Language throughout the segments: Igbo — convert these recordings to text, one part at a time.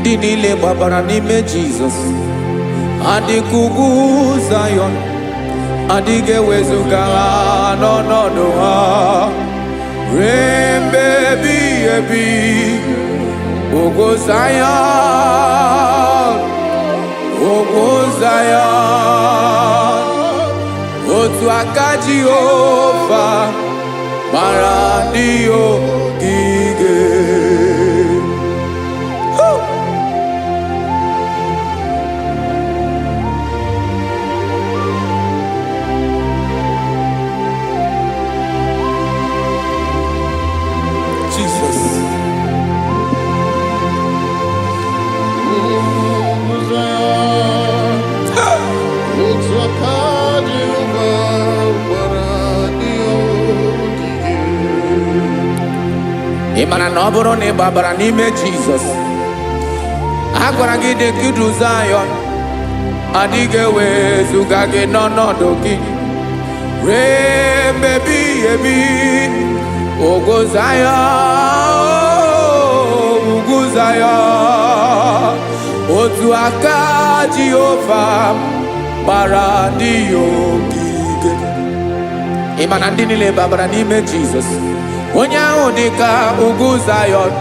Ndị niile gbabara n'ime Jizọs adịka ugwu Zayọn, adịghị ewezuga ha n'ọnọdụ ha ruo mgbe ebighị ebi. Ugwu Zayọn, ugwu Zayọn, otu aka Jehova gbara ndị ogige. Woo! Jesus. Otu aka Jehova gbara ndị ogige. Ị mara na ọ bụrụ na ị gbabara n'ime Jizọs, a gwara gị dị ka idu Zayọn, adịghị ewezuga gị n'ọnọdụ gị ruo mgbe ebighị ebi. Ugwu Zayọn, ugwu Zayọn, otu aka Jehova gbara ndị ya ogige. Ị ma na ndị niile babara n'ime Jizọs, onye ahụ dị ka ugwu Zayọn,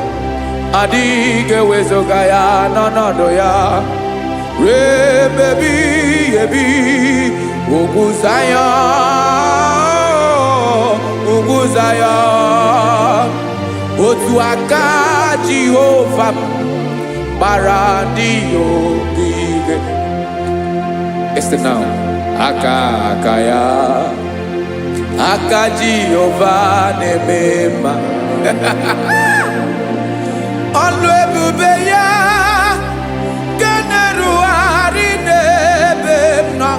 adịghị ewezuga ya n'ọnọdụ ya ruo ebe ebighị ebi. Ugwu Zayọn, ugwu Zayọn, otu aka Jehova m gbara ndị ya ogige. Listen now. Aka aka ya, aka Jehova na-eme mma. Ọlụ ebube ya nke na-erugharị n'ebe m nọ.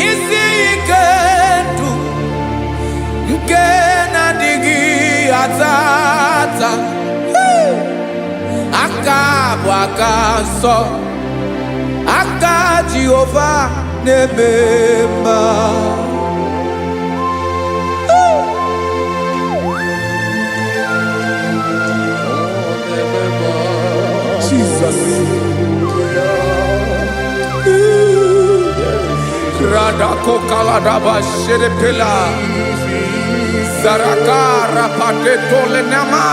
Isi ike ndụ nke na-adịghị ata ata. Aka bụ aka nsọ, aka Jehova na-eme mma. Ọ na-eme mma. Jesus. Radako kaladaba shedepela. Zaraka rapateto lenama.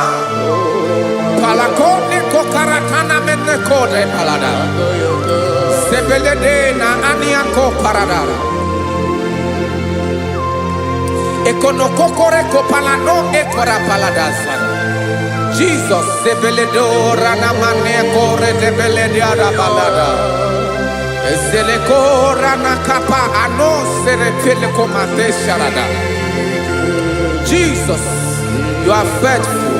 Palakone kokaratana menekode palada. Sebelede na aniako paradara. Ekonokokore kopalano ekora paladasa. Jesus sebeledo ranamane kore debelede arabalada. Ezeleko ranakapa ano serepele komate sharada. Jesus, you are faithful.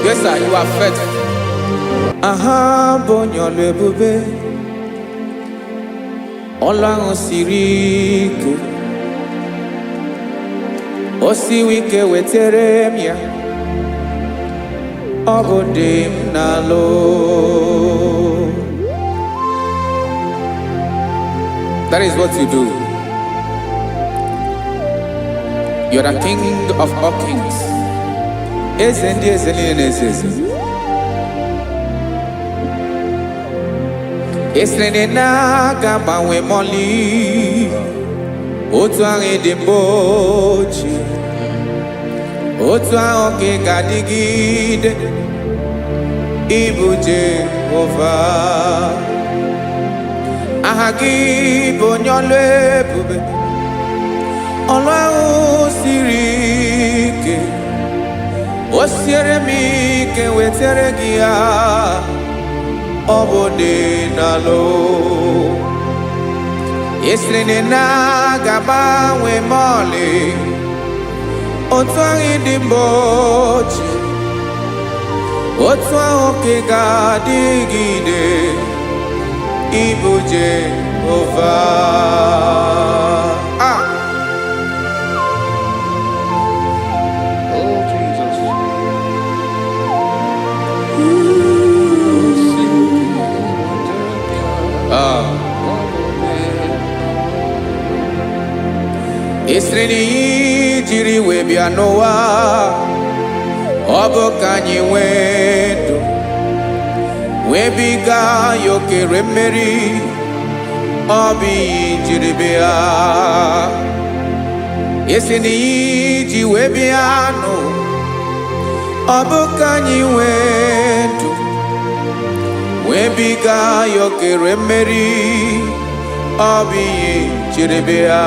Yes, sir, you are faithful. Aha bụ onye ọlụ ebube, ọlụ ahụ siri ike, o siwi ike wetere m ya, ọ bụ dị m n'alụ. That is what you do. You're the king of all kings. Eze ndị eze niile na-eze eze. Esiri na aga gbanwe mọlị, otu ahụ dị mbụ ochie, otu ahụ ka ị ga-adịgide, ịbụ Jehova. Aha gị bụ onye ọlụ ebube, ọlụ ahụ siri ike, o siere m ike wetere gị ya, ọ bụ dị n'alụ. Esiri na aga gbanwe mọlị, otu ahụ dị mbụ ochie, otu ahụ ka ị ga-adịgide, ịbụ Jehova. Ah! Oh, Jesus. Ah. Esiri na iyi jiri wee bịa n'ụwa, Ọ bụ ka anyị nwee ndụ, nwebiga ya okere mmeri, ọ bụ ihe jiri bịa. Esi na ihe iji wee bịa nụ, ọ bụ ka anyị nwee ndụ, nwebiga ya okere mmeri, ọ bụ ihe jiri bịa.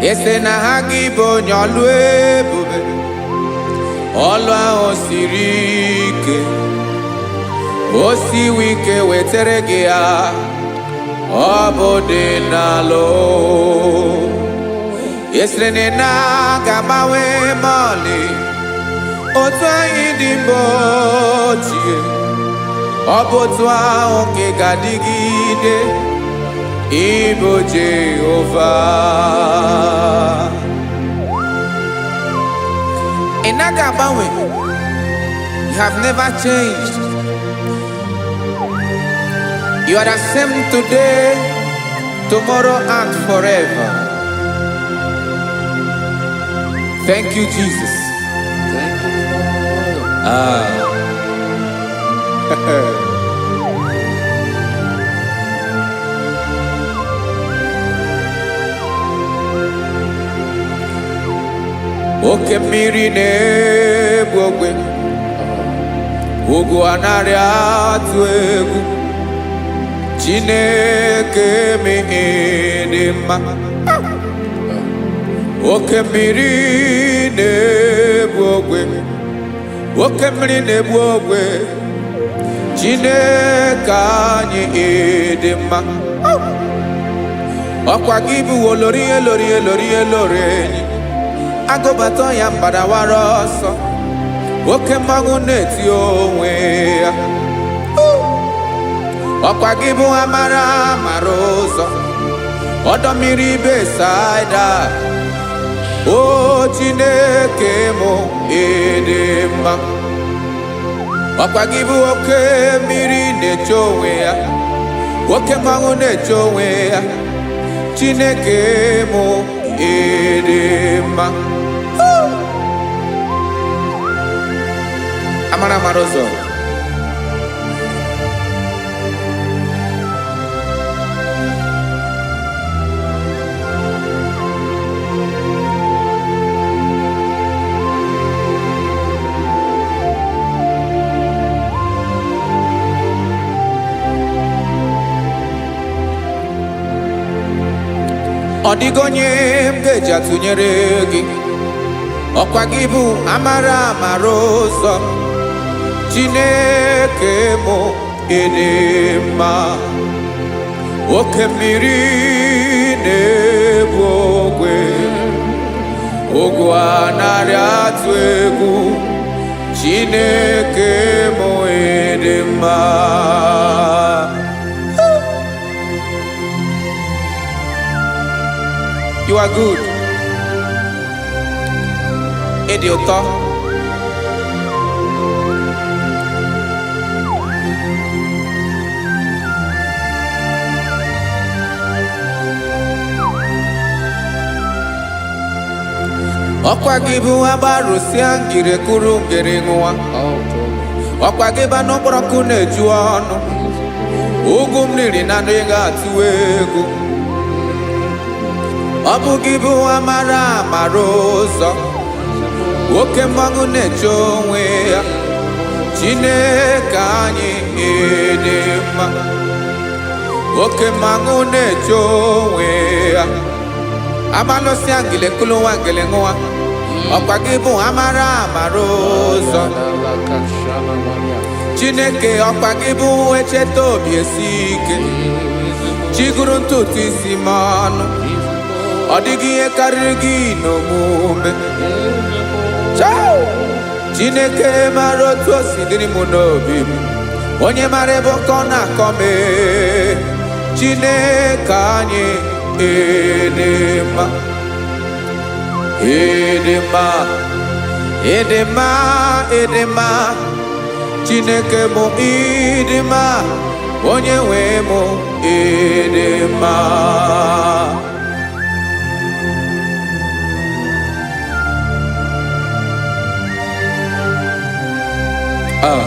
Ese na ha gị bụ onye ọlụ ebube, ọlụ ahụ siri ike, o siwi ike wetere gị ya, ọ bụ dị n'alụ. Esiri na ị na-aga agbanwe ma ọlị, otu anyị dị mbụ ochie, ọ bụ otu ahụ ka ị ga-adịgide, ịbụ Jehova. Ị naghị agbanwe. You have never changed. You are the same today, tomorrow, and forever. Thank you, Jesus. Thank you, Lord. Ah. Oke mmiri na-egbu ogbe, ugwu anaghị atụ egwu. Chineke m dị mma. Oke mmiri na-egbu ogwe, oke mmiri na-egbu ogwe. Chineke anyị dị mma. Ọkwa gị bụ olori elori elori elori enyi. Agụbata ya mgbadawara ọsọ. Oke mmanwụ na-eti onwe ya. Ọkwa gị bụ amara mara ụzọ. Ọdọ mmiri Besaida. O Chineke mụ ịdị mma. Ọkwa gị bụ oke mmiri na-eche onwe ya. Oke mmanwụ na-eche onwe ya. Chineke mụ ịdị mma. Amara mara ụzọ. Ọ dịghị onye m ga-eji atụnyere gị. Ọkwa gị bụ amara amara ụzọ. Chineke mụ ịdị mma. Oke mmiri na-egbu ogwe, ogwu anaghị atụ egwu. Chineke mụ ịdị mma. You are good. Ịdị ụtọ. Ọkwa gị bụ agbarụsịa ngiri kuru ngiri ṅụwa. Oh, glory. Ọkwa gị bụ anụ mkpọrọkụ na-eju ọnụ. Ugwu m riri na anụ ị ga-atụwa egwu. Ọ bụ gị bụ amara amara ụzọ. Oke mmanwụ na-eche onwe ya. Chineke anyị ịdị mma. Oke mmanwụ na-eche onwe ya. Amalụsịa ngele kulu nwa ngele ṅụwa. Ọkwa gị bụ amara amara ụzọ. Chineke ọkwa gị bụ echeta obi esi ike. Chiguru ntutu isi m ọnụ. Ọ dịghị ihe karịrị gị n'omume. Chao! Chineke mara otu o si dịrị m n'obi m. Onye mara ebe ọkọ na-akọ m ee. Chineke anyị ịdị mma. Ịdị mma. Ịdị mma, ịdị mma, Chineke mụ, ịdị mma, onye nwe mụ, ịdị mma. Ah.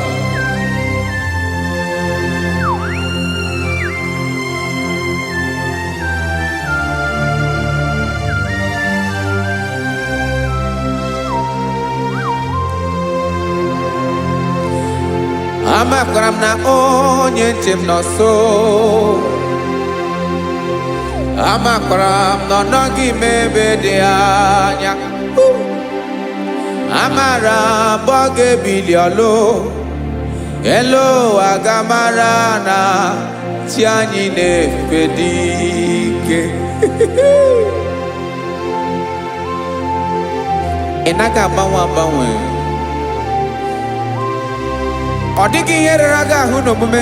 Amakwara m na onye nche m nọ nso. Amakwara m na ọ nọghị m ebe dị anya. Amara m ọ ga-ebili ọlụ elu ụwa, ga-amara na chi anyị na-efe dị ike. Ị naghị agbanwe agbanwe. Ọ dịghị ihe rere gị ahụ n'omume.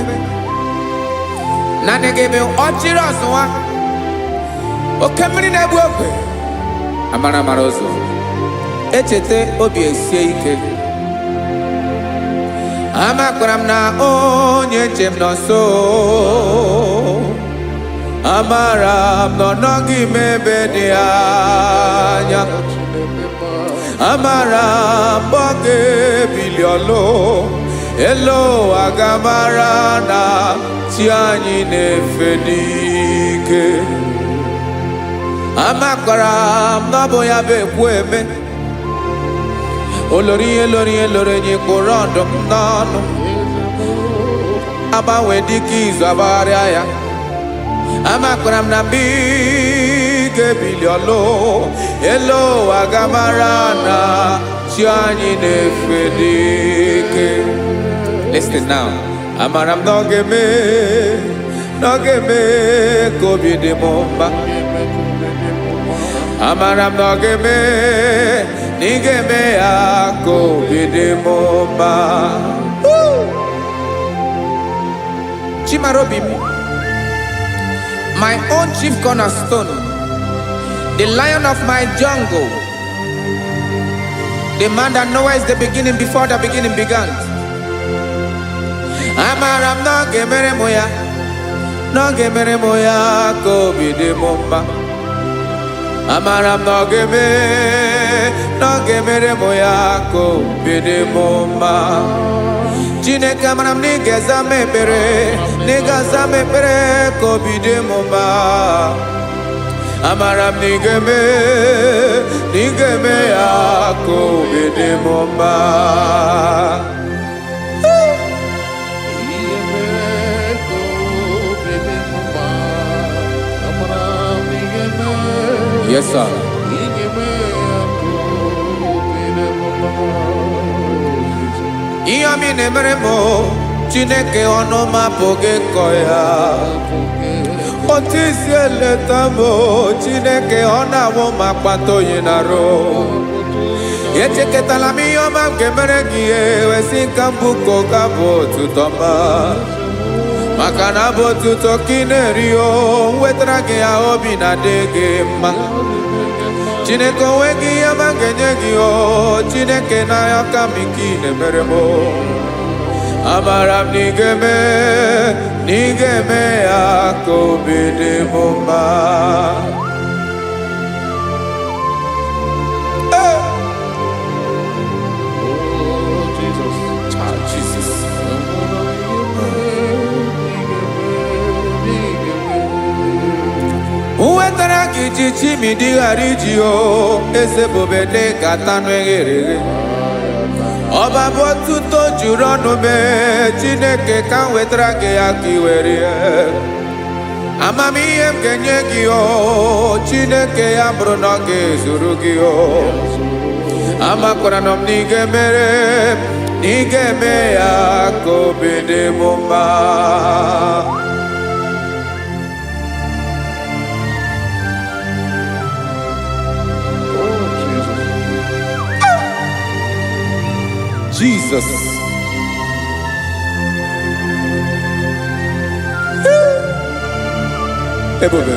Naanị gị bụ ọchịrị ọzụwa, oke mmiri na-egbu ogwe, amara amara ụzọ, echeta obi esie ike. Amakwara m na onye nche m nọ nso. Amara m na ọ nọghị m ebe dị anya. Amara m ọ ga-ebili ọlụ elu ụwa, ga-amara na chi anyị na-efe n'ike. Amakwara m na ọ bụ ya bụ ekwu eme olori ihe lori ihe lori enyi kpụrụ ọdụm n'ọnụ, agbanwe dịka izu agbagharịa ya. Amakwara m na mgbe ị ga-ebili ọlụ elu ụwa, ga-amara na chi anyị na-efe n'ike. Listen now. Amara m na ọ ga-eme, na ọ ga-eme ka obi dị m mma. Amara m na ọ ga-eme, na ị ga-eme ya ka obi dị m mma. Woo! Chimarobi m, my own chief cornerstone, the lion of my jungle, the man that knows the beginning before the beginning began. Amara m na ọ ga-emere m ya, na ọ ga-emere m ya ka obi dị m mma. Amara m na ọ ga-eme, na ọ ga-emere m ya ka obi dị m mma. Chineke, amara m na ị ga-aza m ekpere, na ị ga-aza m ekpere ka obi dị m mma. Amara m na ị ga-eme, na ị ga-eme ya ka obi dị m mma. Ihe mee ka obi dị m mma. Amara m ị ga-eme. Yes, sir. Ị ga-eme ya ka obi dị m mma. Ihe ọma ị na-emere m o, Chineke, ọnụ m apụghị ịkọ ya. Otu isi eleta m o, Chineke, ọ na-awụ m akpata oyi na-arụ. Echekọtala m ihe ọma m ga-emere gị, wesị ka mbụ ka ụka bụ otuto ma maka na abụ otuto ka ị na-eri o nwetara gị ya, obi na-adị gị mma. Chineke, onwe gị ihe ọma m ga-enye gị o Chineke, n'anya ka m ike ị na-emere m o. Amara m na ị ga-eme, na ị ga-eme ya ka obi dị m mma. Hey! Oh, Jesus. Ah, Jesus. Amara m ị ga-eme, ị ga-eme, ị ga-eme. Nwetara gị ji chimidi ghara iji o eze bube dị ka tanụ eghere eghe. Ọba bụ otuto juru ọnụ mee. Chineke, ka m wetara gị ya ka ị were ya. Amamihe m ga-enye gị o Chineke, ya bụrụ na ọ ga-ezuru gị o. Amakwara na m na ị ga-emere, na ị ga-eme ya ka obi dị m mma. Oh, Jesus. Jesus. Ebube.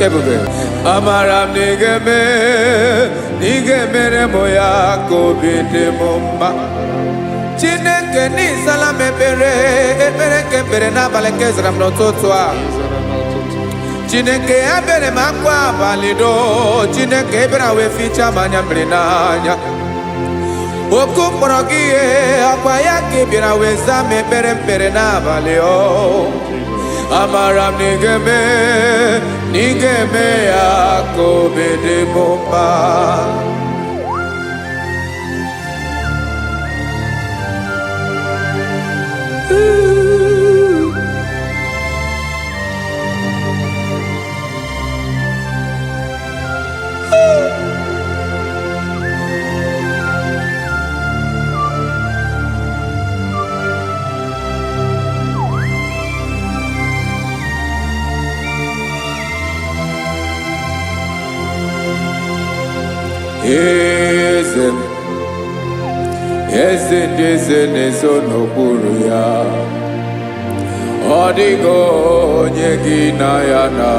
Ebube, amara m na ị ga-eme, na ị ga-emere m ya ka obi dị m mma. Chineke n'ịzala m ekpere, ekpere nke mkpere n'abalị nke zara m n'ụtụtụ a. Ịzara n'ụtụtụ. Chineke ebere m akwa abalị doo, Chineke ebere wee fichaa m anya mmiri n'anya. Oku mkpọrọ gị ihe ọkwa ya ka ị bịara wee zaa m ekpere mkpere n'abalị o. Amara m na ị ga-eme, na ị ga-eme ya ka obi dị m mma. Eze m, eze ndị eze na-ezo n'okpuru ya, ọ dịghị onye gị na ya na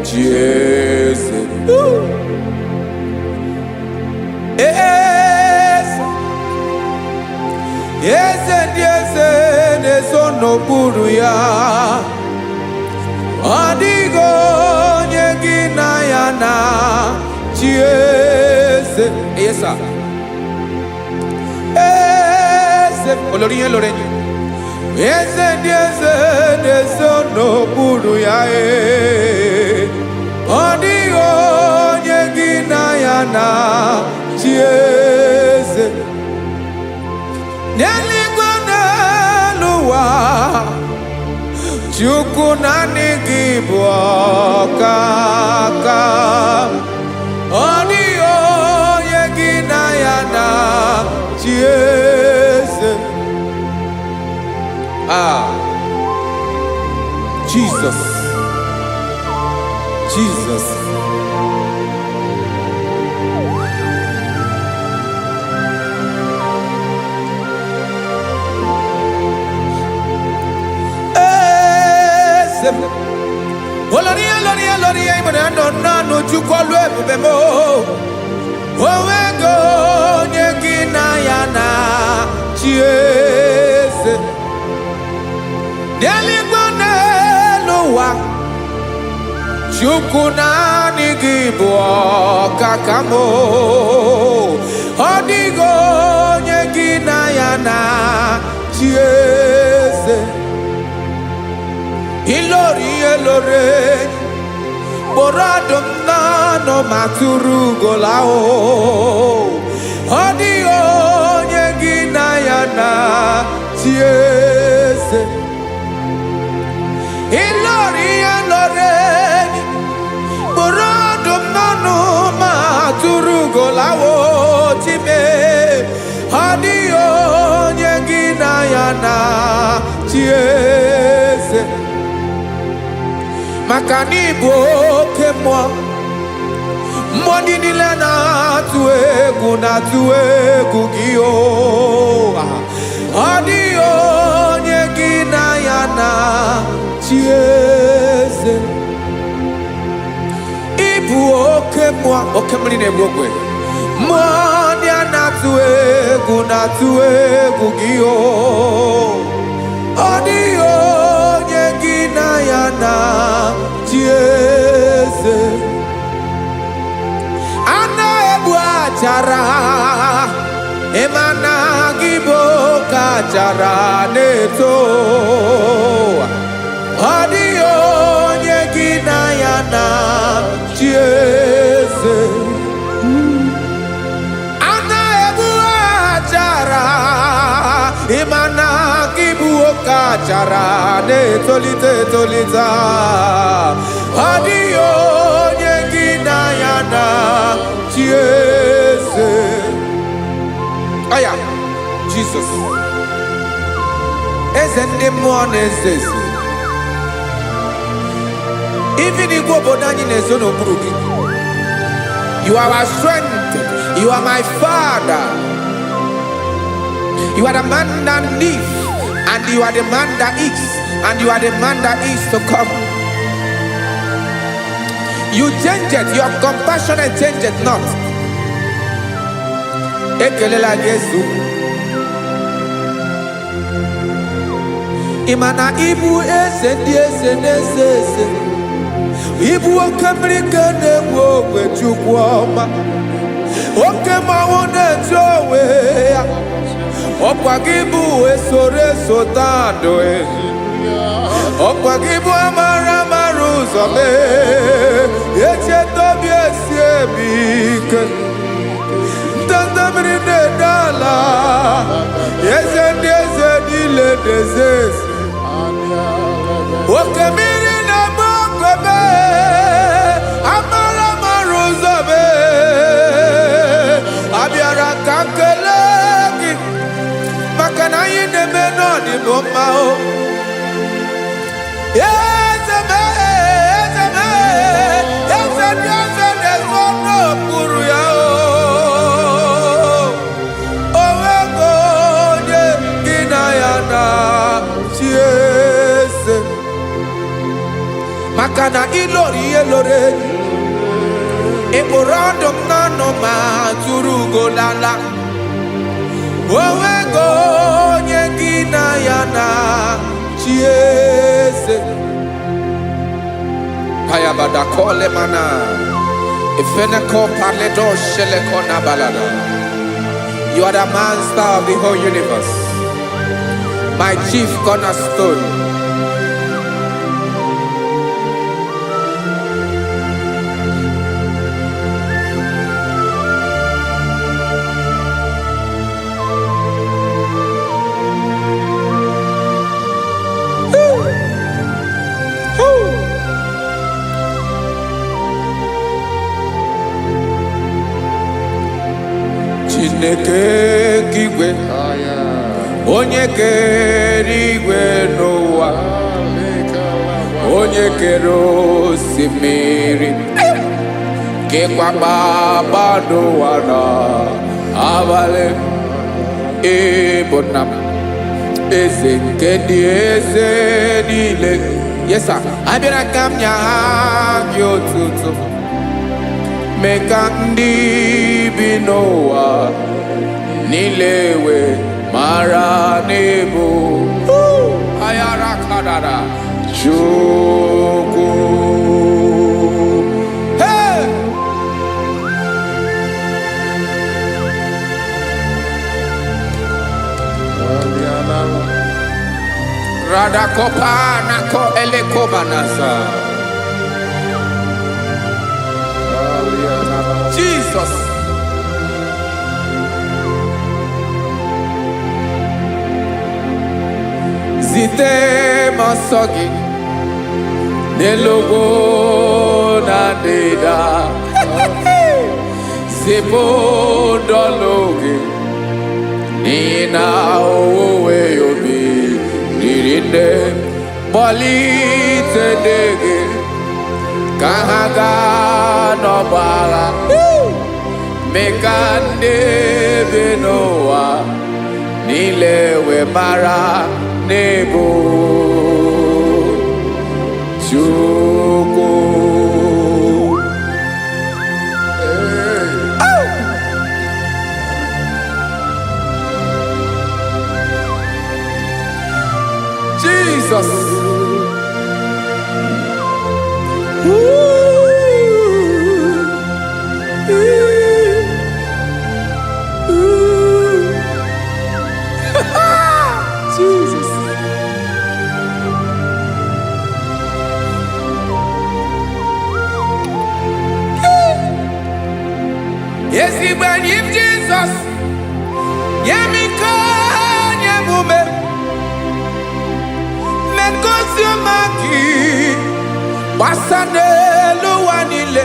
chi eze. Eze, eze ndị eze na-ezo n'okpuru ya, ọ dịghị onye gị na ya na chi eze. Yes, sir. Eze, olórí yẹn lórí yẹn. Eze ndị eze na-ezo n'okpuru ya ee. Ọ dịghị onye gị na ya na chi eze. N'eluigwe n'elu ụwa, Chukwu naanị gị bụ ọkaka. Ọ dịghị onye gị na ya na chi eze. Ah, Jesus, Jesus. Eze m. Olórí olórí olórí ìmọ̀nà nọ nánú Chukwu ọlụ ebube m. Onwego onye gị na ya na chi eze. N'eluigwe n'elu ụwa, Chukwu naanị gị bụ ọkaka m. Ọ dịghị onye gị na ya na chi eze. Ilori ihe lore enyi, kpụrụ ọdụm n'ọnụ ma tụrụ ugola o. Ọ dịghị onye gị na ya na chi eze. Ilori ihe lore enyi, kpụrụ ọdụm n'ọnụ ma tụrụ ugola o chime. Ọ dịghị onye gị na ya na chi eze. Maka na ịbụ oke mmụọ, mmụọ ndị niile na-atụ egwu na-atụ egwu gị o. Ọ dịghị onye gị na ya na chi eze. Ịbụ oke mmụọ, oke mmiri na-egbu ogwe, mmụọ ndị a na-atụ egwu na-atụ egwu gị o. Ọ dịghị onye gị na ya na chi eze. A na-egbu achara, ịma na gị bụ oke achara na-eto. Ọ dịghị onye gị na ya na chi eze. A na-egbu achara, ịma na gị bụ oke achara na-etolite etolite. Ọ dịghị onye gị na ya na chi eze. Aya, Jizọs, eze ndị mmụọ na-eze eze. Even igwe obodo anyị na-ezo n'okpuru gị. You are our strength. You are my father. You are the man that lives, and you are the man that is, and you are the man that is to come. You change it, your compassion change it not. Ekelela gị ezu. Ị ma na ịbụ eze ndị eze na-eze eze. Ịbụ oke mmiri ka na-egbu ogwe Chukwu ọma. Oke mmanwụ na-etu onwe ya. Ọkwa gị bụ esoro eso taa ndụ. Ọkwa gị bụ amara amara ụzọ mee. Echeta obi esi emi ike. Ndanda mmiri na-ede ala. Eze ndị eze niile na-eze eze. Oke mmiri na-agba okwebe, amara amara ụzọ mee. Abịara ka m kelee gị maka na anyị na-eme n'ọdịbụ mma o. Eze m, eze m, eze ndị eze na-ezo n'okpuru ya o. O nwego onye gị na ya na-achị eze. Maka na ịlọrọ ihe lọrọ enyi. Ị kpụrụ ọdụm n'ọnụ ma tụrụ ugo n'ala. O nwego onye gị na ya na-achị eze. Payabada kole mana. Ifeneko paledo sheleko na balada. You are the master of the whole universe. My chief cornerstone. Woo. Chineke nke igwe, onye kere igwe n'ụwa, onye kere osimiri, kekwa kpakpando ụwa na abalị, ịbụ nna m, eze nke ndị eze niile. Yes sir. Abịara ka m nye ha gị otuto, mee ka ndị bi n'ụwa niile wee mara n'ịbụ ayara kadara Chukwu. Hey! Radakopa nako elekobanasa. Jesus. Zite m ọsọ gị n'elu ugwu na ndịda. Zipụ ndọlụ gị n'ihi na owuwe obi riri nne. Kpọlite ndị gị ka ha gaa n'ọgbọ agha. Mee ka ndị bi n'ụwa niile wee mara n'ịbụ Chukwu. Hey. Jesus. Ooh. Ooh. Ooh. Jesus. Ezigbo enyi m Jizọs, nye m ike, nye m ume, mee ka ozi ọma gị gbasa n'elu ụwa niile.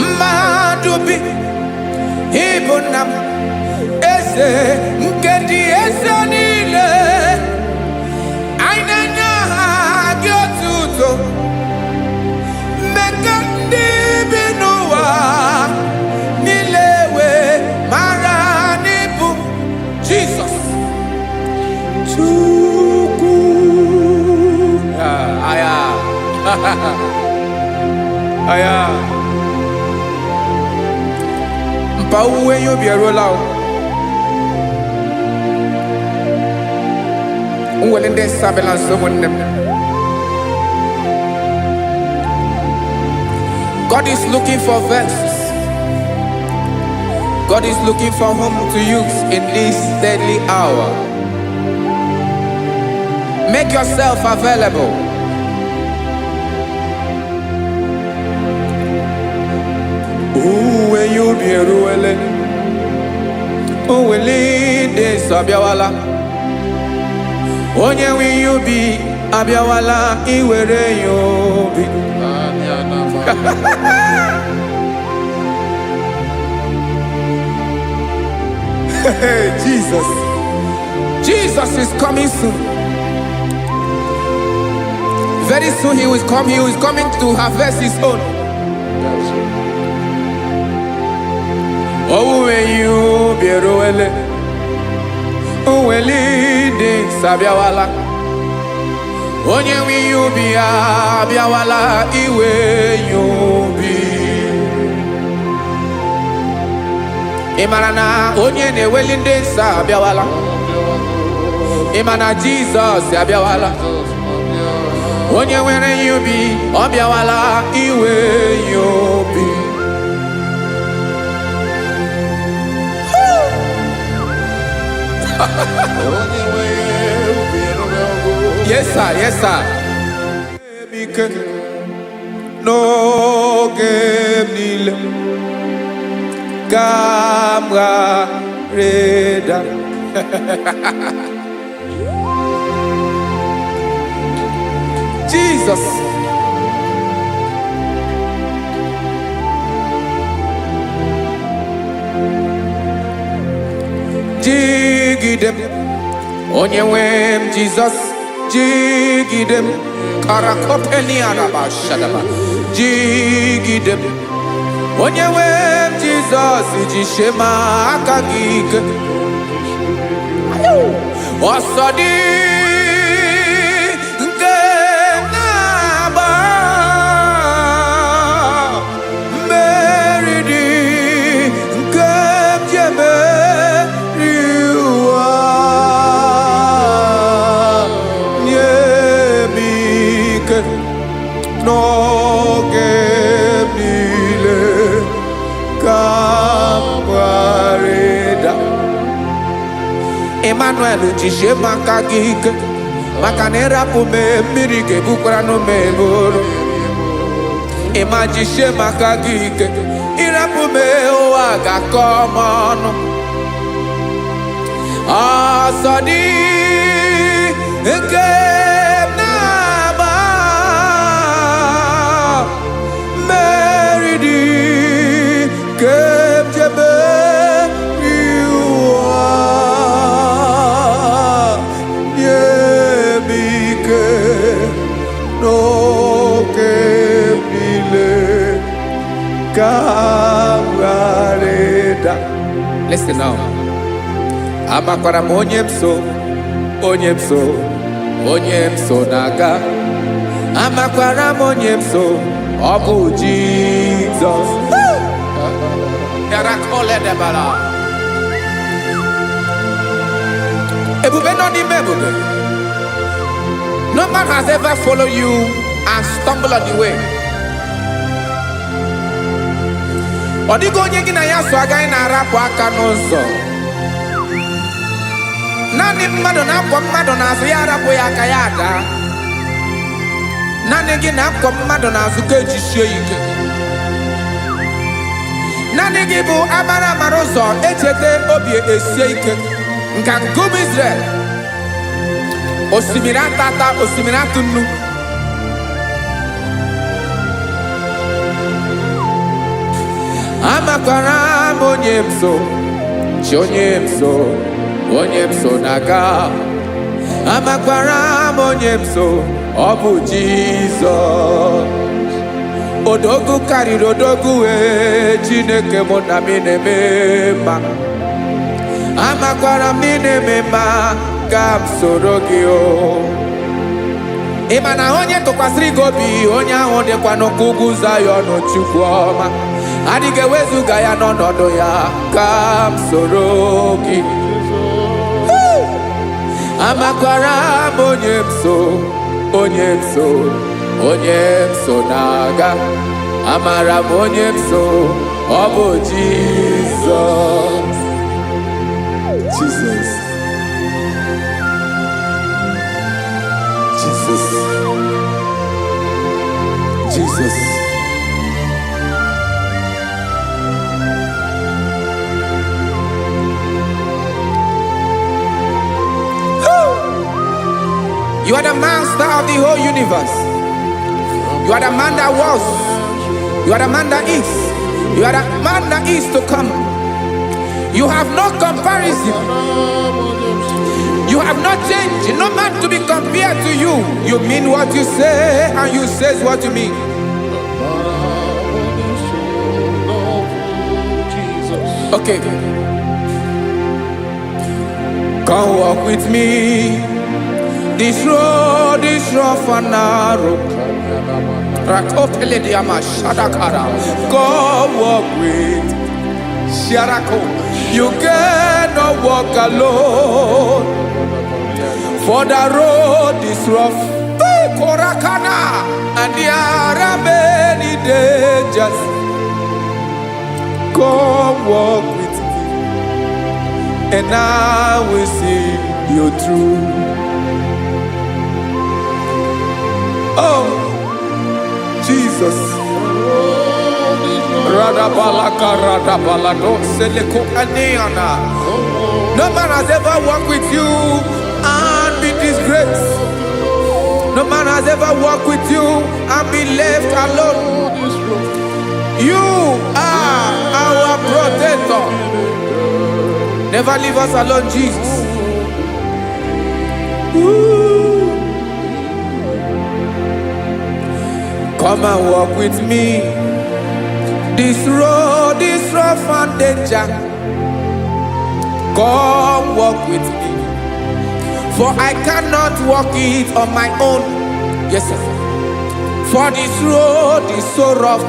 Mmadụ bi ịbụ nna m, eze nke ndị eze niile. Anyị na-enye aha gị otuto. Mee ka ndị bi n'ụwa niile wee mara n'ịbụ Jizọs Chukwu. Ah, aya. Aya. Mpa owuwe ihe ubi eruola o. Nwere ndị nsọ abịala nso, ụmụnne m. God is looking for vessels. God is looking for whom to use in this deadly hour. Make yourself available. Owuwe ihe ubi eruwele. Owele ndị nsọ abịawala. Onye nwe ihe ubi abịawala iwere ya obi. Anya na ma. Hey, Jesus. Jesus is coming soon. Very soon he will come. He is coming to harvest his own. That's it. Owuwe ihe ubi eruwele. Owele ndị nsọ abịawala. Onye nwe ihe ubi ya abịawala iwe ya obi. Ị mara na onye na-eweli ndị nsọ abịawala. Ị ma na Jizọs abịawala. Onye nwere ihe ubi ọ bịawala iwe ya obi. Onye nwe ubi eruwego. Yes, sir. Yes, sir. Ike n'oge m niile ka m ghara ịda. Jesus. Jigide m, onye nwe m Jizọs, jigide m. Karakopeniaraba shadaba. Jigide m, onye nwe m Jizọs, jisie m aka gị ike. Ọsọ dị nke na-agba, mmeri dị nke m ji emeri ụwa. Nye m ike n'oge m niile ka m ghara ịda. Emmanuel, jisie m aka gị ike, maka na ịrapụ m, mmiri ga-ebukwara n'ume eburu. Ịma jisie m aka gị ike, ịrapụ m, ụwa ga-akọ m ọnụ. Ọsọ dị nke m na-agba, mmeri dị nke m ji emeri ụwa. Nye m ike n'oge m niile ka m ghara ịda. Listen now. Amakwara m onye m so, onye m so, onye m so na-aga. Amakwara m onye m so, ọ bụ Jizọs. Yarakoledebala. Ebube nọ n'ime ebube. No man has ever followed you and stumbled on the way. Ọ dịghị onye gị na ya so agaghị na-arapụ aka n'ụzọ. Naanị mmadụ na-akwọ mmadụ n'azụ ya arapụ ya aka ya daa. Naanị gị na-akwọ mmadụ n'azụ ka ejisie ya ike. Naanị gị bụ amara amara ụzọ echeta obi esie ike. Nka nkume Israel. Osimiri atata, osimiri atụ nnu. Amakwara m onye m so, chi onye m so, onye m so na-aga. Amakwara m onye m so, ọ bụ Jizọs. Odogwu karịrị odogwu wee, Chineke mụ na m na-eme mma. Amakwara m na ị na-eme mma, ka m soro gị o. Ị ma na onye tụkwasịrị gị obi, onye ahụ dịkwa n'ụkwụ ugwu Zayọn. Chukwu ọma, adịghị ewezuga ya n'ọnọdụ ya. Ka m soro gị, amakwara m onye m so, onye m so, onye m so na-aga. Amara m onye m so, ọ bụ Jizọs. Jesus. Jesus. Jesus. You are the master of the whole universe. You are the man that was. You are the man that is. You are the man that is to come. You have no comparison. You have not changed. No man to be compared to you. You mean what you say, and you say what you mean. Jesus. Okay. Come walk with me. This road is rough and narrow. Rakopelediama shadakara. Come walk with Sharako. You cannot walk alone. For the road is rough. Korakana. And there are many dangers. Come walk with me, and I will see you through. Oh, Jesus. Radabalaka radabalado seleko aneana. No man has ever walked with you and be disgraced. No man has ever walked with you and be left alone. You are our protector. Never leave us alone, Jesus. Ooh. Come and walk with me. This road is rough and danger. Come walk with me. For I cannot walk it on my own. Yes, sir. For this road is so rough,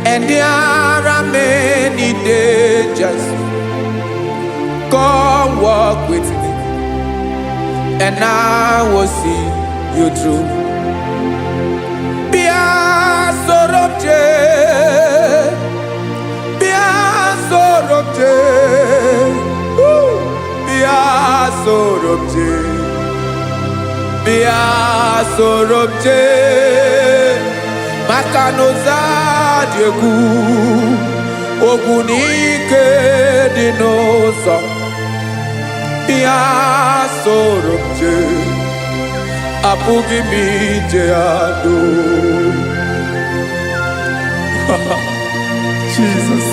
and there are many dangers. Come walk with me, and I will see you through. Bịa soro m jee, bịa soro m jee, woo! Bịa soro m jee, bịa soro m jee, maka na ụzọ dị egwu, ogwu na ike dị n'ụzọ. Bịa soro m jee, apụghị m ije adụ. Jesus.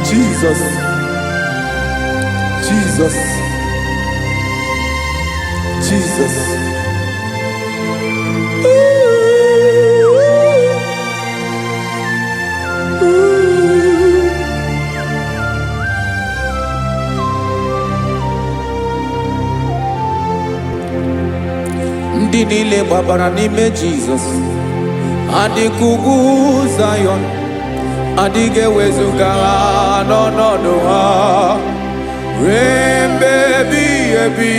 Jesus. Jesus. Jesus. Ooh. Ooh. Ndị niile gbabara n'ime Jizọs adịka ugwu Zayọn, adịghị ewezuga ha n'ọnọdụ ha ruo mgbe ebighị ebi.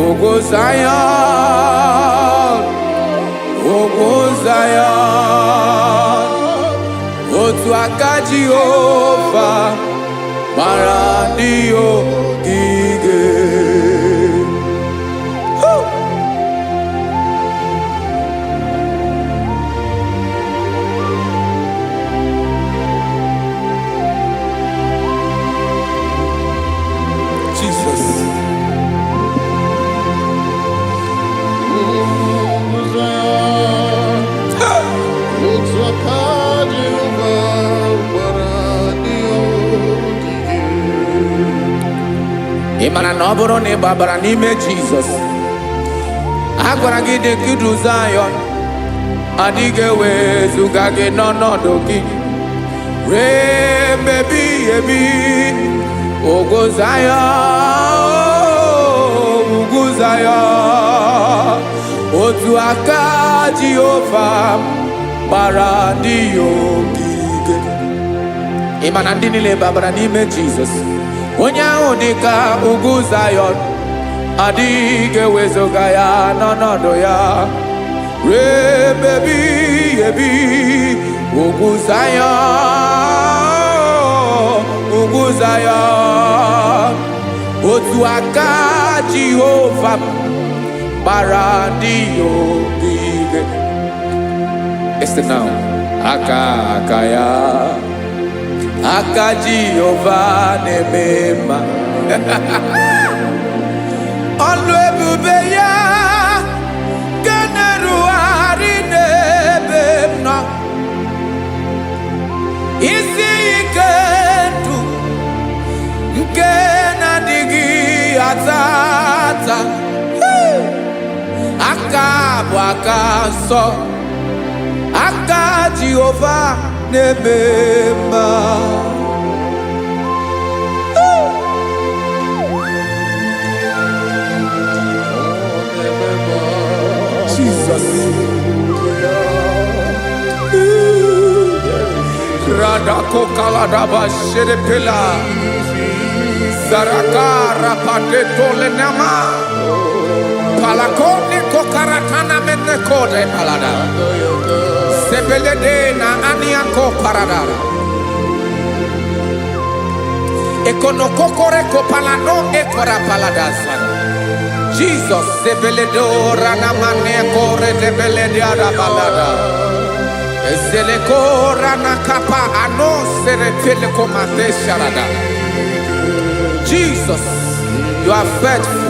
Ugwu Zayọn, ugwu Zayọn, otu aka Jehova gbara ndị ogige. Woo! Jesus. Ugwu Zayọn, otu aka Jehova gbara ndị ogige. Ị mara na ọ bụrụ na ị gbabara n'ime Jizọs, a gwara gị dị ka idu Zayọn, adịghị ewezuga gị n'ọnọdụ gị ruo mgbe ebighị ebi. Ugwu Zayọn. Zayọn. Otu aka Jehova gbara ndị ya ogige. Ị ma na ndị niile babara n'ime Jizọs, onye ahụ dị ka ugwu Zayọn, adịghị ewezuga ya n'ọnọdụ ya ruo ebe ebighị ebi. Ugwu Zayọn, ugwu Zayọn, otu aka Jehova m gbara ndị ya ogige. Listen now. Aka aka ya, aka Jehova na-eme mma. Ọlụ ebube ya nke na-erugharị n'ebe m nọ. Isi ike ndụ nke na-adịghị ata ata. Aka bụ aka nsọ, aka Jehova na-eme mma. Jesus. Radako kaladaba shedepela. Zaraka rapateto lenama. Palakone kokaratana menekode palada. Sebelede na aniako paradara. Ekonokokore kopalano ekora paladasa. Jesus sebeledo ranamane kore debelede balada. Ezeleko rana kapa ano seretele komate sharada. Jesus, you are faithful.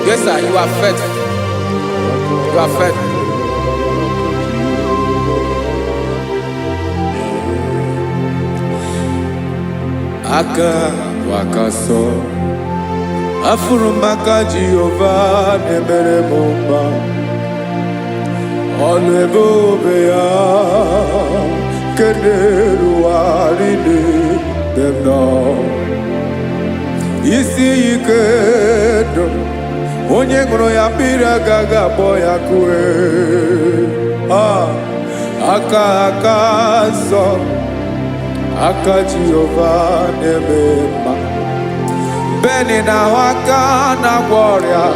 Yes, sir, you are faithful. You are faithful. Aka bụ aka sọ, afụrụ m aka Jehova na-emere m mma. Ọlụ ebube ya nke na-erugharị n'ebe m nọ. Isi ike ndụ, onye ṅụrụ ya mmiri agaghị akpọ ya kue. Ah, aka aka nsọ, aka Jehova na-eme mma. Beni na-ahụ aka na-agwọ ọrịa,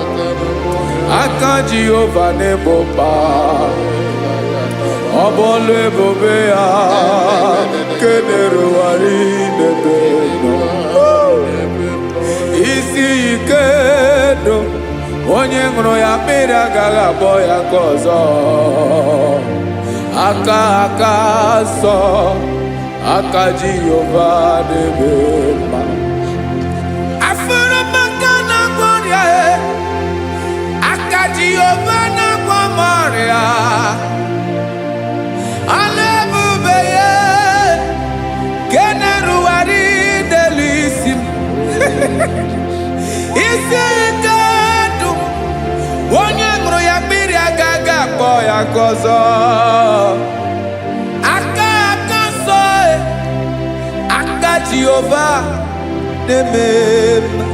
aka Jehova na-egbo mkpa. Ọ bụ ọlụ ebube ya nke na-erugharị n'ebe nọ. Isi ike ndụ, onye ṅụrụ ya mmiri agaghị akpọ ya nke ọzọ. Aka aka nsọ, aka Jehova na-eme mma. Afụrụ m aka na-agwọ ọrịa e, aka Jehova na-agwọ m ọrịa. Ọlụ ebube ya nke na-erugharị n'elu isi m. Isi ike ndụ, onye ṅụrụ ya mmiri agaghị akpọ ya nke ọzọ. Aka aka nsọ e, aka Jehova na-eme mma.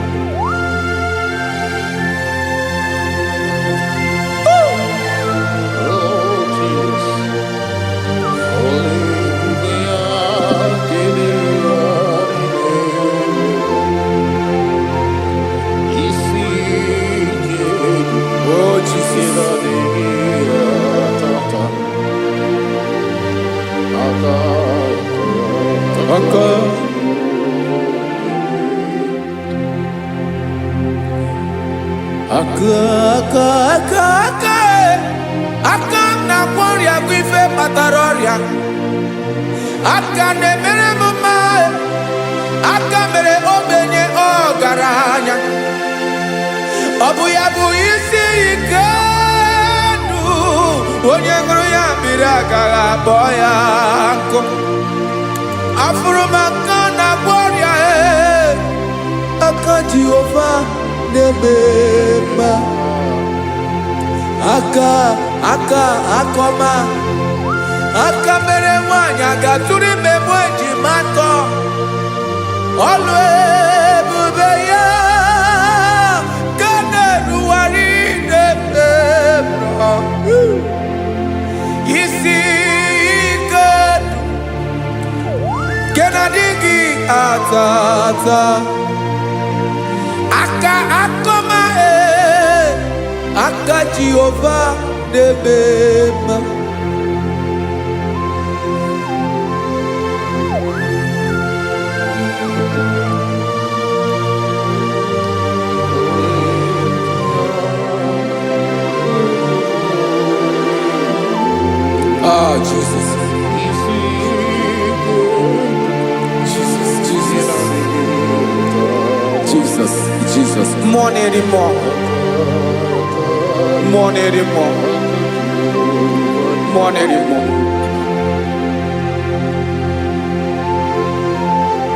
Oh, Jesus. Hallelujah. Isi ike Oh Jesus. Tata. Aka Aka aka aka aka aka e. Aka m na-agwọ ọrịa bụ ife kpatara ọrịa. Aka na-emere m mma e. Aka mere ogbenye ọgaranya. Ọ bụ ya bụ isi ike ndụ, onye ṅụrụ ya mmiri agaghị akpọ ya nkụ. Afụrụ m aka na-agwọ ọrịa e, aka Jehova na-eme mma. Aka aka akọma, aka mere nwaanyị aga-atụrụ ime mụ ejima atọ. Ọlụ ebube ya ka na tata. Aka akọma ee, aka Jehova na-eme mma. Ah, Jesus. Jesus, Jesus, Jesus, Jesus. Mmụọ na-eri mmụọ. Mmụọ na-eri mmụọ. Mmụọ na-eri mmụọ.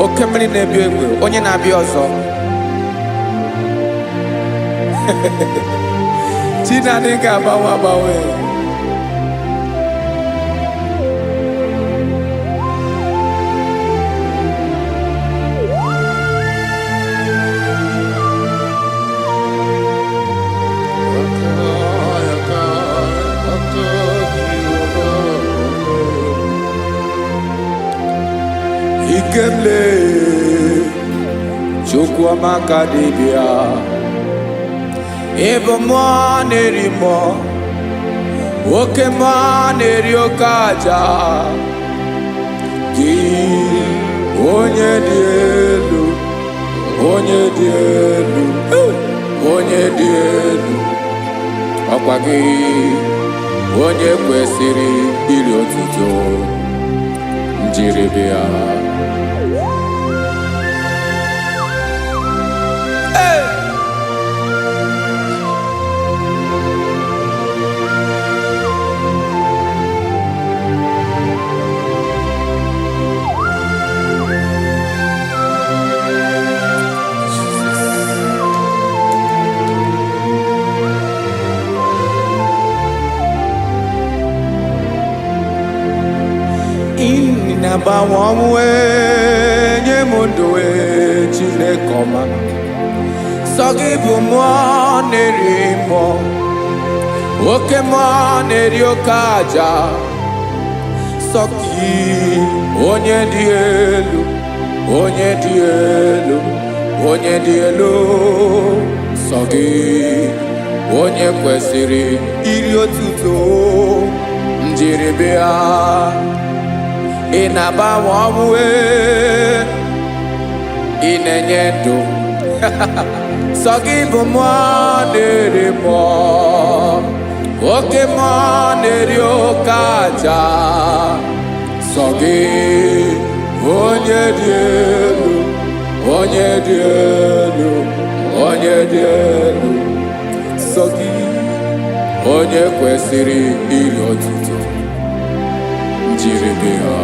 Oke mmiri na-ebi egbe, onye na-abịa ọzọ. Chinadị ga-agbanwe agbanwe. Ikemle Chukwuamaka dibịa. Ịbụ mmụọ na-eri mmụọ, oke mmụọ na-eri oke aja. Gị onye dị elu, onye dị elu, onye dị elu, ọkwa gị onye kwesịrị iri otuto njiribịa. Hey! Ị na-agbanwe ọnwụ nye m ndụ ee, Chineke ọma. Sọ gị bụ mmụọ na-eri mmụọ, oke mmụọ na-eri oke aja. Sọ gị onye dị elu, onye dị elu, onye dị elu. Sọ gị onye kwesịrị iri otuto njiribịa. Ị na-agbanwe ọnwụ ee, ị na-enye ndụ. Sọ gị bụ mmụọ na-eri mmụọ, oke mmụọ na-eri oke aja. Sọ gị onye dị elu, onye dị elu, onye dị elu. Sọ gị onye kwesịrị iri otuto njiribịa.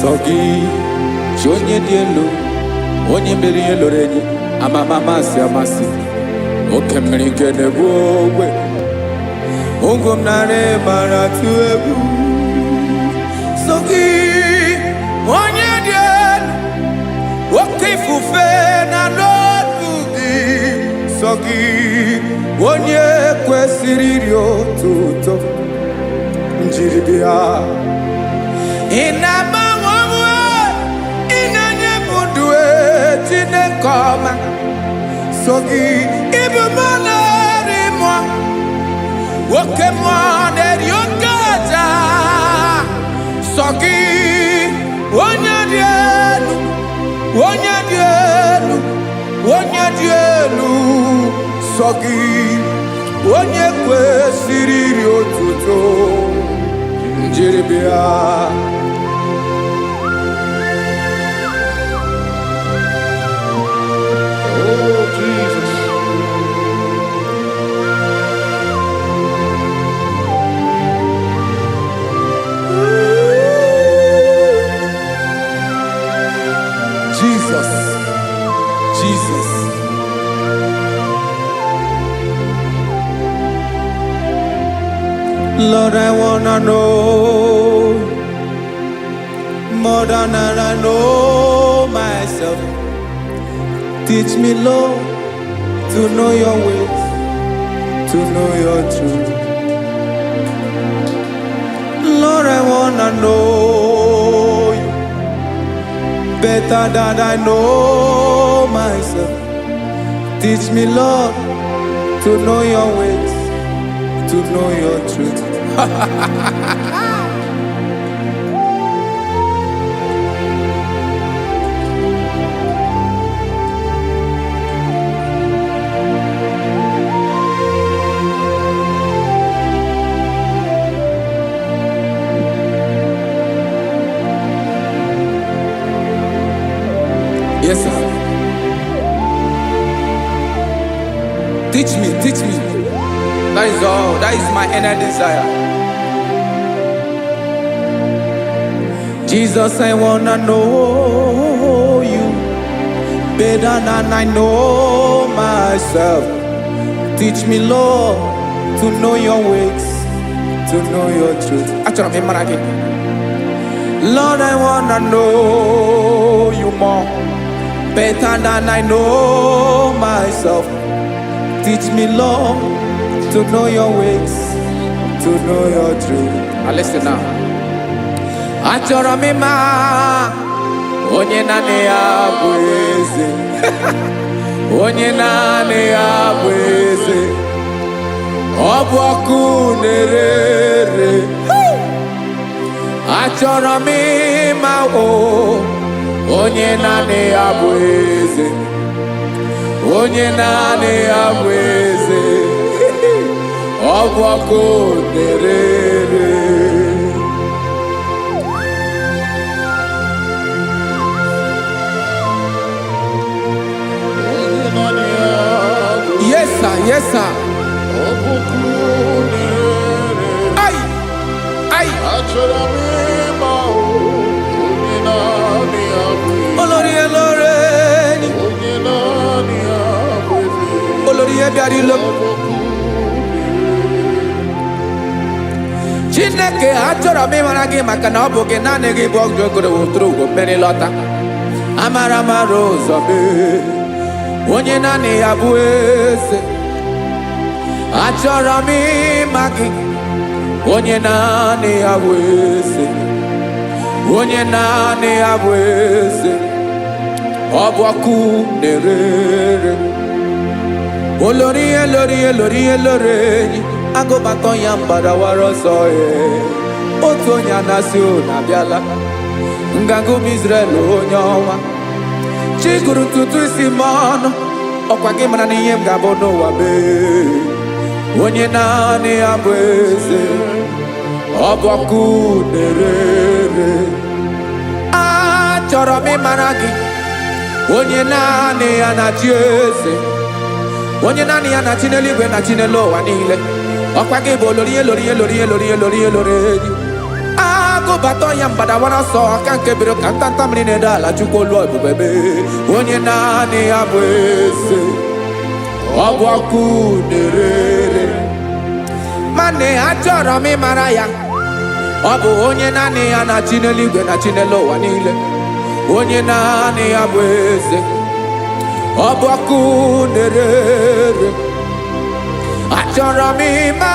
Sọ gị chi onye dị elu, onye mere ihe loro enyi, amama amasị amasị, oke mmiri nke na-egbu ogbe ụgwọ m nara mara tụ egwu. Sọ gị onye dị elu, oke ifufe na n'otu gị. Sọ gị onye kwesịrị iri otuto njiribịa. Ị na-agbanwe ọnwụ, ị na-enye m ndụ ee, Chineke ọma. So gị ịbụ mmụọ na-eri mmụọ, oke mmụọ na-eri oke aja. Sọ gị onye dị elu, onye dị elu, onye dị elu. Sọ gị onye kwesịrị iri otuto njiribịa. Oh, Jesus. Jesus. Lord, I wanna know more than I know myself. Teach me, Lord, to know your ways, to know your truth. Lord, I wanna know you better than I know myself. Teach me, Lord, to know your ways, to know your truth. Yes, sir. Teach me, teach me. That is all. That is my inner desire. Jesus, I wanna know you better than I know myself. Teach me, Lord, to know your ways, to know your truth. Achọrọ m ịmara gị. Lord, I wanna know you more, better than I know myself. Teach me, Lord, to know your ways, to know your truth. Now listen now. Achọrọ m ịma onye naanị ya bụ eze. Onye naanị ya bụ eze. Ọ bụ ọkụ na-ere ere. Achọrọ m ịma o onye naanị ya bụ eze. Onye naanị ya bụ eze. Ọ bụ ọkụ na-ere ere. Onye naanị ya bụ Yes, sir. Yes, sir. Ọ bụ ọkụ na-ere. Ai! Ai! Achọrọ m ịma o, onye naanị ya bụ eze. Olórí elóore ni. Onye naanị ya bụ eze. Olórí ihe bịara ilo. Ọ bụ ọkụ na-ere. Chineke, achọrọ m ịmara gị maka na ọ bụ gị naanị gị bụ ọgụ ogoro woturu ugo mmeri lọta. Amara mara ụzọ mee. Onye naanị ya bụ eze. Achọrọ m ịma gị. Onye naanị ya bụ eze. Onye naanị ya bụ eze. Ọ bụ ọkụ na-ere ere. Olórí elórí elórí elórí enyi agụbatọ ya mgbadawara ọsọ ee. Otu onye anasị unu abịala nganga ụmụ Israel, onye ọnwa chi gụrụ ntutu isi m ọnụ, ọkwa gị mara na ihe m ga-abụ n'ụwa mee. Onye naanị ya bụ eze, ọ bụ ọkụ na-ere ere. Achọrọ m ịmara gị, onye naanị ya na-achị eze, onye naanị ya na-achị n'eluigwe na chi n'elu ụwa niile. Ọkwa gị bụ olori elori elori elori elori elori enyi agụbata ya mgbadawara ọsọ aka nke biro ka ntanta mmiri na-ede ala. Chukwu olu ebube mee, onye naanị ya bụ eze, ọ bụ ọkụ na-ere ere. Mana achọrọ m ịmara ya, ọ bụ onye naanị ya na-achị n'eluigwe na chi n'elu ụwa niile, onye naanị ya bụ eze, ọ bụ ọkụ na-ere ere. Achọrọ m ịma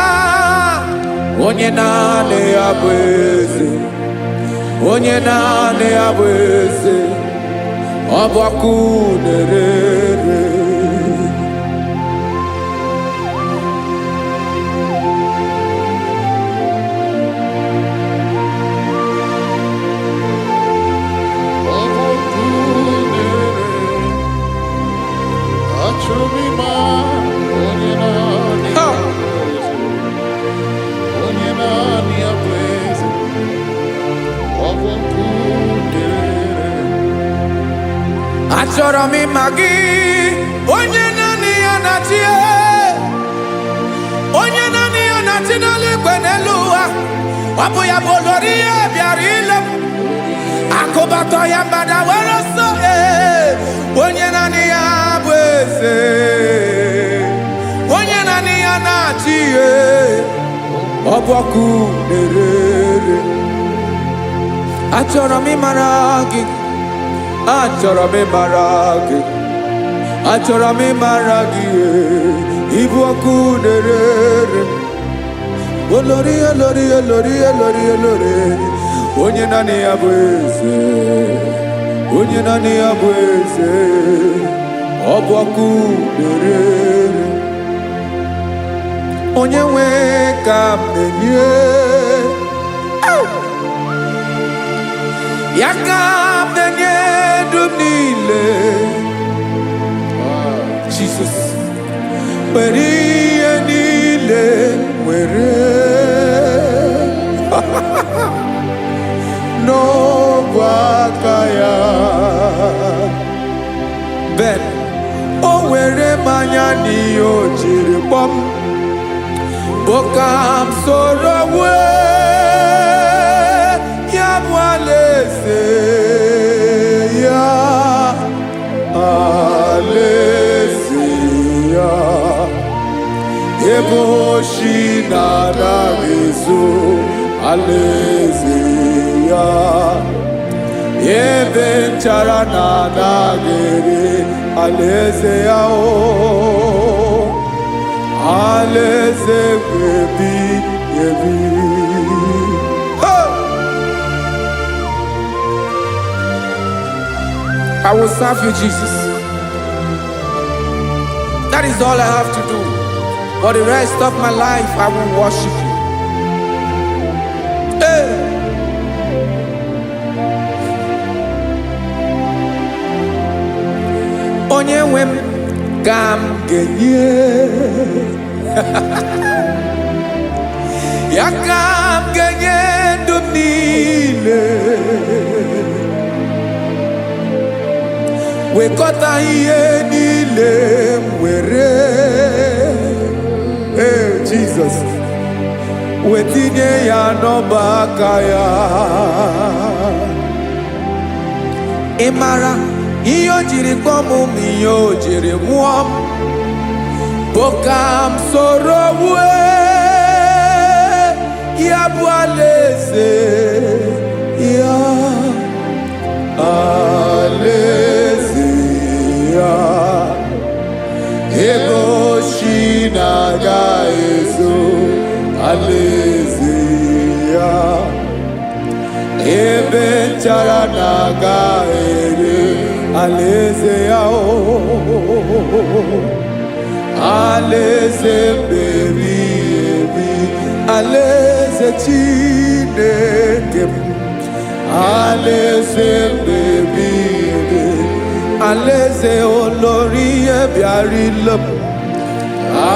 onye naanị ya bụ eze, onye naanị ya bụ eze, ọ bụ ọkụ na-ere ere. Ọ bụ ọkụ na-ere. Achọrọ m ịma onye naanị ya Ha! bụ eze. Onye naanị ya bụ eze. Ọ bụ ọkụ na-ere. Achọrọ m ịma gị, onye naanị ya na-achị, onye naanị ya na-achị n'eluigwe n'elu ụwa. Ọ bụ ya bụ olori ihe bịara ile m akụbatọ ya mgbada were ọsọ ee. Onye naanị ya bụ eze, onye naanị ya na-achị ee. Ọ bụ ọkụ na-ere ere. Achọrọ m ịmara gị, achọrọ m ịmara gị, achọrọ m ịmara gị, ịbụ ọkụ na-ere ere. Olori, olori, olori, olori, olori, onye naanị ya bụ eze, onye naanị ya bụ eze, ọ bụ ọkụ na-ere ere. Onye nwe ka m na-enye ya, ka m na-enye ndụ m niile. Jesus, were ihe niile, were n'ọbụ aka ya. Ben o were mmanya n'ihe o jiri kpọm bụ ka m soro wee ya bụ alaeze ya, alaeze ya, ebe oshi na-anaghị ezo, alaeze ya, ebe nchara na-anaghị ere, alaeze ya, o alaeze ebi ebi. Hey! I will serve you, Jesus. That is all I have to do. For the rest of my life, I will worship you. Hey! Onye nwe m ka m ga-enye ya, ka m ga-enye ndụ m niile, wekọta ihe niile m were. Ee, Jizọs, wetinye ya n'ọba aka ya. Ị mara ihe o jiri kpọọ m ma ihe o jiri mụọ m bụ ka m soro wue ya bụ alaeze ya, alaeze ya, ebe oshi na-aga ezo, alaeze ya, ebe nchara na-aga ere, alaeze ya, o alaeze mbebi ebi, alaeze Chineke m, alaeze mbebi ebi, alaeze olori bịara ile m,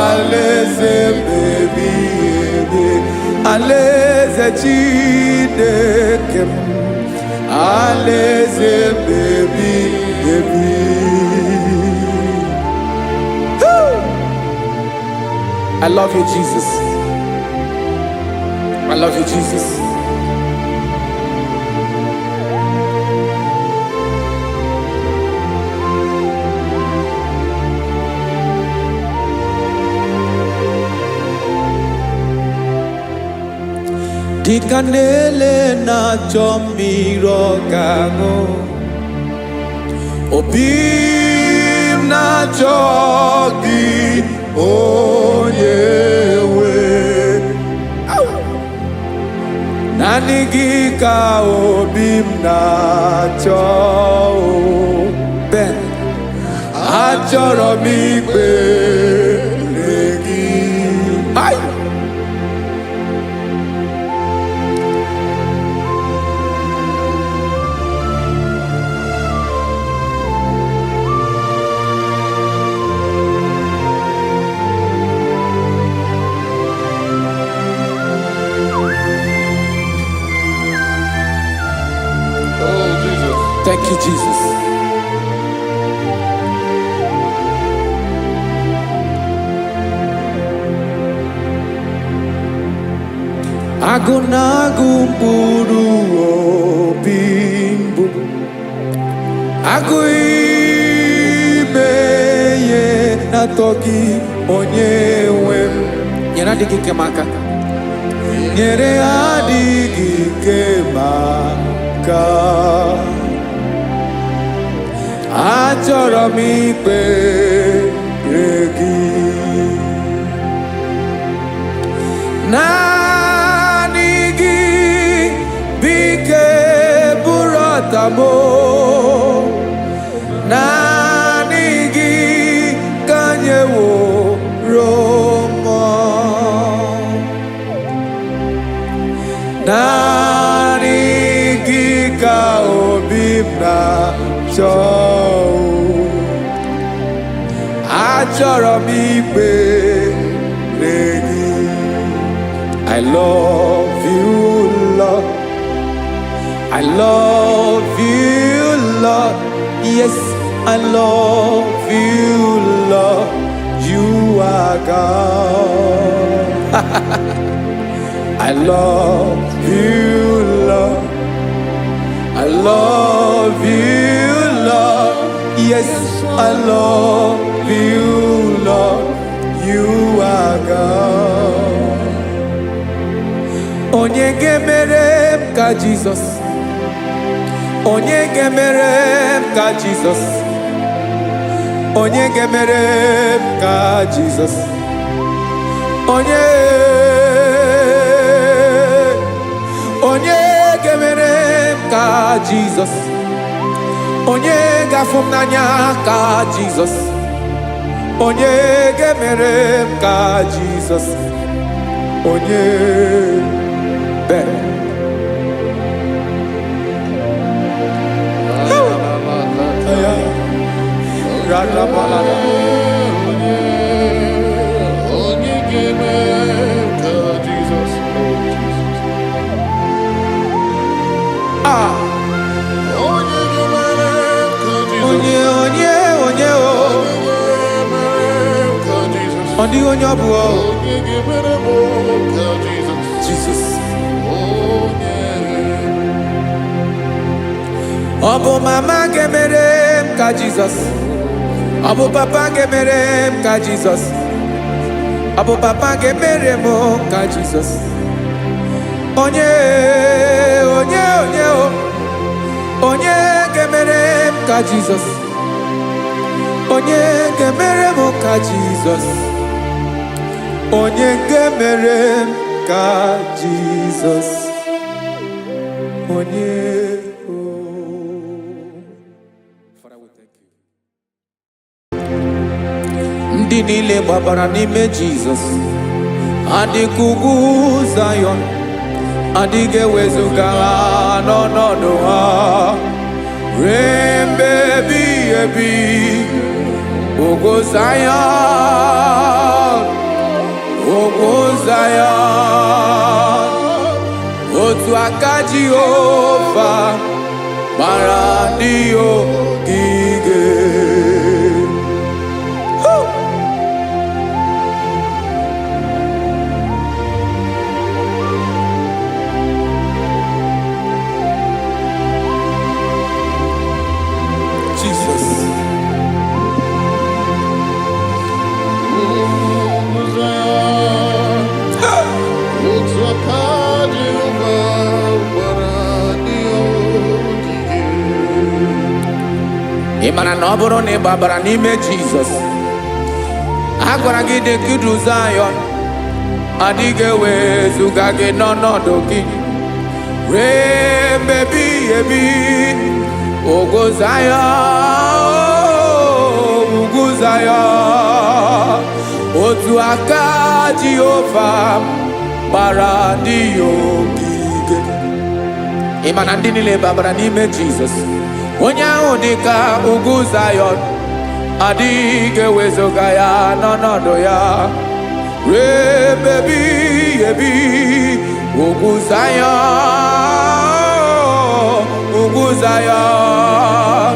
alaeze mbebi ebi, alaeze Chineke m, alaeze mbebi ebi. Woo! I love you, Jesus. I love you, Jesus. Dịka na-ele na-achọ mmiri ọ ga-aṅụ, obi m na-achọ gị, onye nwe. Naanị gị ka obi m na-achọ o. Ben, achọrọ m ikpere gị. Ai! Oh, Jesus. Thank you, Jesus. Agụ na-agụ mkpụrụ obi mbụ, agụ ime ihe na-atọ gị, onye nwe m. Nyere adịghị ike m aka. Nyere adịghị ike maka achọrọ m ikpere gị. Naanị gị bụ ike bụrụ ọta m o. Naanị gị ka nyeworo mmụọ. Naanị gị ka obi m na-achọ. Achọrọ m ikpere gị. I love you, Lord. I love you, Lord. Yes, I love you, Lord. You are God. I love you, Lord. I love you, Lord. Yes, I love you, Lord. You are God. Onye ga-emere m ka Jizọs? Onye ga-emere m ka Jizọs? Onye ga-emere m ka Jizọs? Onye, onye ga-emere m ka Jizọs? Onye ga-afụ m n'anya ka Jizọs? Onye ga-emere m ka Jizọs? Onye bere. Ya. Radabalada. Onye ga-eme ka Jizọs, oh Jesus. Ah, Onye ga-emere ka Jizọs. Onye, onye, onye o. Onye ga-emere ka Jizọs. Ọ dịghị onye ọ bụ o. Onye ga-emere m ka Jizọs. Jizọs. Onye. Ọ bụ mama ga-emere m ka Jizọs? Ọ bụ papa ga-emere m ka Jizọs? Ọ bụ papa ga-emere m ka Jizọs? Onye, onye, onye o. Onye ga-emere m ka Jizọs? Onye ga-emere m ka Jizọs? Onye ga-emere m ka Jizọs? Onye o. Father, we thank you. Ndị niile gbabara n'ime Jizọs adịka ugwu Zayọn, adịghị ewezuga ha n'ọnọdụ ha ruo mgbe ebighị ebi. Ugwu Zayọn, ugwu Zayọn, otu aka Jehova gbara ndị ogige. Woo! Jesus. Ugwu Zayọn, otu aka Jehova gbara ndị ogige. Ị mara na ọ bụrụ na ị gbabara n'ime Jizọs, a gwara gị dị ka idu Zayọn, adịghị ewezuga gị n'ọnọdụ gị ruo mgbe ebighị ebi. Ugwu Zayọn, ugwu Zayọn, otu aka Jehova gbara ndị ya ogige. Ị ma na ndị niile babara n'ime Jizọs, onye ahụ dị ka ugwu Zayọn, adịghị ewezuga ya n'ọnọdụ ya ruo ebe ebighị ebi. Ugwu Zayọn, ugwu Zayọn,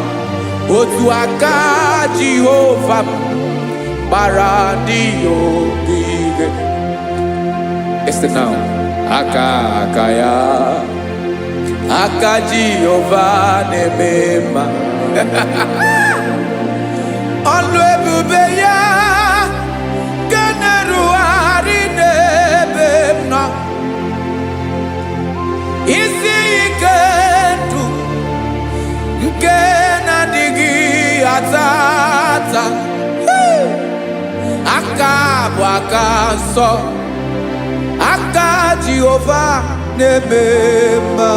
otu aka Jehova gbara ndị ya ogige. Listen now. Aka aka ya, aka Jehova na-eme mma. Ọlụ ebube ya nke na-erugharị n'ebe m nọ. Aka nsọ, aka Jehova na-eme mma.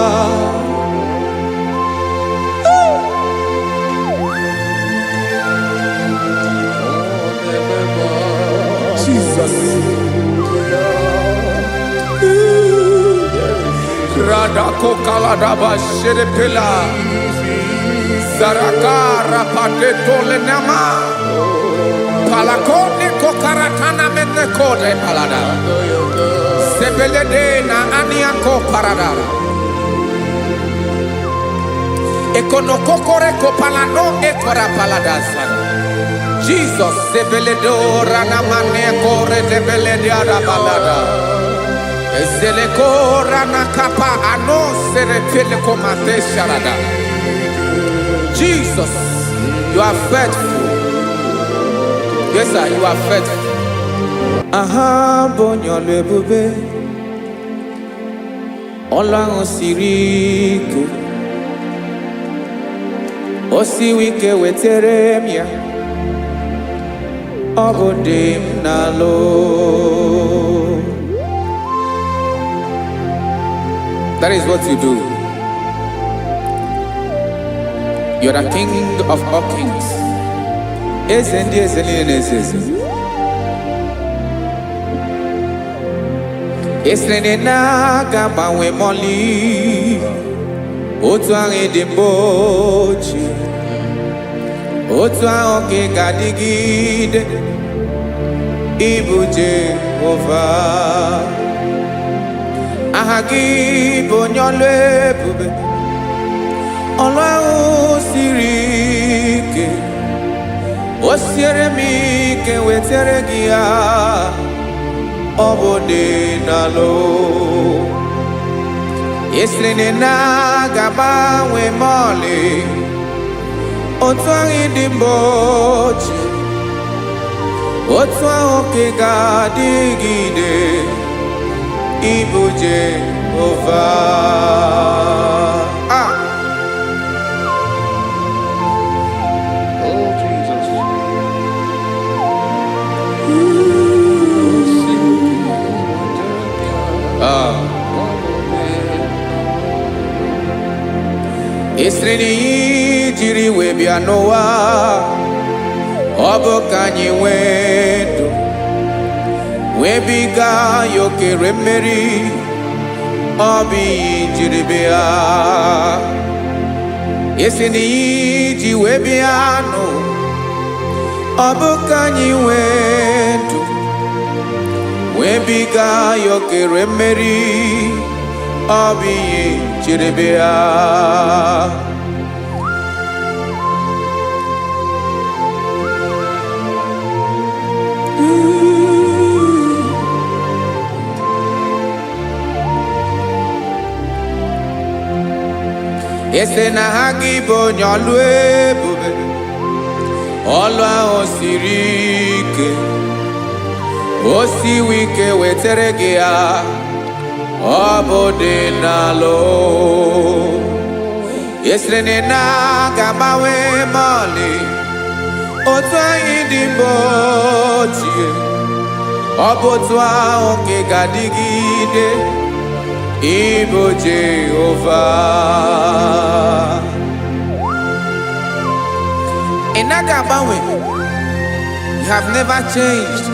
Jesus. Radako kaladaba sherepela. Zaraka rapate tolenama. Palakone kokaratana mene kode palada. Sebelede na aniako parada. Ekonokokore kopalano ekora palada sana. Jesus sebeledo ranamane kore debelede arabalada. Ezeleko ranakapa ano seretele komate sharada. Jesus, you are faithful. Yes, sir, you are faithful. Aha, bụ onye ọlụ ebube, ọlụ ahụ siri ike, o siwi ike wetere m ya, ọ bụ dị m n'alụ. That is what you do. You're the king of all kings. Eze ndị eze niile na-eze eze. Esiri na ị na-aga agbanwe mọlị, otu ahụ ị dị mbụ ochie, otu ahụ ka ị ga-adịgide, ịbụ Jehova. Aha gị bụ onye ọlụ ebube, ọlụ ahụ siri ike, o siere m ike wetere gị ya, ọ bụ dị n'alụ. Esiri na ị na-aga agbanwe mọlị, otu ahụ ị dị mbụ ochie, otu ahụ ka ị ga-adịgide, ịbụ Jehova. Ah! Oh, Jesus. Ah. Esiri na iyi jiri wee bịa n'ụwa, ọ bụ ka anyị nwee ndụ, wee biga ya okere mmeri, ọ bụ iyi jiri bịa. Esi na iyi ji wee bịa n'ụwa, ọ bụ ka anyị nwee ndụ, wee biga ya okere mmeri, ọ bụ iyi jiri bịa. Ese na ha gị bụ onye ọlụ ebube, ọlụ ahụ siri ike, o siwi ike wetere gị ya, ọ bụ dị n'alụ. Esiri na ị na-aga agbanwe mọlị, otu anyị dị mbụ ochie, ọ bụ otu ahụ ka ị ga-adịgide, ịbụ Jehova. Ị naghị agbanwe. You have never changed.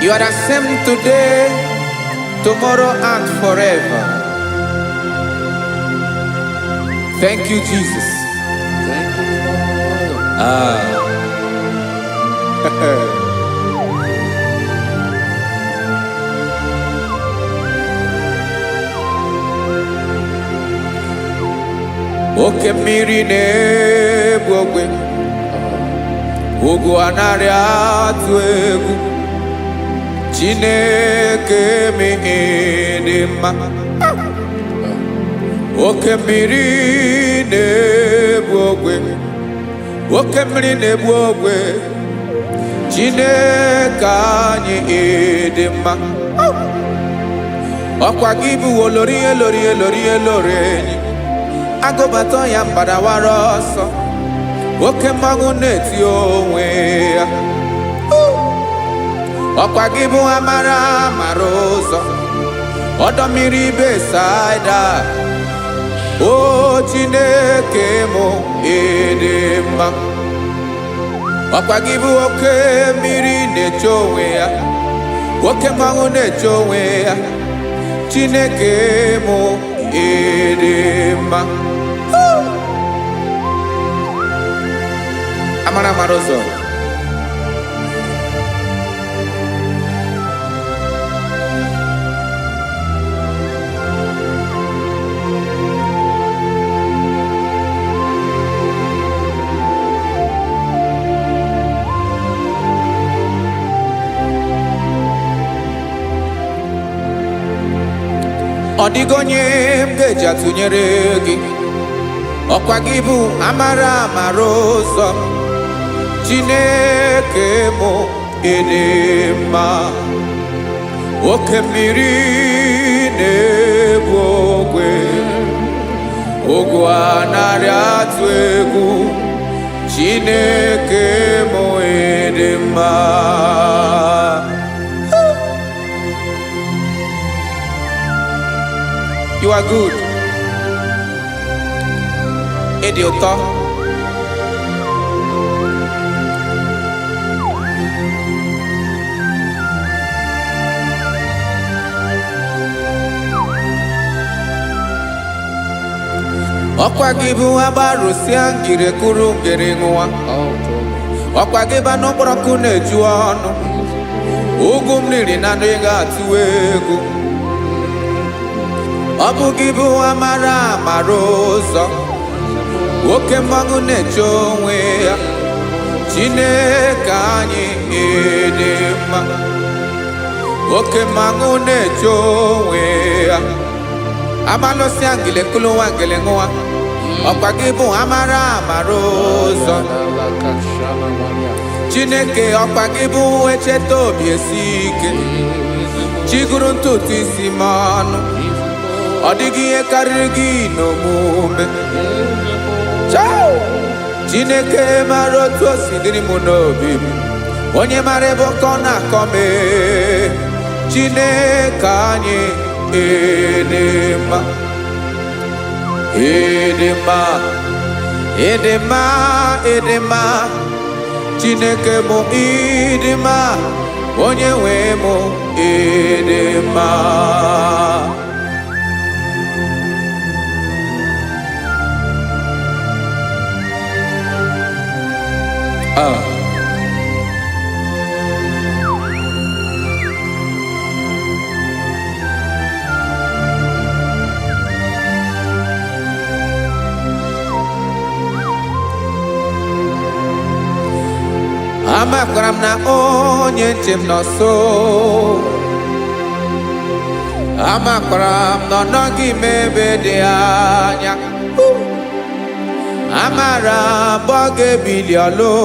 You are the same today, tomorrow, and forever. Thank you, Jesus. Thank you, Lord. Ah. Oke mmiri na-egbu ogwe, ugwu anaghị atụ egwu, Chineke m dị mma. Oke mmiri na-egbu ogwe, oke mmiri na-egbu ogwe, Chineke anyị dị mma. Ọkwa gị bụ olori elori elori elori enyi, agụbata ya mgbadawara ọsọ, oke mmanwụ na-eti onwe ya. Ọkwa gị bụ amara mara ụzọ, ọdọ mmiri Besaida. O Chineke mụ, ịdị mma. Ọkwa gị bụ oke mmiri na-eche onwe ya, oke mmanwụ na-eche onwe ya. Chineke mụ, ịdị mma. Amara mara ụzọ. Ọ dịghị onye m ga-eji atụnyere gị. Ọkwa gị bụ amara amara ụzọ. Chineke mụ, ịdị mma. Oke mmiri na-ebu ogwe, ogwe anarị atụ egwu. Chineke mụ, ịdị mma. You are good. Ịdị ụtọ. Ọkwa gị bụ agbarụsịa ngiri kụrụ ngiri ṅụwa. Ọkwa gị bụ anụ kpọrọ nkụ na-eju ọnụ. Ugwu m riri na ndị ga-atụ egwu. Ọ bụ gị bụ amara amara ụzọ, oke mmanwụ na-eche onwe ya. Chineke anyị, ịdị mma. Oke mmanwụ na-eche onwe ya. Amalụsịa ngile kụlụ nwa ngile ṅụwa. Ọkwa gị bụ amara amara ụzọ. Chineke, ọkwa gị bụ echeta obi esi ike. Chiguru ntutu isi m ọnụ. Ọ dịghị ihe karịrị gị n'omume. Chao! Chineke mara otu o si dịrị m n'obi m. Onye mara ebe ọkọ na-akọ m ee. Chineke anyị, ịdị mma. Ịdị mma, ịdị mma, ịdị mma. Chineke mụ, ịdị mma. Onye nwe mụ, ịdị mma. Ah. Amakwara m na onye nche m nọ nso. Amakwara m na ọ nọghị m ebe dị anya. Amara m ọ ga-ebili ọlụ.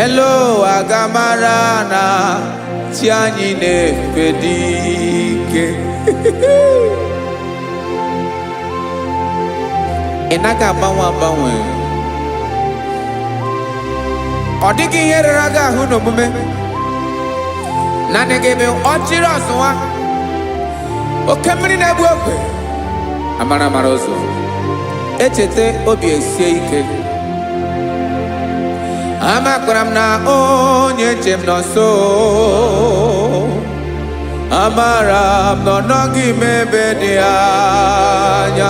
Elu ụwa ga-amara na chi anyị na-efe dị ike. Ị naghị agbanwe agbanwe. Ọ dịghị ihe rara gị ahụ n'omume. Naanị gị bụ ọchịrị ọzụwa, oke mmiri na-egbu ogwe. Amara amara ụzọ. Echeta obi esie ike. Amakwara m na onye nche m nọ nso. Amara m na ọ nọghị m ebe dị anya.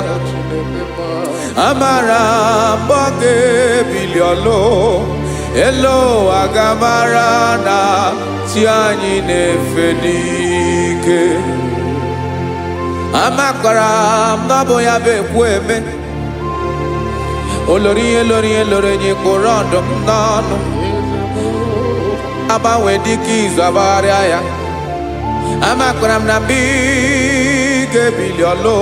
Amara m ọ ga-ebili ọlụ. Elu ụwa ga-amara na chi anyị na-efe n'ike. Amakwara m na ọ bụ ya bụ ekwu eme. Olori ihe lori ihe lori enyi kpụrụ ọdụm n'ọnụ. Agbanwe dịka izu agbagharịa ya. Amakwara m na mgbe ị ga-ebili ọlụ,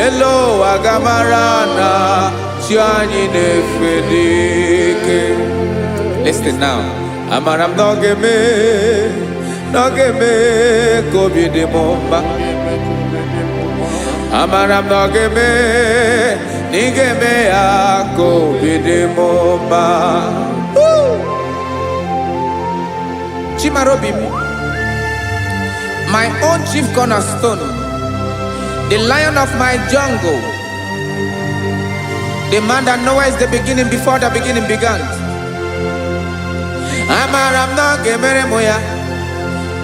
elu ụwa ga-amara na chi anyị na-efe n'ike. Listen now. Amara m na ọ ga-eme, na ọ ga-eme ka obi dị m mma. Amara m na ọ ga-eme, na ị ga-eme ya ka obi dị m mma. Woo! Chimarobi m, my own chief cornerstone, the lion of my jungle, the man that knows the beginning before the beginning began. Amara m na ọ ga-emere m ya,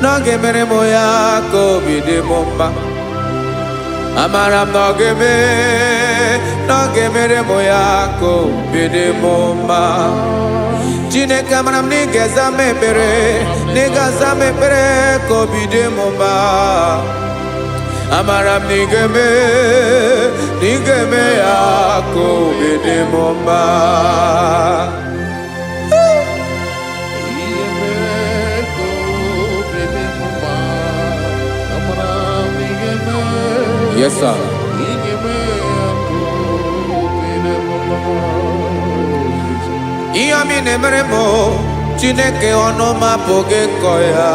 na ọ ga-emere m ya ka obi dị m mma. Amara m na ọ ga-eme, na ọ ga-emere m ya ka obi dị m mma. Chineke, amara m na ị ga-aza m ekpere, na ị ga-aza m ekpere ka obi dị m mma. Amara m na ị ga-eme, na ị ga-eme ya ka obi dị m mma. Ihe mere ka obi dị m mma. Amara m ị ga-eme. Yes, sir. Ị ga-eme ya ka obi dị m mma. Ihe ọma ị na-emere m o, Chineke, ọnụ m apụghị ịkọ ya.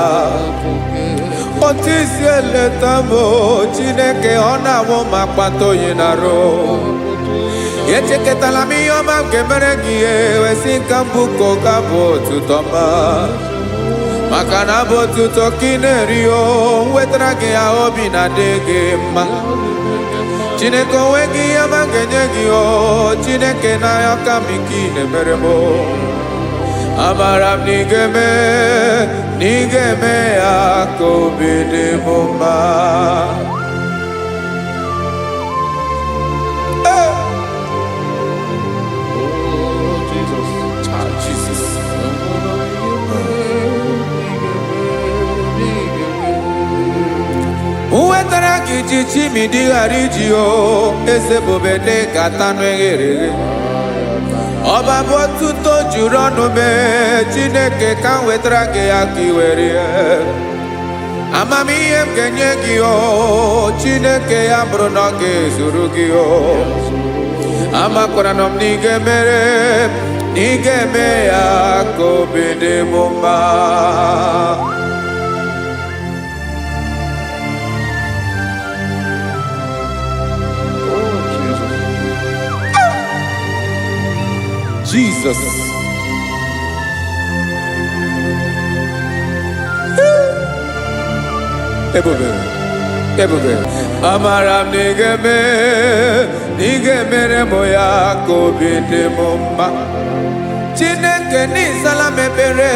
Otu isi eleta m o, Chineke, ọ na-awụ m akpata oyi na-arụ. Echekọtala m ihe ọma m ga-emere gị, wesị nka mbụ ka ọ ga bụ otuto ma maka na abụ otuto ka ị na-eri o wetara gị ya, obi na-adị gị mma. Chineke, onwe gị ihe ọma m ga-enye gị o Chineke, n'anya ka m ike ị na-emere m o. Amara m na ị ga-eme, na ị ga-eme ya ka obi dị m mma. Hey! Oh, Jesus. Ah, Jesus. Amara m ị ga-eme, ị ga-eme, ị ga-eme. Wetara gị ji chimidi ghara iji o eze bube dị ka tanụ eghere eghe. Ọba bụ otuto juru ọnụ mee. Chineke, ka m wetara gị ya ka ị were ya. Amamihe m ga-enye gị o Chineke, ya bụrụ na ọ ga-ezuru gị o. Amakwara na m na ị ga-emere, na ị ga-eme ya ka obi dị m mma. Oh, Jesus. Jesus. Ebube, ebube. Amara m na ị ga-eme, na ị ga-emere m ya ka obi dị m mma. Chineke, n'ịzala m ekpere,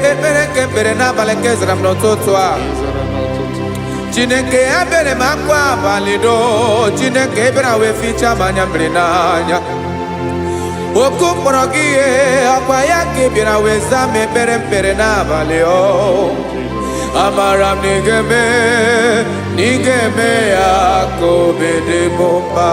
ekpere nke ekpere n'abalị nke zara m n'ụtụtụ a. Ị zara n'ụtụtụ. Chineke, ebere m akwa abalị do. Chineke ebere wee fichaa m anya mmiri n'anya. Oku mkpọrọ gị ihe ọkwa ya ka ị bịara wee zaa m ekpere mkpere n'abalị o. Amara m na ị ga-eme, na ị ga-eme ya ka obi dị m mma.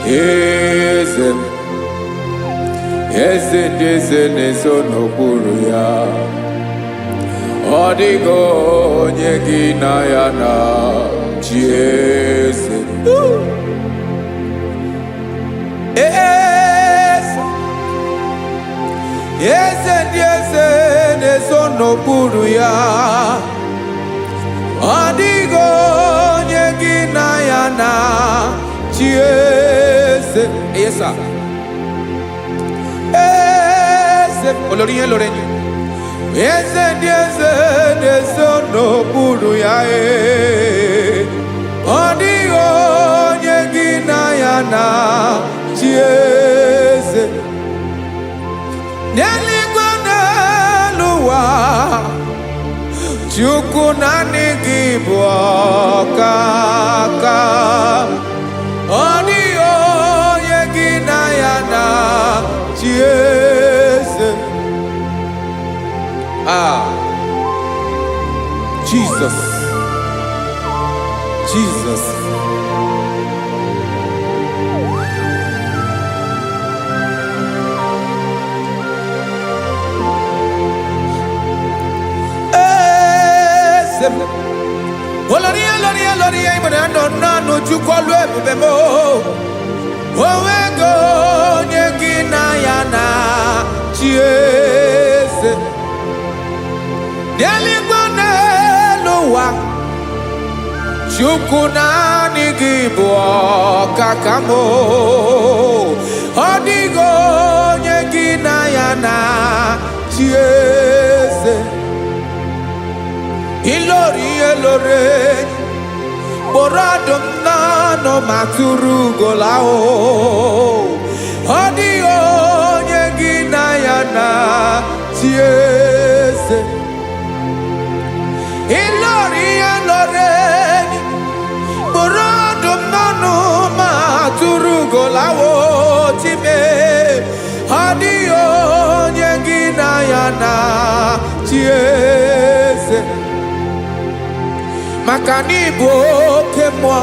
Eze m, eze ndị eze na-ezo n'okpuru ya. Ọ dịghị onye gị na ya na chi. Eze, eze, eze ndị eze na-ezo n'okpuru ya. Ọ dịghị onye gị na ya na chi. Eze, yes sir. Eze olórí ihe lórí enyi, eze ndị eze na-ezo n'okpuru ya ee. Ọ dịghị onye gị na ya na chi. Eze n'eluigwe, n'elu ụwa, Chukwu, naanị gị bụ ọkaka. Ọ dịghị onye gị na ya na chi. Eze. Ah, Jesus, Jesus. Eze m. Olori olori olori ịmụrụ ya nọ naanụ Chukwu ọlụ ebube m. Onwego onye gị na ya na chi eze. N'eluigwe n'elu ụwa, Chukwu naanị gị bụ ọkaka m. Ọ dịghị onye gị na ya na chi eze. Ilori ihe lore enyi, kpụrụ ọdụm n'ọnụ ma tụrụ ugola o. Ọ dịghị onye gị na ya na chi eze. Ilori ihe lore enyi, kpụrụ ọdụm n'ọnụ ma tụrụ ugola o chime. Ọ dịghị onye gị na ya na chi eze. Maka na ịbụ oke mmụọ,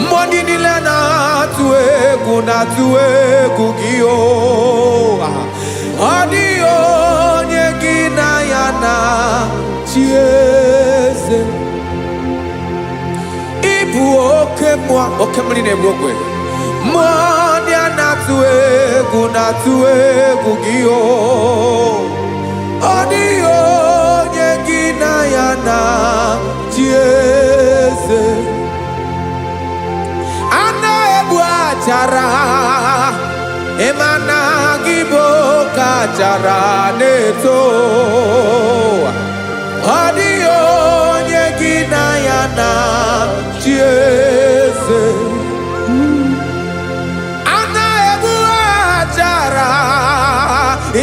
mmụọ ndị niile na-atụ egwu na-atụ egwu gị o. Ọ dịghị onye gị na ya na chi eze. Ịbụ oke mmụọ, oke mmiri na-egbu ogwe. Mmụọ ndị a na-atụ egwu na-atụ egwu gị o. Ọ dịghị onye gị na ya na chi eze. A na-egbu achara, ịma na gị bụ oke achara na-eto. Ọ dịghị onye gị na ya na chi eze. A na-egbu achara,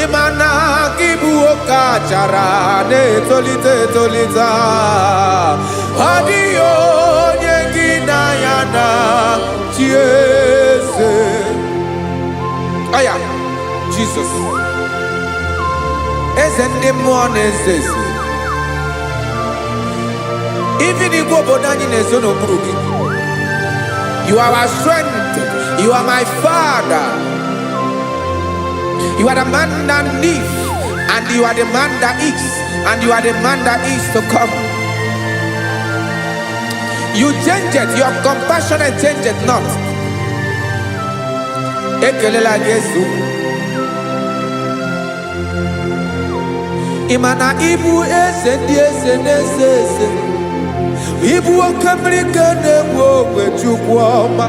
ịma na gị bụ oke achara na-etolite etolite. Ọ dịghị onye gị na ya na chi eze. Aya, Jizọs, eze ndị mmụọ na-eze eze. Even igwe obodo anyị na-ezo n'okpuru gị. You are our strength. You are my father. You are the man that lives, and you are the man that is, and you are the man that is to come. You change it, your compassion change it not. Ekelela gị Ezu. Ị ma na ịbụ eze ndị eze na-eze eze. Ịbụ oke mmiri ka na-egbu ogwe Chukwu ọma.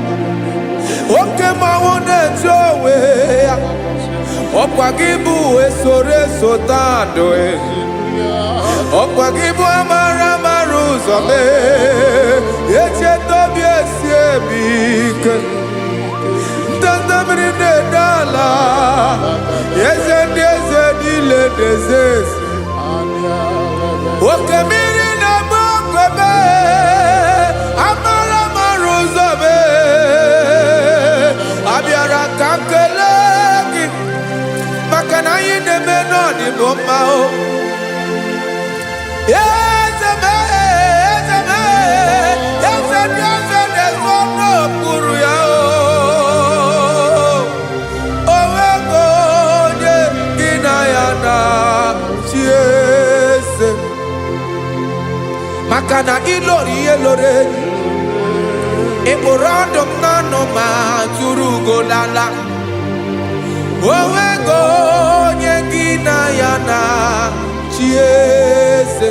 Oke mmanwụ na-etu onwe ya. Ọkwa gị bụ esoro eso tandụ. Ọkwa gị bụ amara amara ụzọ mee. Echeta obi esi emi ike. Ndanda mmiri na-ede ala. Eze ndị eze niile na-eze eze. Oke mmiri na-egbu ogwe mee. Amara amara ụzọ mee. Abịara ka m kelee gị maka na anyị na-eme n'ọdịbụ mma o. Eze m, eze m, eze ndị eze na-ezo n'okpuru ya o. O nwego onye gị na ya na chi eze. Maka na ilori ihe lore enyi, ị kpụrụ ọdụm n'ọnụ ma tụrụ ugo lala. O nwego onye gị na ya na chi eze.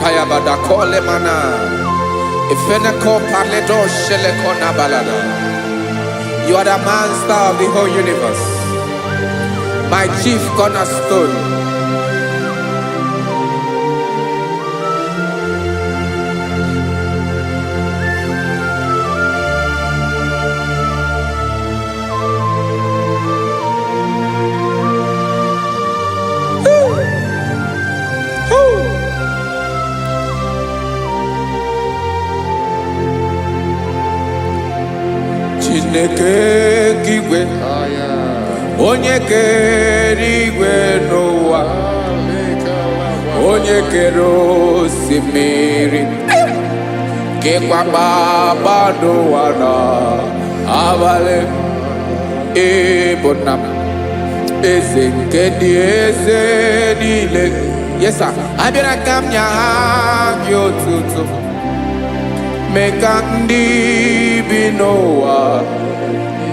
Kayabada kole mana. Ifeneko paledo sheleko na balada. You are the master of the whole universe. My chief cornerstone. Woo. Chineke nke igwe, onye kere igwe n'ụwa, onye kere osimiri, kekwa kpakpando ụwa na abalị, ịbụ nna m, eze nke ndị eze niile. Yes sir. Abịara ka m nye ha gị otuto, mee ka ndị bi n'ụwa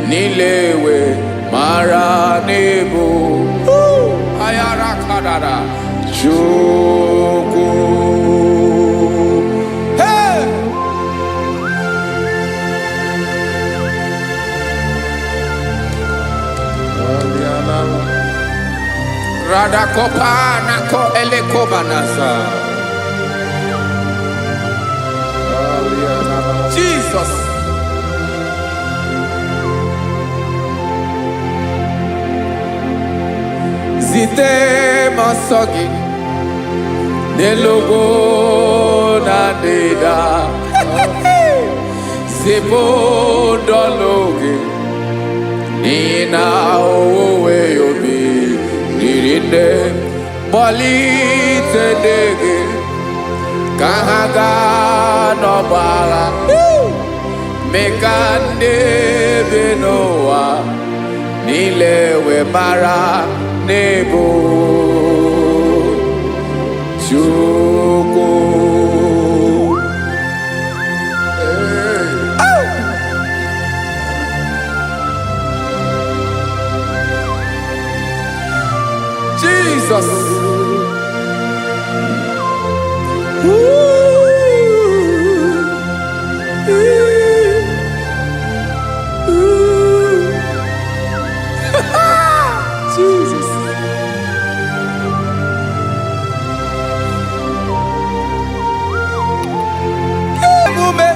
niile wee mara n'ịbụ ayara kadara Chukwu. Hey! Radakopa nako elekobanasa. Jesus. Zite m ọsọ gị n'elu ugwu na ndịda. Zipụ ndọlụ gị n'ihi na owuwe ubi riri nne. Kpọlite ndị gị ka ha gaa n'ọgbọ agha. Mee ka ndị bi n'ụwa niile wee mara n'ịbụ Chukwu. Hey. Jesus. Ooh. Ooh. Ooh. Jesus. Emume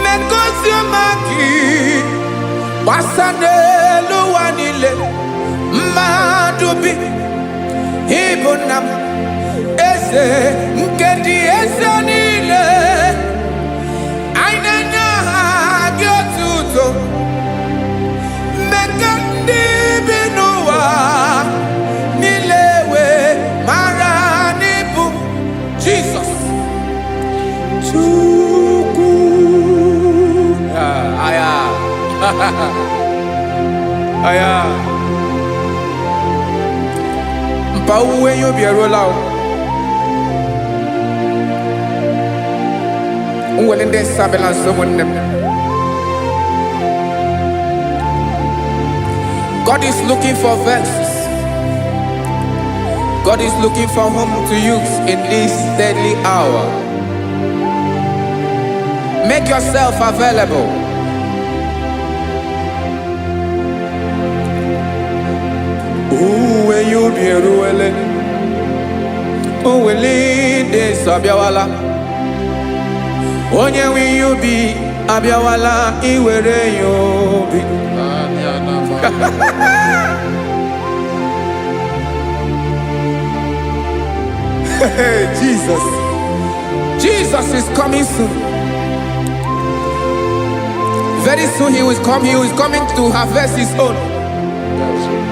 megosi ọma gị gbasa n'elu ụwa niile. Mmadụ bi ịbụ nna m, eze nke dị eze niile. Anyị na-enye aha gị otuto. Mmekọ ndị bi n'ụwa niile wee mara n'ịbụ Jizọs Chukwu. Ah, aya aya mpa, owuwe ihe ubi eruola o. Nwere ndị nsọ abịala nso, ụmụnne m. God is looking for vessels. God is looking for whom to use in this deadly hour. Make yourself available. Owuwe ihe ubi eruwele. Owele ndị nsọ abịawala. Onye nwe ihe ubi abịawala iwere ya obi. Anya na ma. Hey, Jesus. Jesus is coming soon. Very soon he will come. He is coming to harvest his own. That's it.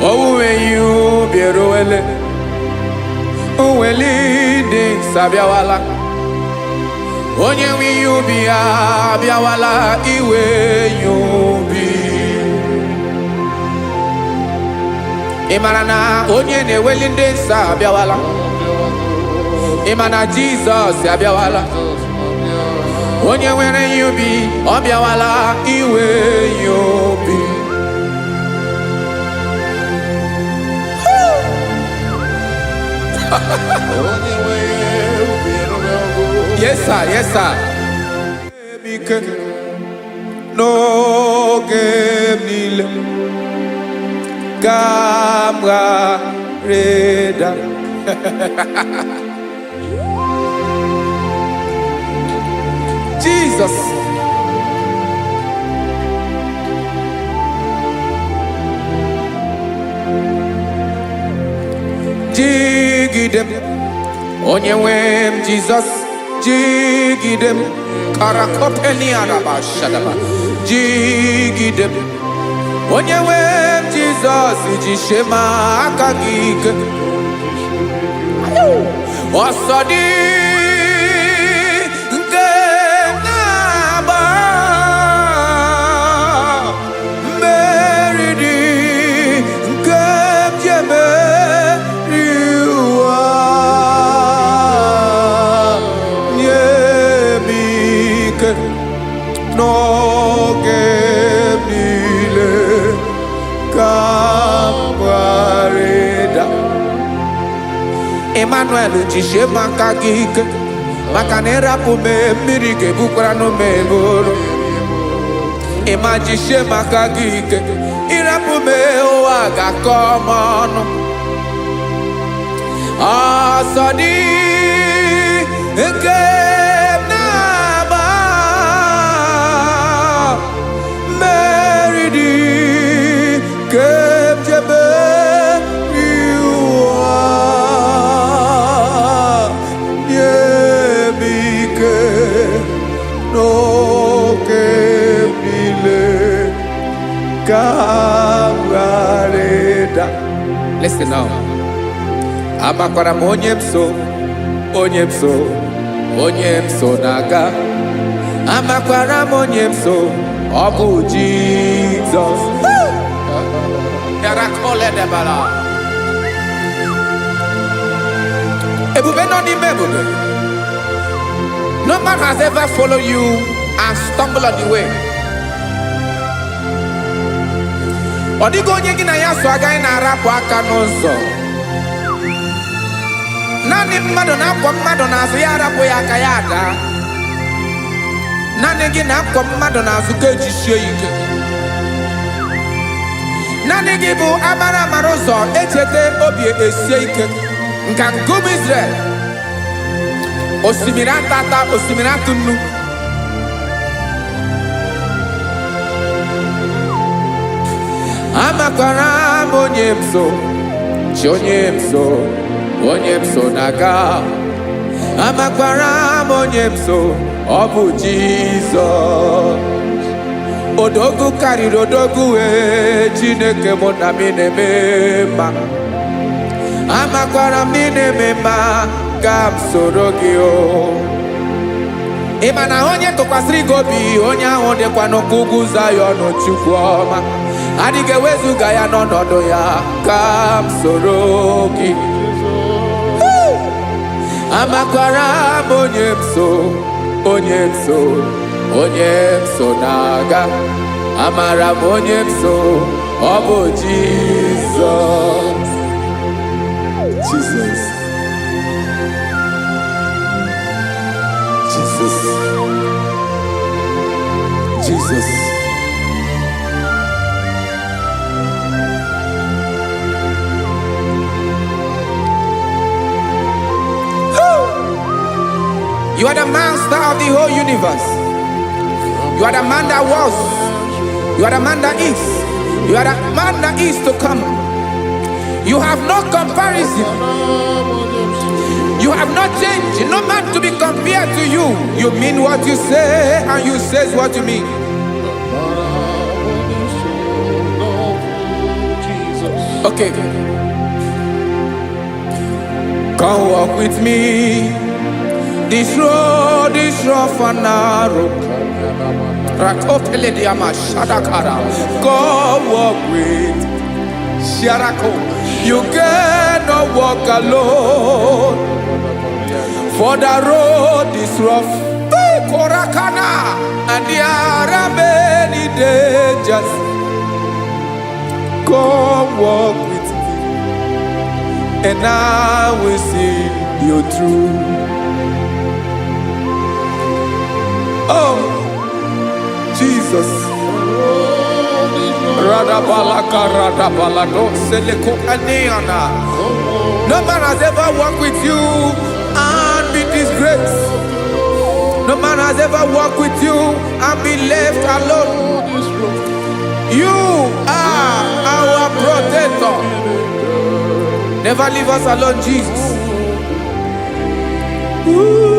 Owuwe ihe ubi eruwele. Owele ndị nsọ abịawala. Onye nwe ihe ubi ya abịawala iwe ya obi. Ị mara na onye na-eweli ndị nsọ abịawala? Ị ma na Jizọs abịawala? Onye nwere ihe ubi ọ bịawala iwe ya obi. Onye nwe ubi erugo. Yes sir, yes sir. Ike n'oge m niile ka m ghara ịda. Jesus. Jigide m, onye nwe m Jizọs, jigide m. Karakopeniaraba shadaba. Jigide m, onye nwe m Jizọs, jisie m aka gị ike. Ọsọ dị nke na-agba, mmeri dị nke Emmanuel, jisie m aka gị ike, maka na ịrapụ m, mmiri ga-ebukwara n'ume eburu. Ịma jisie m aka gị ike, ịrapụ m, ụwa ga-akọ m ọnụ. Ọsọ dị nke m na-agba, mmeri dị nke m jebe ụwa, nye m ike n'oke m niile ka m ghara ịda. Listen now. Amakwara m onye m so, onye m so, onye m so na-aga. Amakwara m onye m so, ọ bụ Jizọs. Yarakoledebala. Ebube nọ n'ime ebube. No man has ever followed you and stumbled on the way. Ọ dịghị onye gị na ya so agaghị na-arapụ aka n'ụzọ. Naanị mmadụ na-akwọ mmadụ n'azụ, ya arapụ ya aka, ya daa. Naanị gị na-akwọ mmadụ n'azụ ka ejisie ya ike. Naanị gị bụ amara amara ụzọ, echeta obi esie ike. Nka nkume Israel, osimiri atata, osimiri atụ nnu. Amakwara m onye m so, chi onye m so, onye m so na-aga. Amakwara m onye m so, ọ bụ Jizọs. Odogwu karịrị odogwu wee, Chineke mụ na m na-eme mma. Amakwara m na ị na-eme mma, ka m soro gị o. Ị ma na onye tụkwasịrị gị obi, onye ahụ dịkwa n'ụkwụ ugwu Zayọn. Chukwu ọma adịghị ewezuga ya n'ọnọdụ ya, ka m soro gị. Amakwara m onye m so, onye m so, onye m so na-aga. Amara m onye m so, ọ bụ Jizọs. Jesus. Jesus. Jesus. You are the master of the whole universe. You are the man that was. You are the man that is. You are the man that is to come. You have no comparison. You have not changed. No man to be compared to you. You mean what you say, and you say what you mean. Jesus. Okay. Come walk with me. This road is rough and narrow. Rakopelediama shadakara. Come walk with Sharako. You cannot walk alone, for the road is rough. Hey, Korakana, and there are many dangers. Come walk with me, and I will see you through. Oh, Jesus. Radabalaka radabalado seleko aneana. No man has ever walked with you and be disgraced. No man has ever walked with you and be left alone. You are our protector. Never leave us alone, Jesus. Ooh.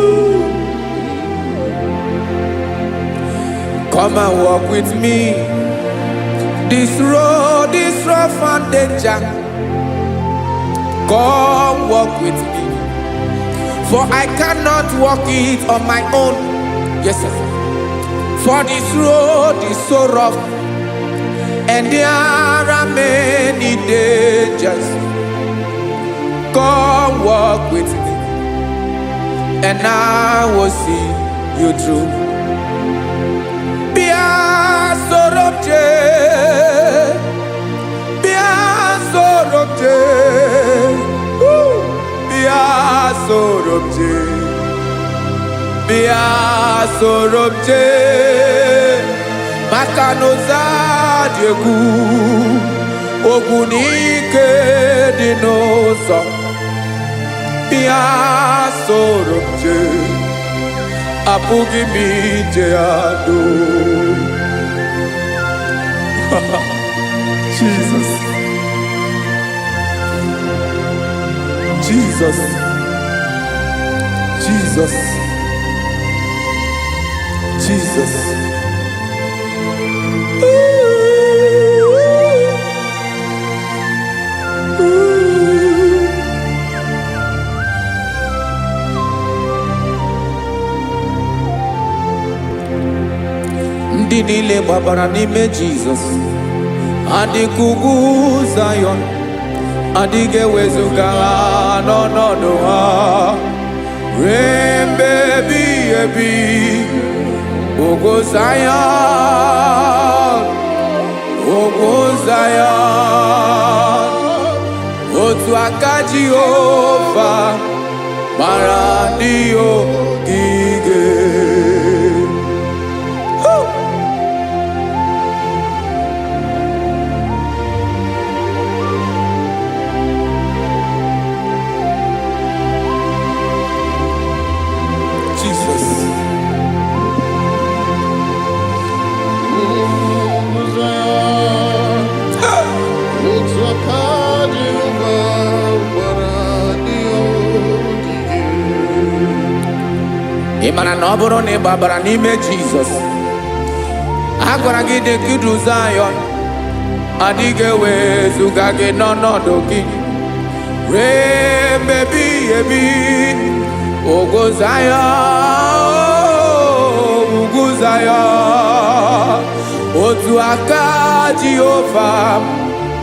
Come and walk with me. This road is rough and danger. Come walk with me. For I cannot walk it on my own. Yes, sir. For this road is so rough, and there are many dangers. Come walk with me, and I will see you through. Bịa soro m jee, bịa soro m jee, woo, bịa. soro m jee, maka na ụzọ a dị egwu, ogwu na ike dị n'ụzọ. Bịa soro m jee, apụghị m ije ya doo. Jesus, Jesus, Jesus, Jesus. Ooh, ooh. Ndị niile gbabara n'ime Jizọs adịka ugwu Zayọn, adịghị ewezuga ha n'ọnọdụ ha ruo mgbe ebighị ebi. Ugwu Zayọn, ugwu Zayọn, otu aka Jehova gbara ndị ogige. Woo! Jesus. Ugwu Zayọn, otu aka Jehova gbara ndị ogige. Ị mara na ọ bụrụ na ị gbabara n'ime Jizọs, a gwara gị dị ka idu Zayọn, adịghị ewezuga gị n'ọnọdụ gị ruo mgbe ebighị ebi. Ugwu Zayọn, ugwu Zayọn, otu aka Jehova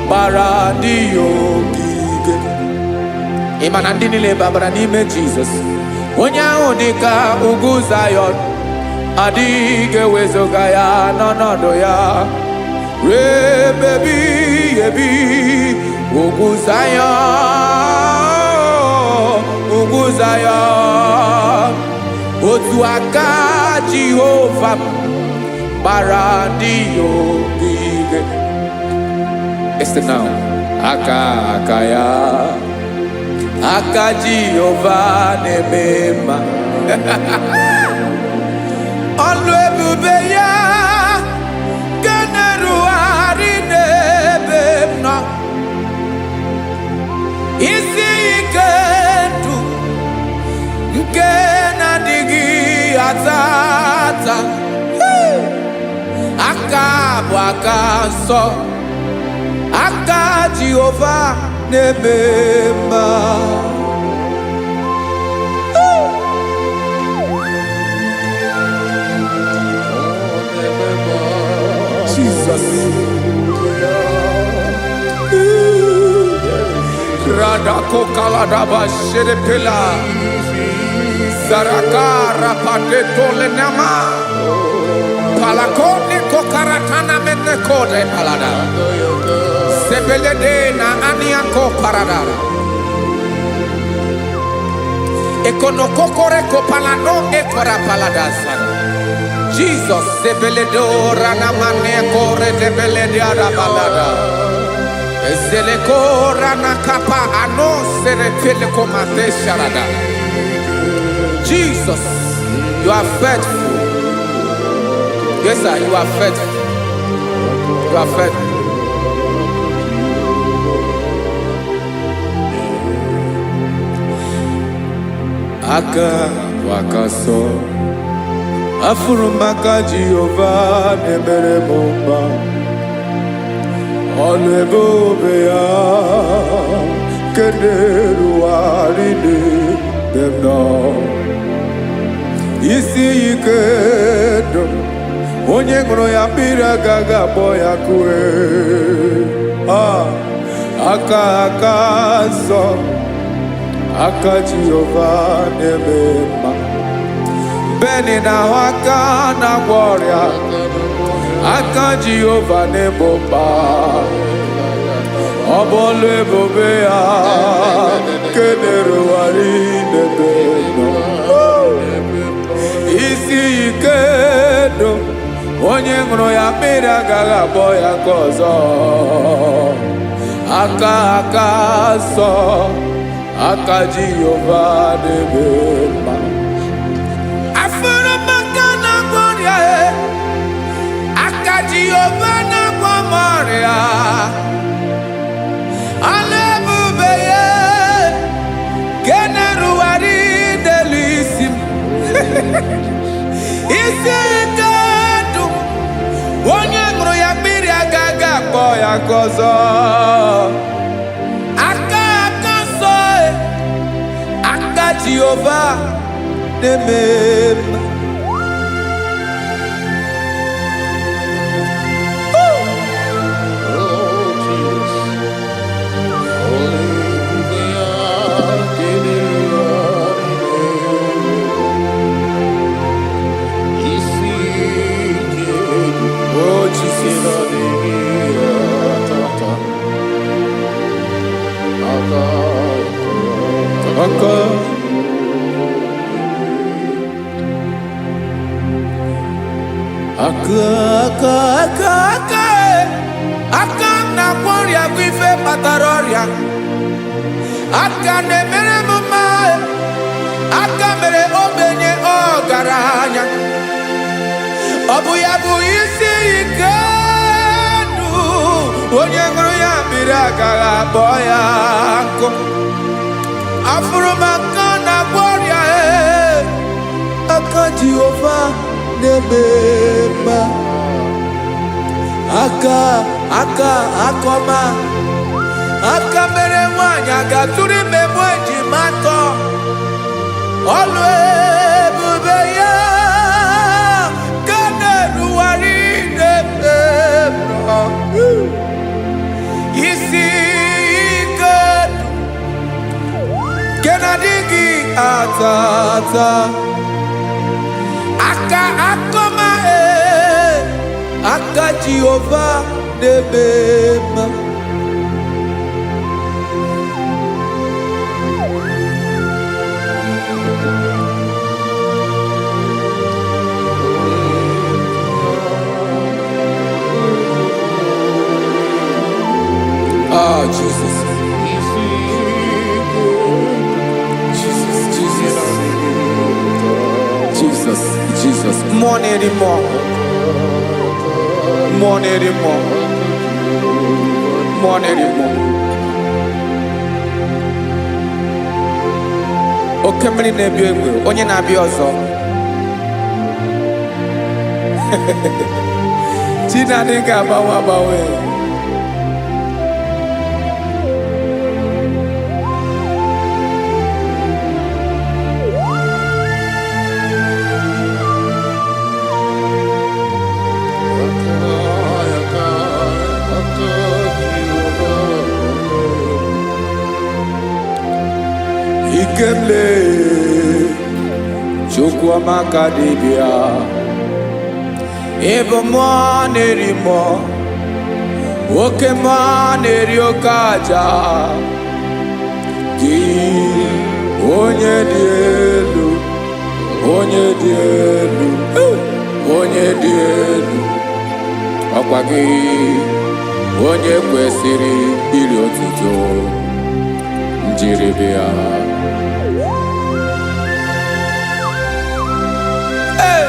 gbara ndị ya ogige. Ị ma na ndị niile babara n'ime Jizọs, onye ahụ dị ka ugwu Zayọn, adịghị ewezuga ya n'ọnọdụ ya ruo ebe ebighị ebi. Ugwu Zayọn, ugwu Zayọn, otu aka Jehova gbara ndị ya ogige. Listen now. Aka aka ya, aka Jehova na-eme mma. Ọlụ ebube ya nke na-erugharị n'ebe m nọ, isi ike ndụ nke na-adịghị ata ata. Aka bụ aka nsọ, aka Jehova na-eme mma. Ọ na-eme mma. Jesus. Radako kaladaba shedepela. Zaraka rapateto lenama. Palakone kokaratana mene kode palada. Sebelede na aniako paradara. Ekonokokore kopalano ekora paladasa. Jesus sebeledo ranamane kore debelede arabalada. Ezeleko ranakapa ano seretele komate sharada. Jesus, you are faithful. Yes, sir, you are faithful. You are faithful. Aka bụ aka sọ, afụrụ m aka Jehova na-emere m mma. Ọlụ ebube ya nke na-erugharị n'ebe m nọ, isi ike ndụ, onye ṅụrụ ya mmiri agaghị akpọ ya kue. Ah, aka aka nsọ, aka Jehova na-eme mma. Beni na-ahụ aka na-agwọ ọrịa, aka Jehova na-egbo mkpa. Ọ bụ ọlụ ebube ya nke na-erugharị n'ebe nọ, isi ike Onye ṅụrụ ya mmiri agaghị akpọ ya nke ọzọ. Aka aka nsọ, aka Jehova na-eme mma. Afụrụ m aka na-agwọ ọrịa e, aka Jehova na-agwọ m ọrịa. Ọla ebube ya ke na-erugharị n'elu isi m. Isi ike ndụ, onye ṅụrụ ya mmiri agaghị akpọ ya nke ọzọ. Aka aka nsọ e, aka Jehova na-eme mma. Oh, Jesus. Oh, Jesus. Aka aka aka aka aka e. Aka m na-agwọ ọrịa bụ ife kpatara ọrịa. Aka na-emere m mma e. Aka mere ogbenye ọgaranya. Ọ bụ ya bụ isi ike ndụ. Onye ṅụrụ ya mmiri agaghị akpọ ya nkụ. Afụrụ m aka na-agwọ ọrịa e. Aka Jehova na-eme mma. Aka aka akọma. Aka mere nwaanyị a ga-atụrụ ime mụ ejima atọ. Ọlụ ebube ya ka na-erugharị n'ebe m nọ. Isi ike ndụ nke na-adịghị ata ata. Aka akọma e, aka Jehova na-eme mma. Ah, Jesus, Jesus, Jesus, Jesus, Jesus. Mmụọ na-eri mmụọ, mmụọ na-eri mmụọ, mmụọ na-eri mmụọ. Oke mmiri na-ebi egbe, onye na-abịa ọzọ. Chi na-adịghị agbanwe agbanwe. Ikemle Chukwuamaka dibịa. Ịbụ mmụọ na-eri mmụọ, oke mmụọ na-eri oke aja. Gị onye dị elu, onye dị elu, onye dị elu, ọkwa gị onye kwesịrị iri otuto njiribịa. Hey!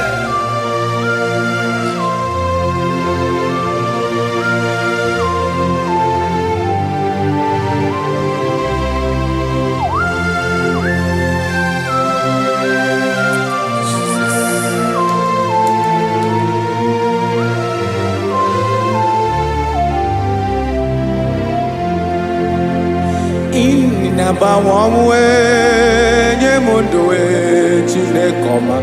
Na-agbanwe ọnwụ ee, nye m ndụ ee, Chineke ọma.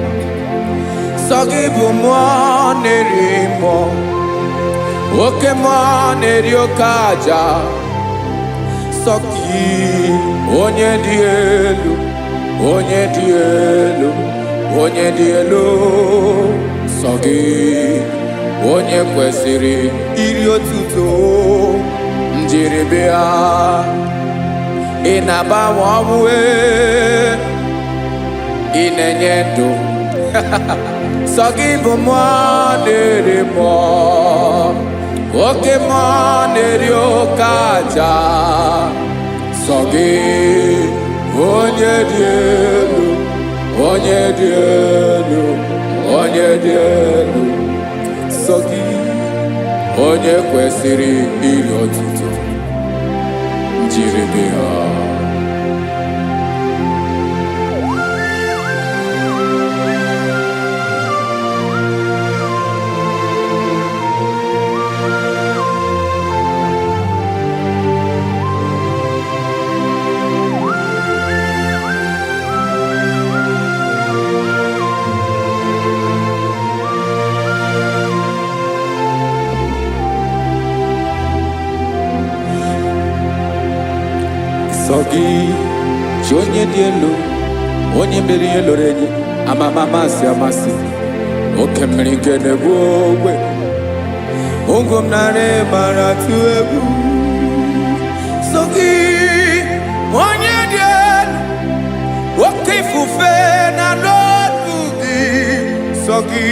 Sọ gị bụ mmụọ na-eri mmụọ, oke mmụọ na-eri oke aja. Sọ gị onye dị elu, onye dị elu, onye dị elu. Sọ gị onye kwesịrị iri otuto njiribịa. Ị na-agbanwe ọnwụ ee, ị na-enye ndụ. Sọ gị bụ mmụọ na-eri mmụọ, oke mmụọ na-eri oke aja. Sọ gị onye dị elu, onye dị elu, onye dị elu. Sọ gị onye kwesịrị iri otuto njiri dị ha. Sọ gị chi onye dị elu, onye mere ihe lụrụ enyi, amama amasị amasị, oke mmiri nke na-egbu ogbe, ugwu m narị mara tụ egwu. Sọ gị onye dị elu, oke ifufe na n'olu gị. Sọ gị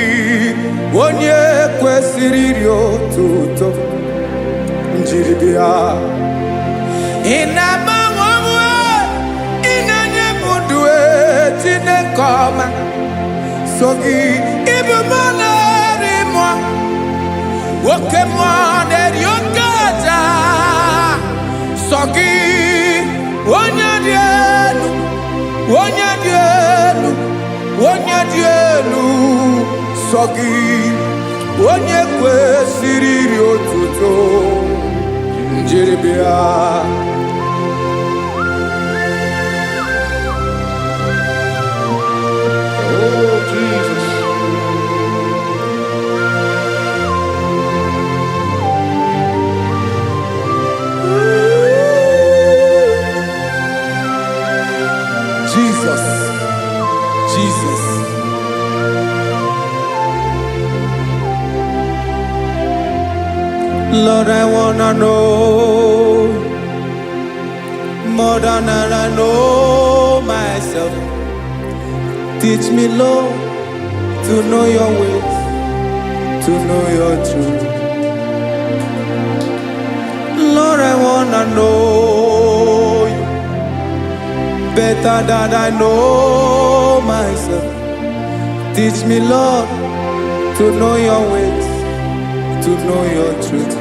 onye kwesịrị iri otuto njiri bịa. Ị na-agbanwe onwe, ị na-enye m ndụ e, Chineke ọma. So gị ịbụ mmụọ na-eri mmụọ, oke mmụọ na-eri oke aja. Sọ gị onye dị elu, onye dị elu, onye dị elu. Sọ gị onye kwesịrị iri otuto njiri bịa. Oh, Jesus. Jesus, Jesus. Lord, I wanna know more than I know myself. Teach me, Lord, to know your ways, to know your truth. Lord, I wanna know you better than I know myself. Teach me, Lord, to know your ways, to know your truth.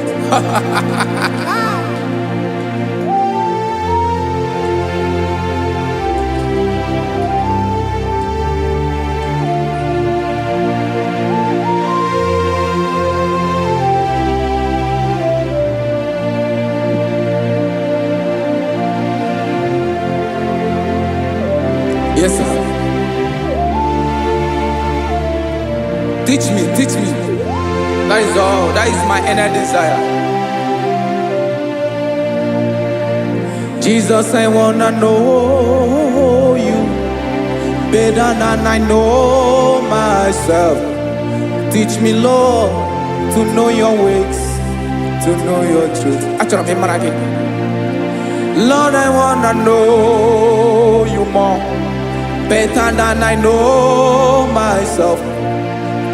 Yes, sir. Teach me, teach me. That is all. That is my inner desire. Jesus, I wanna know you better than I know myself. Teach me, Lord, to know your ways, to know your truth. Achọrọ m ịmara gị. Lord, I wanna know you more, better than I know myself.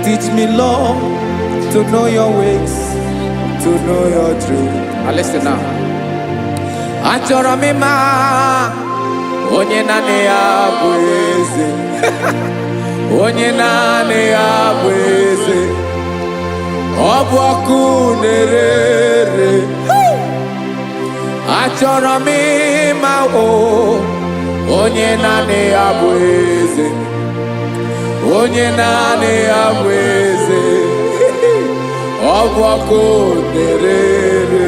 Teach me, Lord, to know your ways, to know your truth. Now listen now. Achọrọ m ịma onye naanị ya bụ eze, onye naanị ya bụ eze. Ọ bụ ọkụ na-ere ere. Achọrọ m ịma o onye naanị ya bụ eze, onye naanị ya bụ eze. Ọ bụ ọkụ na-ere ere.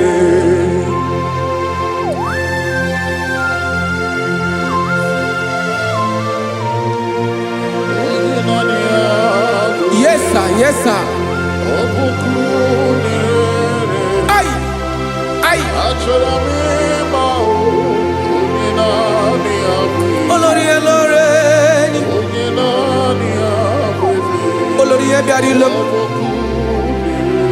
Onye naanị ya bụ Yes sir, yes sir. Ọ bụ ọkụ na-ere. Ai, ai. Achọrọ m ịma o, onye naanị ya bụ eze. Olórí elóore ni. Onye naanị ya bụ eze. Olórí ihe bịara ilo. Ọ bụ ọkụ na-ere.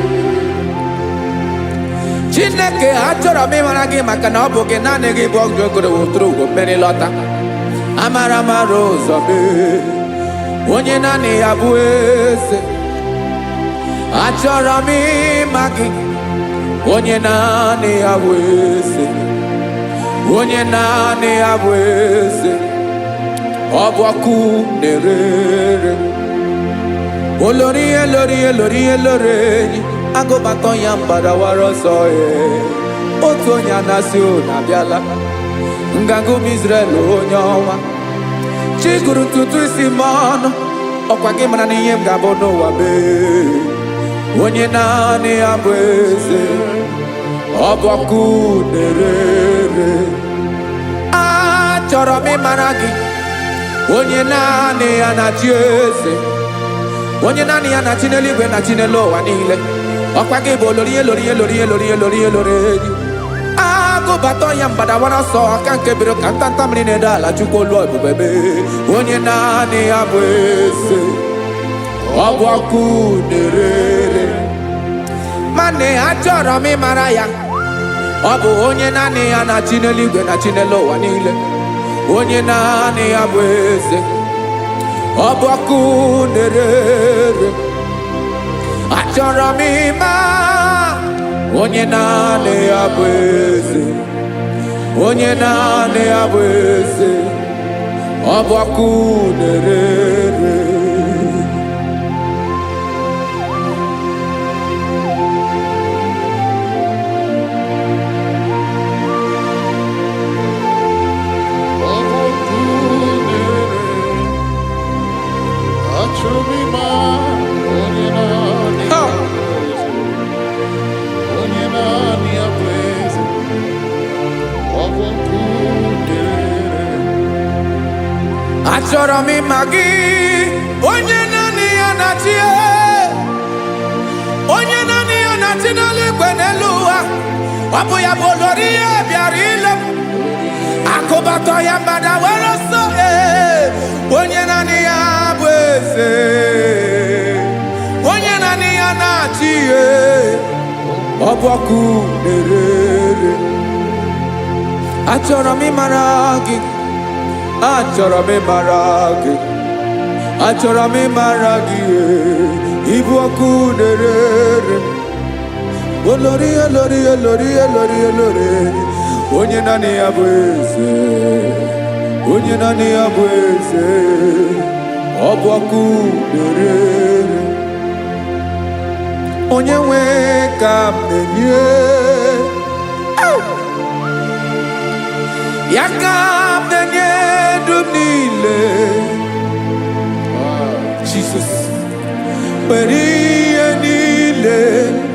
Chineke, achọrọ m ịmara gị maka na ọ bụ gị naanị gị bụ ọgụ ogoro woturu ugo mmeri lọta. Amara mara ụzọ mee. Onye naanị ya bụ eze. Achọrọ m ịma gị, onye naanị ya bụ eze. Onye naanị ya bụ eze. Ọ bụ ọkụ na-ere ere. Olórí elórí elórí elórí enyi agụbatọ ya mgbadawara ọsọ ee. Otu onye anasị unu abịala. Nganga ụmụ Izrel, onye ọnwa chi gụrụ ntutu isi m ọnụ, ọkwa gị mara na ihe m ga-abụ n'ụwa mee. Onye naanị ya bụ eze, ọ bụ ọkụ na-ere ere. Achọrọ m ịmara gị, onye naanị ya na-achị eze, onye naanị ya na-achị n'eluigwe na chi n'elu ụwa niile. Ọkwa gị bụ olori elori elori elori elori elori enyi agụbata ya mgbadawara ọsọ aka nke biro ka ntanta mmiri na-ede ala. Chukwu olu ebube mee, onye naanị ya bụ eze, ọ bụ ọkụ na-ere ere. Mana achọrọ m ịmara ya, ọ bụ onye naanị ya na-achị n'eluigwe na chi n'elu ụwa niile, onye naanị ya bụ eze, ọ bụ ọkụ na-ere ere. Achọrọ m ịma onye naanị ya bụ eze, onye naanị ya bụ eze, ọ bụ ọkụ na-ere ere. Ọ bụ ọkụ na-ere. Achọrọ m ịma onye naanị Ha! ya bụ eze. Onye naanị ya bụ eze. Ọ bụ ọkụ na-ere. Achọrọ m ịma gị, onye naanị ya na-achị, onye naanị ya na-achị n'eluigwe n'elu ụwa. Ọ bụ ya bụ olori ihe bịara ile m akụbatọ ya mgbada were ọsọ ee. Onye naanị ya bụ eze, onye naanị ya na-achị, ee. Ọ bụ ọkụ na-ere ere. Achọrọ m ịmara gị, achọrọ m ịmara gị, achọrọ m ịmara gị ee. Ịbụ ọkụ na-ere ere. Olori olori olori olori olori, onye naanị ya bụ eze, onye naanị ya bụ eze, ọ bụ ọkụ na-ere ere. Onye nwe ka m na-enye ya, ka m na-enye ndụ m niile. Jesus, were ihe niile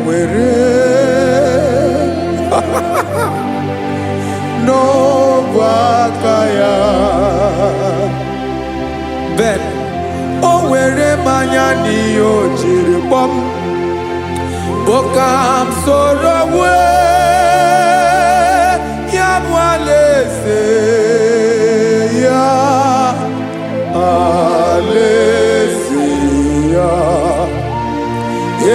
were n'ogwe aka ya. Ben o were mmanya n'ihe o jiri kpọm bụ ka m soro wee ya bụ alaeze ya, alaeze ya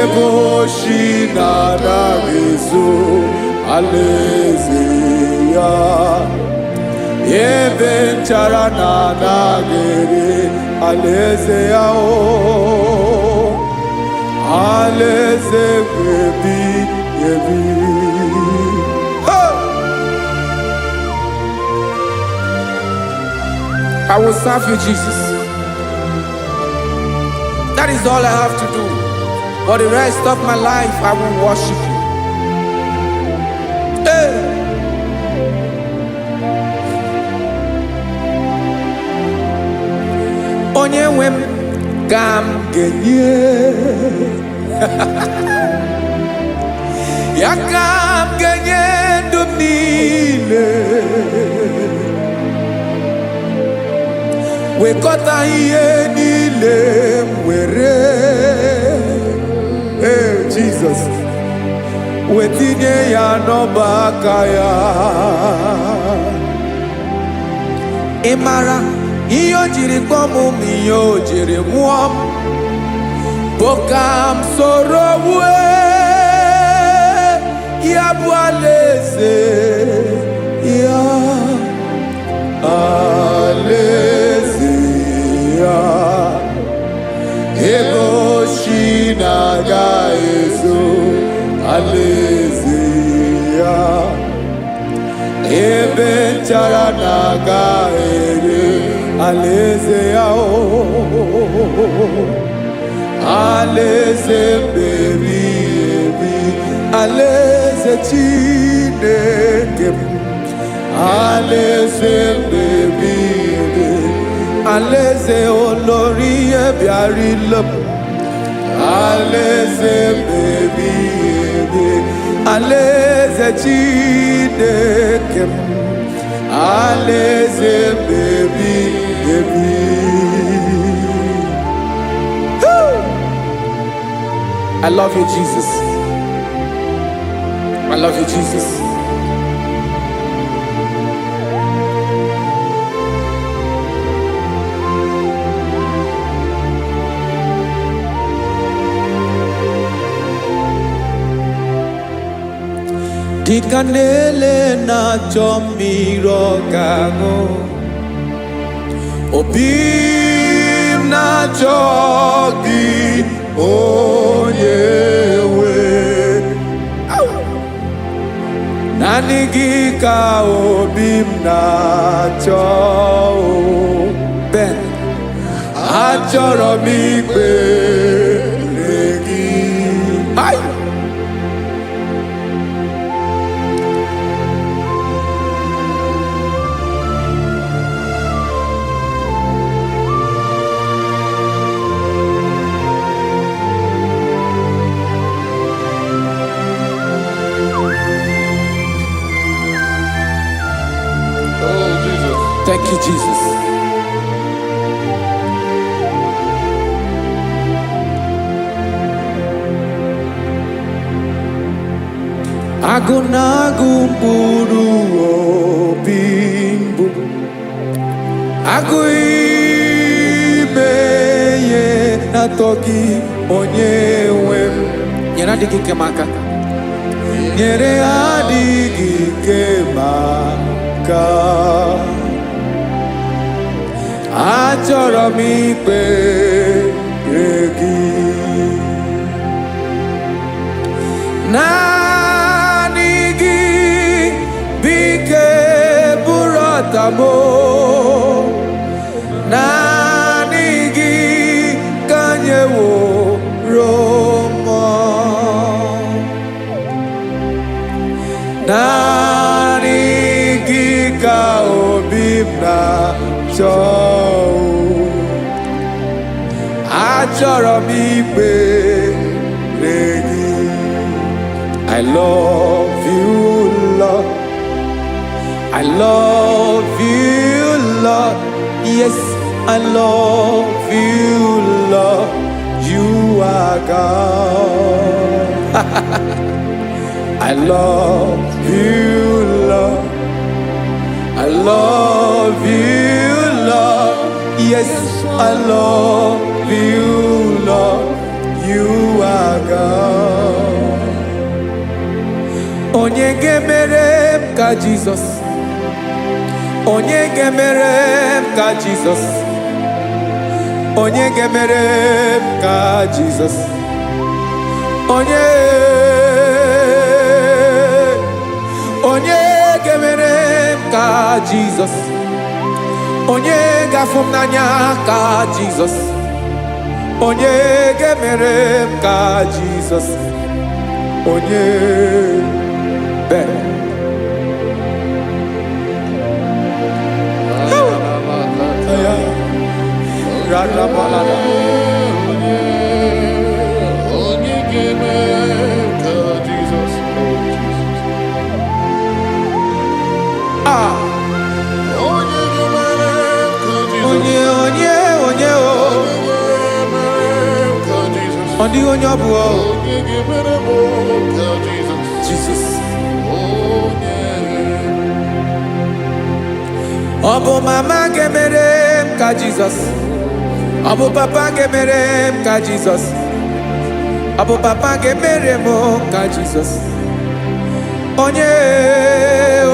ebe oshi na-anaghị ezo, alaeze ya ebe nchara na-anaghị ere, alaeze ya o alaeze ebi ebi. Hey! I will serve you, Jesus. That is all I have to do. For the rest of my life, I will worship you. Hey! Onye nwe m ka m ga-enye ya, ka m ga-enye ndụ m niile, wekọta ihe niile m were. Ee, Jizọs, wetinye ya n'ọba aka ya. Ị mara ihe o jiri kpọọ m ma ihe o jiri nwụọ m bụ ka m soro wue ya bụ alaeze ya, alaeze ya. ya, ebe nchara na-aga ere alaeze ya o, alaeze mbebi ebi, alaeze Chineke m, alaeze mbebi ebi, alaeze olórí bịara ile m, alaeze mbebi ebi, alaeze Chineke m, alaeze mbebi ebi. I love you, Jesus. I love you, Jesus. Dịka na-ele na-achọ mmiri ọ ga-aṅụ, obi m na-achọ gị, onye nwe. Naanị gị ka obi m na-achọ o. Ben, achọrọ m ikpere gị. Ai! Oh, Jesus. Thank you, Jesus. Agụ na-agụ mkpụrụ obi mbụ, agụ ime ihe na-atọ gị, onye nwe m. Nyere adịghị ike m aka. Nyere adịghị ike m aka. Achọrọ m ikpere gị. Naanị gị bike bụrụ ọtamo. Naanị gị ka nyeworo mmụọ. Naanị gị ka obi m na-achọ. Achọrọ m ikpere gị. I love you, Lord. I love you, Lord. Yes, I love you, Lord. You are God. I love you, Lord. I love you, Lord. Yes, I love you, Lord. You are God. Onye ga-emere m ka Jizọs? Onye ga-emere m ka Jizọs? Onye ga-emere m ka Jizọs? Onye, onye ga-emere m ka Jizọs? Onye ga-afụ m n'anya ka Jizọs? Onye ga-emere m ka Jizọs? Onye ben. Aya. Radabalada. Onye ga-eme ka Jizọs, oh Jesus. Ah, Onye ga-emere ka Jizọs. Onye, onye, onye o. Onye ga-emere ka Jizọs. Ọ dịghị onye ọ bụ o. Onye ga-emere m ka Jizọs. Jizọs. Onye. Ọ bụ mama ga-emere m ka Jizọs? Ọ bụ papa ga-emere m ka Jizọs? Ọ bụ papa ga-emere m ka Jizọs? Onye,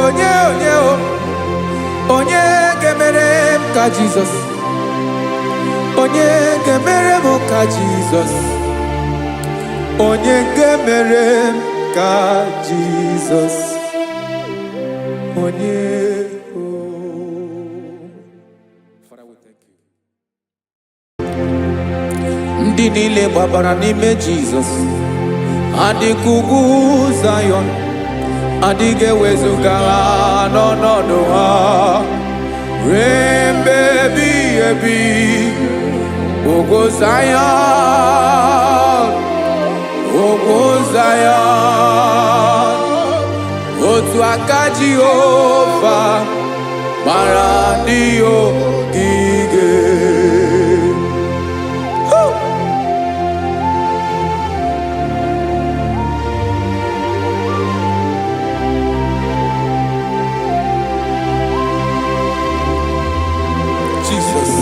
onye, onye o. Onye ga-emere m ka Jizọs? Onye ga-emere m ka Jizọs? Onye ga-emere m ka Jizọs, onye o. Father, we thank you. Ndị niile gbabara n'ime Jizọs adịka ugwu Zayọn, adịghị ewezuga ha n'ọnọdụ ha ruo mgbe ebighị ebi. Ugwu Zayọn, ugwu Zayọn, otu aka Jehova gbara ndị ogige. Jesus.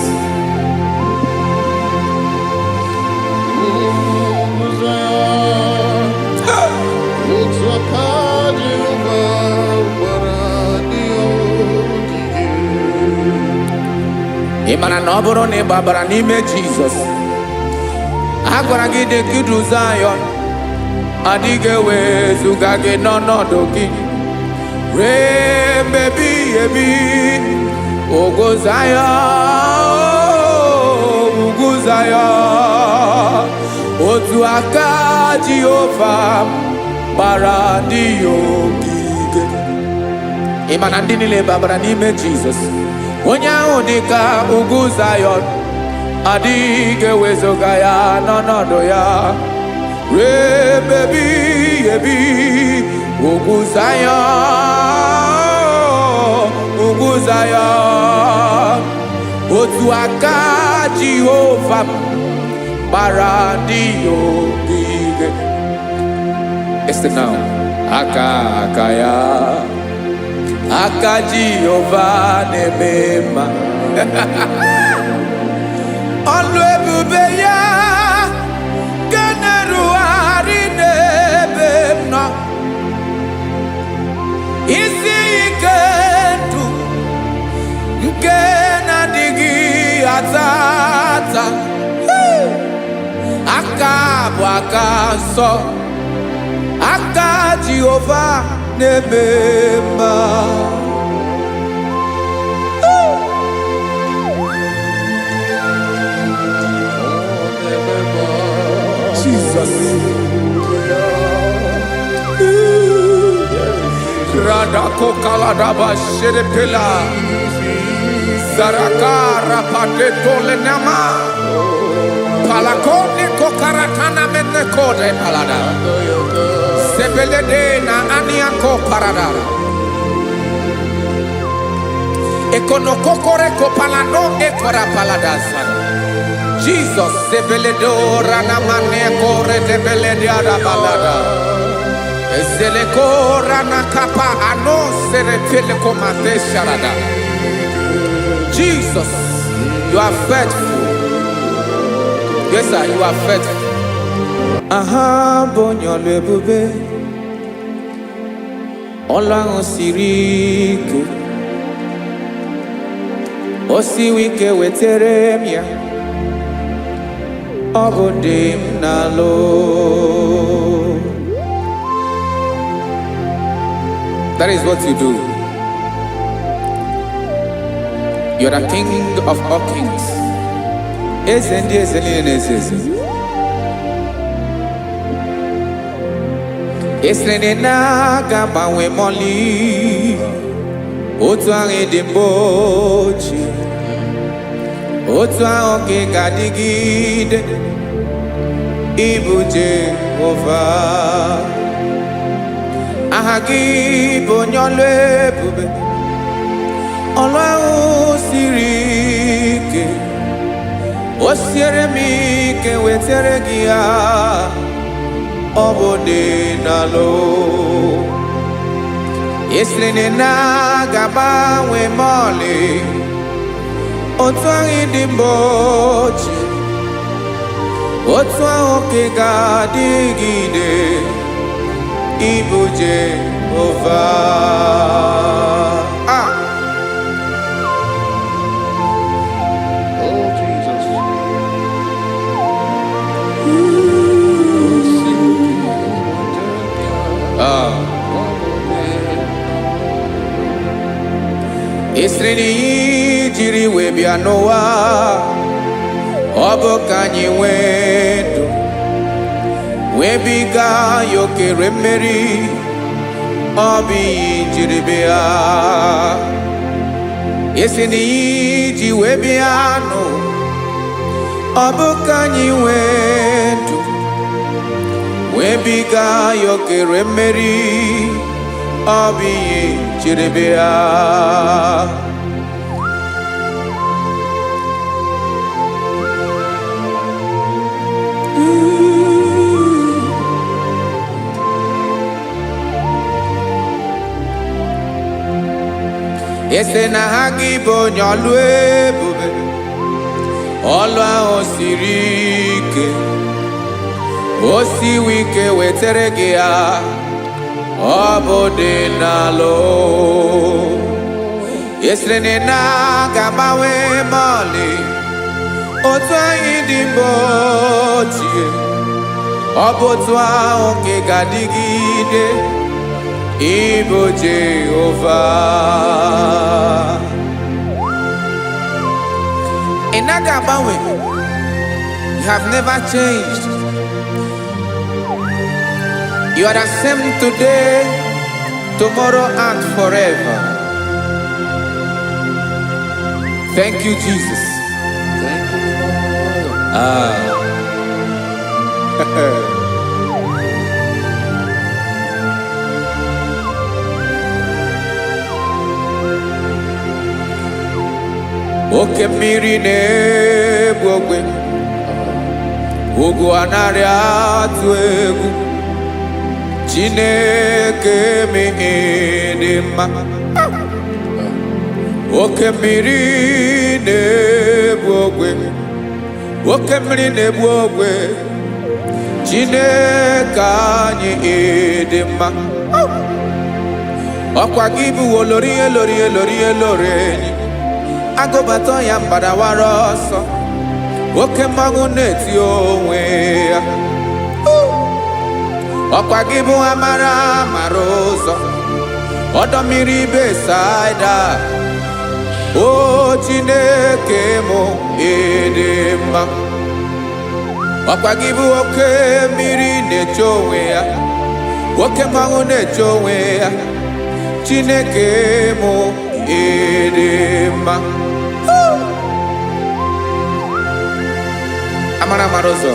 Ugwu Zayọn, otu aka Jehova gbara ndị ogige. Ị mara na ọ bụrụ na ị gbabara n'ime Jizọs, a gwara gị dị ka idu Zayọn, adịghị ewezuga gị n'ọnọdụ gị ruo mgbe ebighị ebi. Ugwu Zayọn, ugwu Zayọn, otu aka Jehova gbara ndị ya ogige. Ị ma na ndị niile babara n'ime Jizọs, onye ahụ dị ka ugwu Zayọn, adịghị ewezuga ya n'ọnọdụ ya ruo ebe ebighị ebi. Ugwu Zayọn, ugwu Zayọn, otu aka Jehova gbara ndị ya ogige. Listen now. Aka aka ya, aka Jehova na-eme mma. Ọlụ ebube ya nke na-erugharị n'ebe m nọ. Isi ike ndụ nke na-adịghị ata ata. Hey! Aka bụ aka nsọ, aka Jehova na-eme mma. Ọ na-eme mma. Jesus. Radako kaladaba shedepela. Zaraka rapateto lenama. Palakone kokaratana menekode palada. Sebelede na aniako paradara. Ekonokokore kopalano ekora palada. Jesus sebeledo ranamane kore debelede arabalada. Ezeleko ranakapa ano seretele komate sharada. Jesus, you are faithful. Yes, sir, you are faithful. Aha bụ onye ọlụ ebube, ọlụ ahụ siri ike, o siwi ike wetere m ya, ọ bụ dị m n'alụ. That is what you do. You're the king of all kings. Eze ndị eze niile na-eze eze. Esiri na aga agbanwe mọlị, otu ahụ dị mbụ ochie, otu ahụ ka ị ga-adịgide, ịbụ Jehova. Aha gị bụ onye ọlụ ebube, ọlụ ahụ siri ike, o siere m ike wetere gị ya, ọ bụ dị n'alụ. Esiri na aga agbanwe mọlị, otu ahụ dị mbụ ochie, otu ahụ ka ị ga-adịgide, ịbụ Jehova. Ah! Oh, Jesus. Ịsịrị na ihe jiri wee bịa n'ụwa, ọ bụ ka anyị nwee ndụ, webiga ya okere mmeri, ọ bụ ihe jiri bịa. Ịsị na ihe ji wee bịa n'ụwa, ọ bụ ka anyị nwee ndụ, webiga ya okere mmeri, ọ bụ ihe jiri bịa. Ese na ha gị bụ onye ọlụ ebube, ọlụ ahụ siri ike, o siwi ike wetere gị ya, ọ bụ dị n'alụ. Esiri na ị na-aga agbanwe ma ọlị, otu anyị dị mbụ ochie, ọ bụ otu ahụ ka ị ga-adịgide, ịbụ Jehova. Ị naghị agbanwe. You have never changed. You are the same today, tomorrow, and forever. Thank you, Jesus. Thank you, Lord. Ah. Oke mmiri na-egbu ogwe, ugwu anaghị atụ egwu, Chineke m dị mma. Oke mmiri na-egbu ogwe, oke mmiri na-egbu ogwe, Chineke anyị dị mma. Ọkwa gị bụ olori elori elori elori enyi, agụbata ya mgbadawara ọsọ, oke mmanwụ na-eti onwe ya. Ọkwa gị bụ amara amara ụzọ, ọdọ mmiri Besaida, o Chineke mụ ịdị mma. Ọkwa gị bụ oke mmiri na-eche onwe ya, oke mmanwụ na-eche onwe ya, Chineke mụ ịdị mma. Amara amara ụzọ.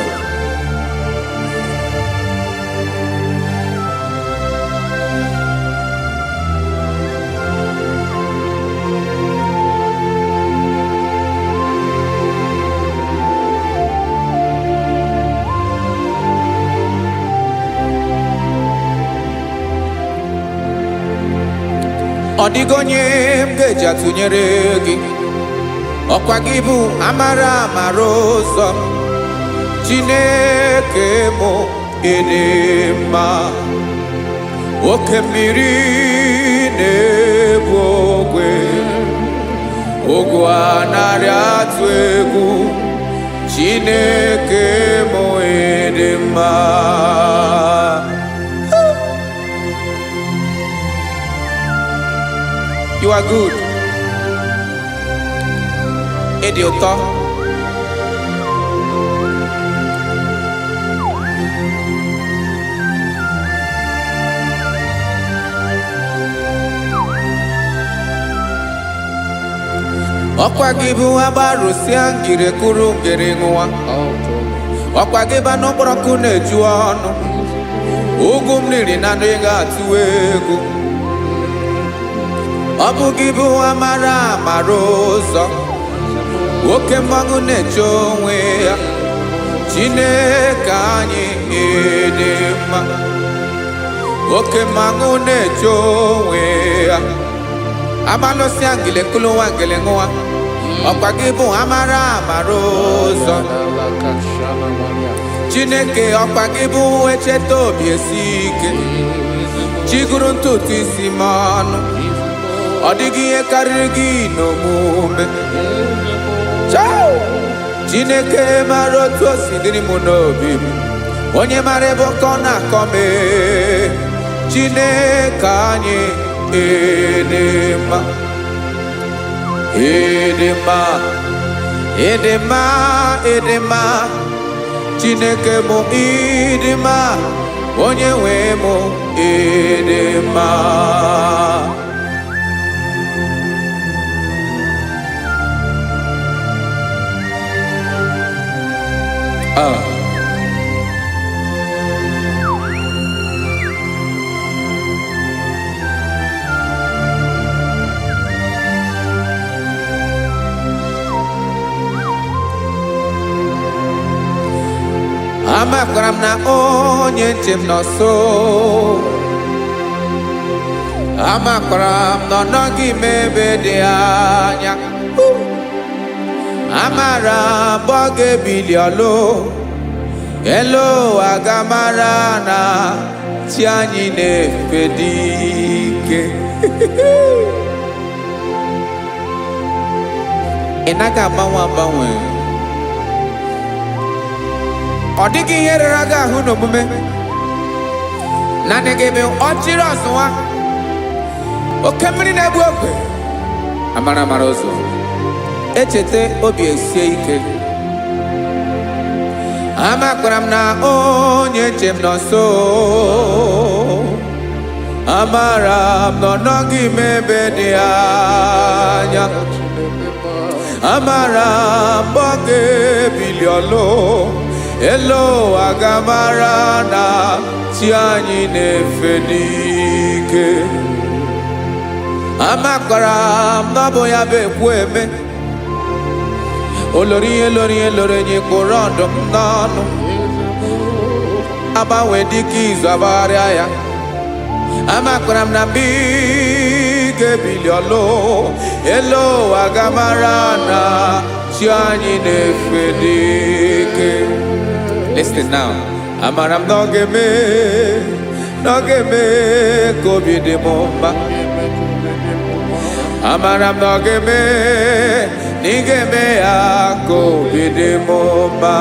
Ọ dịghị onye m ga-eji atụnyere gị, ọkwa gị bụ amara amara ụzọ, Chineke mụ ịdị mma. Oke mmiri na-ebu ogwe, ogwe anaghị atụ egwu, Chineke mụ ịdị mma. You are good. Ịdị ụtọ. Ọkwa gị bụ agbarụsịa ngiri kụrụ ngiri ṅụwa. Ọkwa gị bụ anụ kpọrọ nkụ na-eju ọnụ. Ugwu m riri na anụ ị ga-atụ egwu. Ọ bụ gị bụ amara amara ụzọ, oke mmanwụ na-eche onwe ya, Chineke anyị ịdị mma. Oke mmanwụ na-eche onwe ya, amalụsịa ngile kụlụwa ngile ṅụwa. Ọkwa gị bụ amara amara ụzọ, Chineke ọkwa gị bụ echeta obi esi ike, chiguru ntutu isi m ọnụ, ọ dịghị ihe karịrị gị n'omume. Chao! Chineke mara otu o si dịrị m n'obi m, onye mara ebe ọkọ na-akọ m ee. Chineke anyị ịdị mma. Ịdị mma, ịdị mma, ịdị mma. Chineke mụ, ịdị mma. Onye nwe mụ, ịdị mma. Ah. Amakwara m na onye nche m nọ nso. Amakwara m na ọ nọghị m ebe dị anya. Amara m ọ ga-ebili ọlụ elu, aga mara na chi anyị na-efe dị ike. Ị naghị agbanwe agbanwe. Ọ dịghị ihe rere gị ahụ n'omume. Naanị gị bụ ọchịrị ọzụwa, oke mmiri na-egbu ogwe, amara amara ụzọ, echeta obi esie ike. Amakwara m na onye nche m nọ nso. Amara m na ọ nọghị m ebe dị anya. Amara m ọ ga-ebili ọlụ elu, aga mara na chi anyị na-efe n'ike. Amakwara m na ọ bụ ya bụ ekwu eme, olori ihe lori ihe lori enyi kpụrụ ọdụm n'ọnụ, agbanwe dịka izu agbagharịa ya. Amakwara m na mgbe ị ga-ebili ọlụ elu, aga mara na chi anyị na-efe n'ike. Listen now. Amara m na ọ ga-eme, na ọ ga-eme ka obi dị m mma. Amara m na ọ ga-eme, na ị ga-eme ya ka obi dị m mma.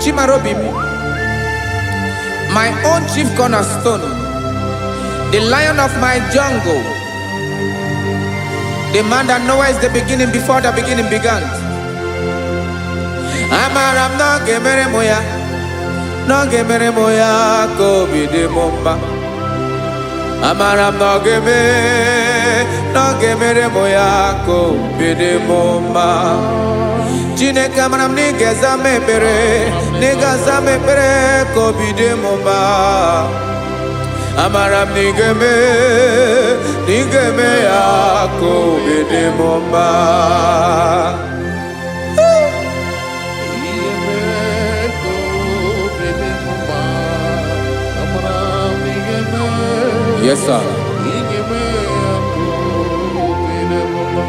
Chimarobi m, my own chief cornerstone, the lion of my jungle, the man that knows the beginning before the beginning began. Amara m na ọ ga-emere m ya, na ọ ga-emere m ya ka obi dị m mma. Amara m na ọ ga-eme, na ọ ga-emere m ya ka obi dị m mma. Chineke, amara m na ị ga-aza m ekpere, na ị ga-aza m ekpere ka obi dị m mma. Amara m na ị ga-eme, na ị ga-eme ya ka obi dị m mma. Ihe mee ka obi dị m mma. Amara m ị ga-eme. Yes, sir. Ị ga-eme ya ka obi dị m mma.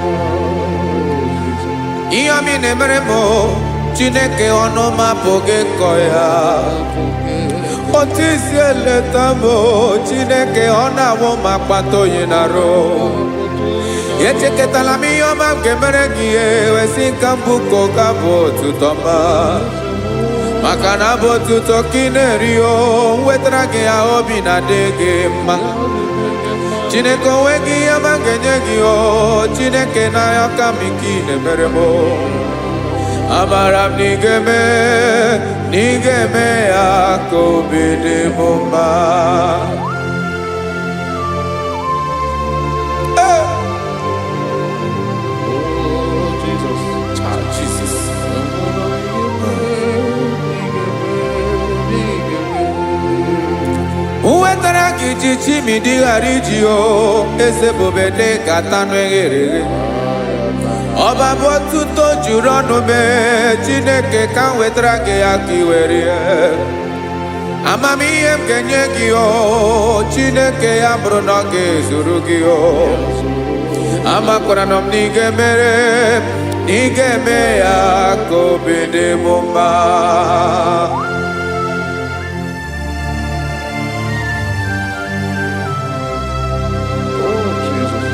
Ihe ọma ị na-emere m o, Chineke, ọnụ m apụghị ịkọ ya. Otu isi eleta m o, Chineke, ọ na-awụ m akpata oyi na-arụ. Echekọtala m ihe ọma m ga-emere gị, wesị nka mbụ ka ụka bụ otuto ma, maka na abụ otuto ka ị na-eri o wetara gị ya, obi na-adị gị mma. Chineke, onwe gị ihe ọma m ga-enye gị o Chineke, n'anya ka m ike ị na-emere m o. Amara m na ị ga-eme, na ị ga-eme ya ka obi dị m mma. Hey! Oh, Jesus. Ah, Jesus. Amara m ị ga-eme, ị ga-eme, ị ga-eme. Wetara gị ji chimidi ghara iji o eze bube dị ka tanụ eghere eghe. Ọba bụ otuto juru ọnụ mee. Chineke, ka m wetara gị ya ka ị were ya. Amamihe m ga-enye gị o Chineke, ya bụrụ na ọ ga-ezuru gị o. Amakwara na m na ị ga-emere, na ị ga-eme ya ka obi dị m mma. Oh, Jesus.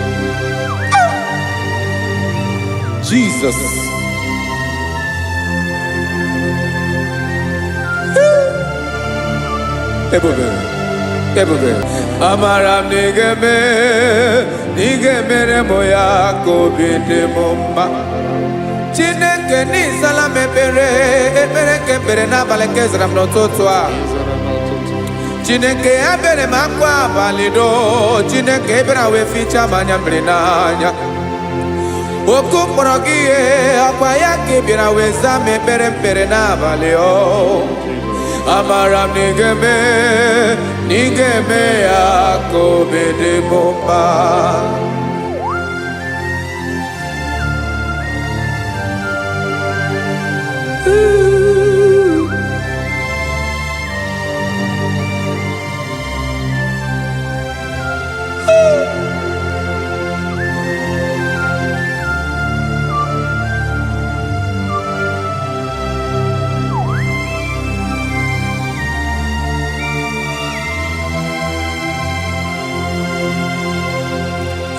Jesus. Ebube. Ebube, amara m na ị ga-eme, na ị ga-emere m ya ka obi dị m mma. Chineke n'ịzala m ekpere, ekpere nke ekpere n'abalị nke zara m n'ụtụtụ a. Ịzara n'ụtụtụ. Chineke ebere m akwa abalị doo, Chineke ebere wee fichaa m anya mmiri n'anya. Oku mkpọrọ gị ihe ọkwa ya ka ị bịara wee zaa m ekpere mkpere n'abalị o. Amara m na ị ga-eme, na ị ga-eme ya ka obi dị m mma.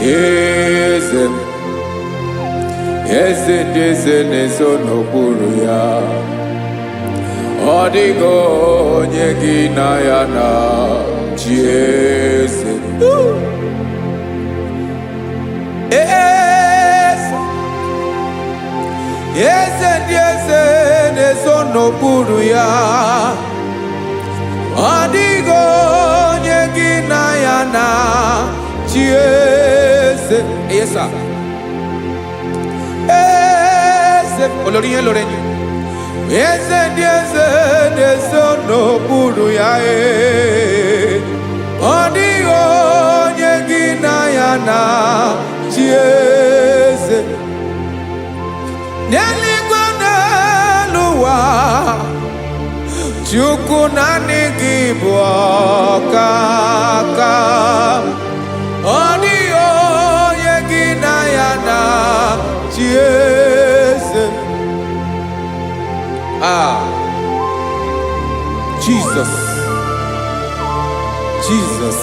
Eze m, eze ndị eze na-ezo n'okpuru ya. Ọ dịghị onye gị na ya na chi eze. Eze, eze ndị eze na-ezo n'okpuru ya. Ọ dịghị onye gị na ya na chi eze. Yes, sir. Eze, olórí yẹn lórí yẹn. Eze ndị eze na-ezo n'okpuru ya ee. Ọ dịghị onye gị na ya na chi eze. N'eluigwe n'elu ụwa, Chukwu naanị gị bụ ọkaka. Ọ dịghị onye gị na ya na chi eze. Ah, Jesus, Jesus.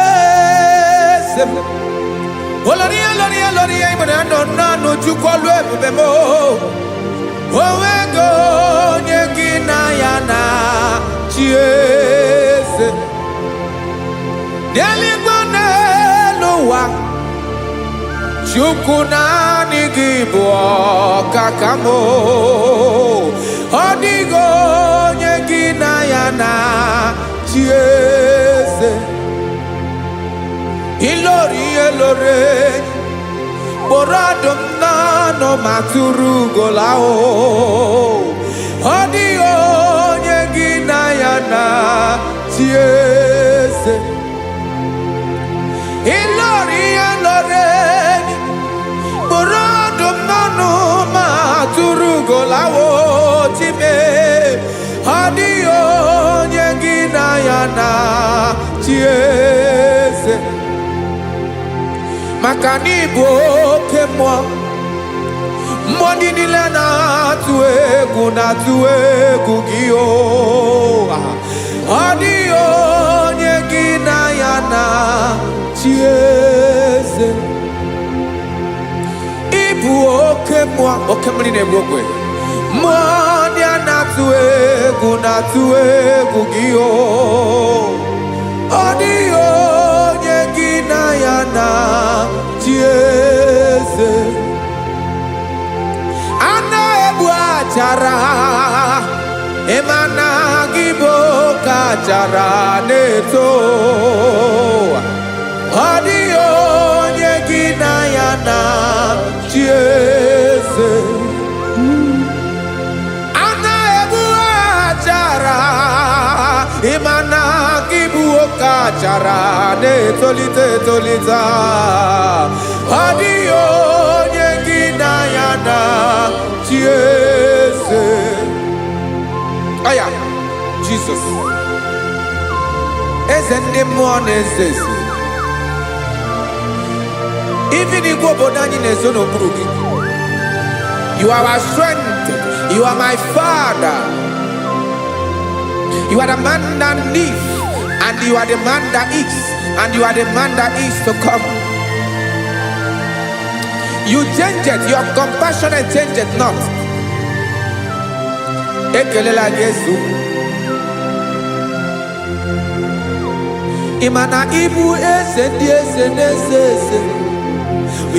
Eze m. Olórí olórí olórí ìmọ̀ràn àná nánú Chukwu ọlụ ebube m. Onwego onye gị na ya na chi eze. N'eluigwe n'elu ụwa, Chukwu naanị gị bụ ọkaka m. Ọ dịghị onye gị na ya na chi eze. Ilori elore, kpọrọ ọdụm n'ọnụ ma tụrụ ugola o. Ọ dịghị onye gị na ya na chi eze. Ilori elore, kpọrọ ọdụm n'ọnụ ma tụrụ ugola o chime. Ọ dịghị onye gị na ya na chi eze. Maka na ịbụ oke mmụọ, mmụọ ndị niile na-atụ egwu na-atụ egwu gị o. Ọ dịghị onye gị na ya na chi eze. Ịbụ oke mmụọ, oke mmiri na-egbu ogwe. Mmụọ ndị a na-atụ egwu na-atụ egwu gị o. Ọ dịghị onye gị na ya na chi eze. A na-egbu achara, ịma na gị bụ oke achara na-eto. Ọ dịghị onye gị na ya na chi eze. A na-egbu achara, ịma na gị bụ oke achara na-etolite etolite. Ọ dịghị onye gị na ya na chi eze. Aya, Jesus. Eze ndị mmụọ na-eze eze. Even igwe obodo anyị na-ezo n'okpuru gị. You are our strength. You are my father. You are the man that lives, and you are the man that is, and you are the man that is to come. You change it, your compassion change it not. Ekelela gị Yesu. Ị ma na ịbụ eze ndị eze na-eze eze.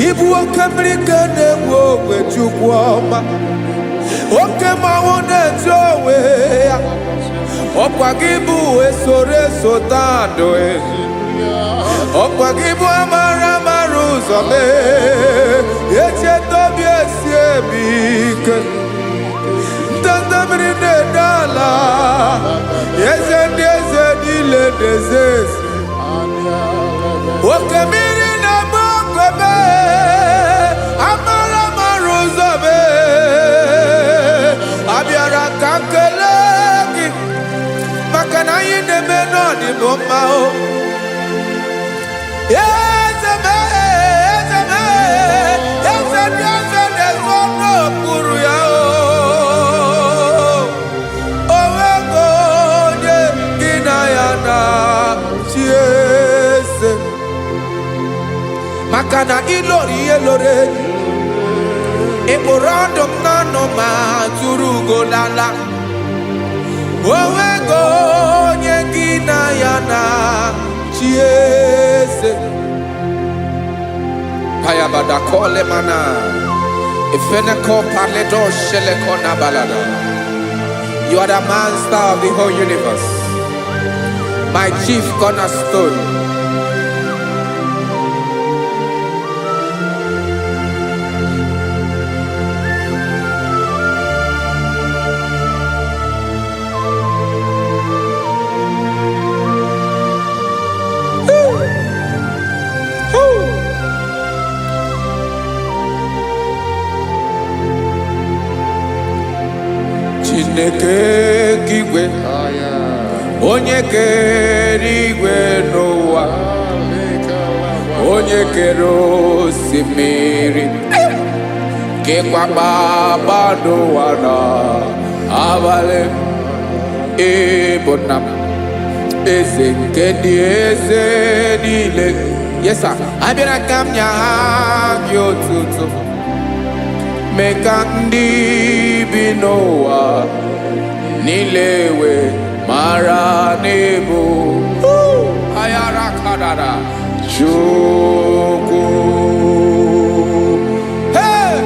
Ịbụ oke mmiri ka na-egbu ogwe, Chukwu ọma. Oke mmanwụ na-etu onwe ya. Ọkwa gị bụ esoro eso tandụ. Ọkwa gị bụ amara mara ụzọ mee. Echeta obi esi emi ike. Ndanda mmiri na-ede ala. Eze ndị eze niile na-eze eze. Oke mmiri na-eme okweme, amara mara ụzọ mee. Abịara ka m kelee gị maka na anyị na-eme n'ọdịbụ mma o. Eze m, eze m, eze ndị eze na-ezo n'okpuru ya o. O nwego onye gị na ya na-achị eze. Maka na ịlọrọ ihe lọrọ enyi, ị kpụrụ ọdụ m n'ọnụ ma tụrụ ugo lala. O nwego onye gị na ya na-achị eze. Payabada kole mana. Ifeneko paledo sheleko na balada. You are the master of the whole universe, my chief cornerstone. Woo. Chineke nke igwe, onye kere igwe n'ụwa, onye kere osimiri, kekwa kpakpando ụwa na abalị, ịbụ nna m, eze nke ndị eze niile. Yes sir. Abịara ka m nye ha gị otuto, mee ka ndị bi n'ụwa niile wee mara n'ịbụ ayara kadara Chukwu. Hey!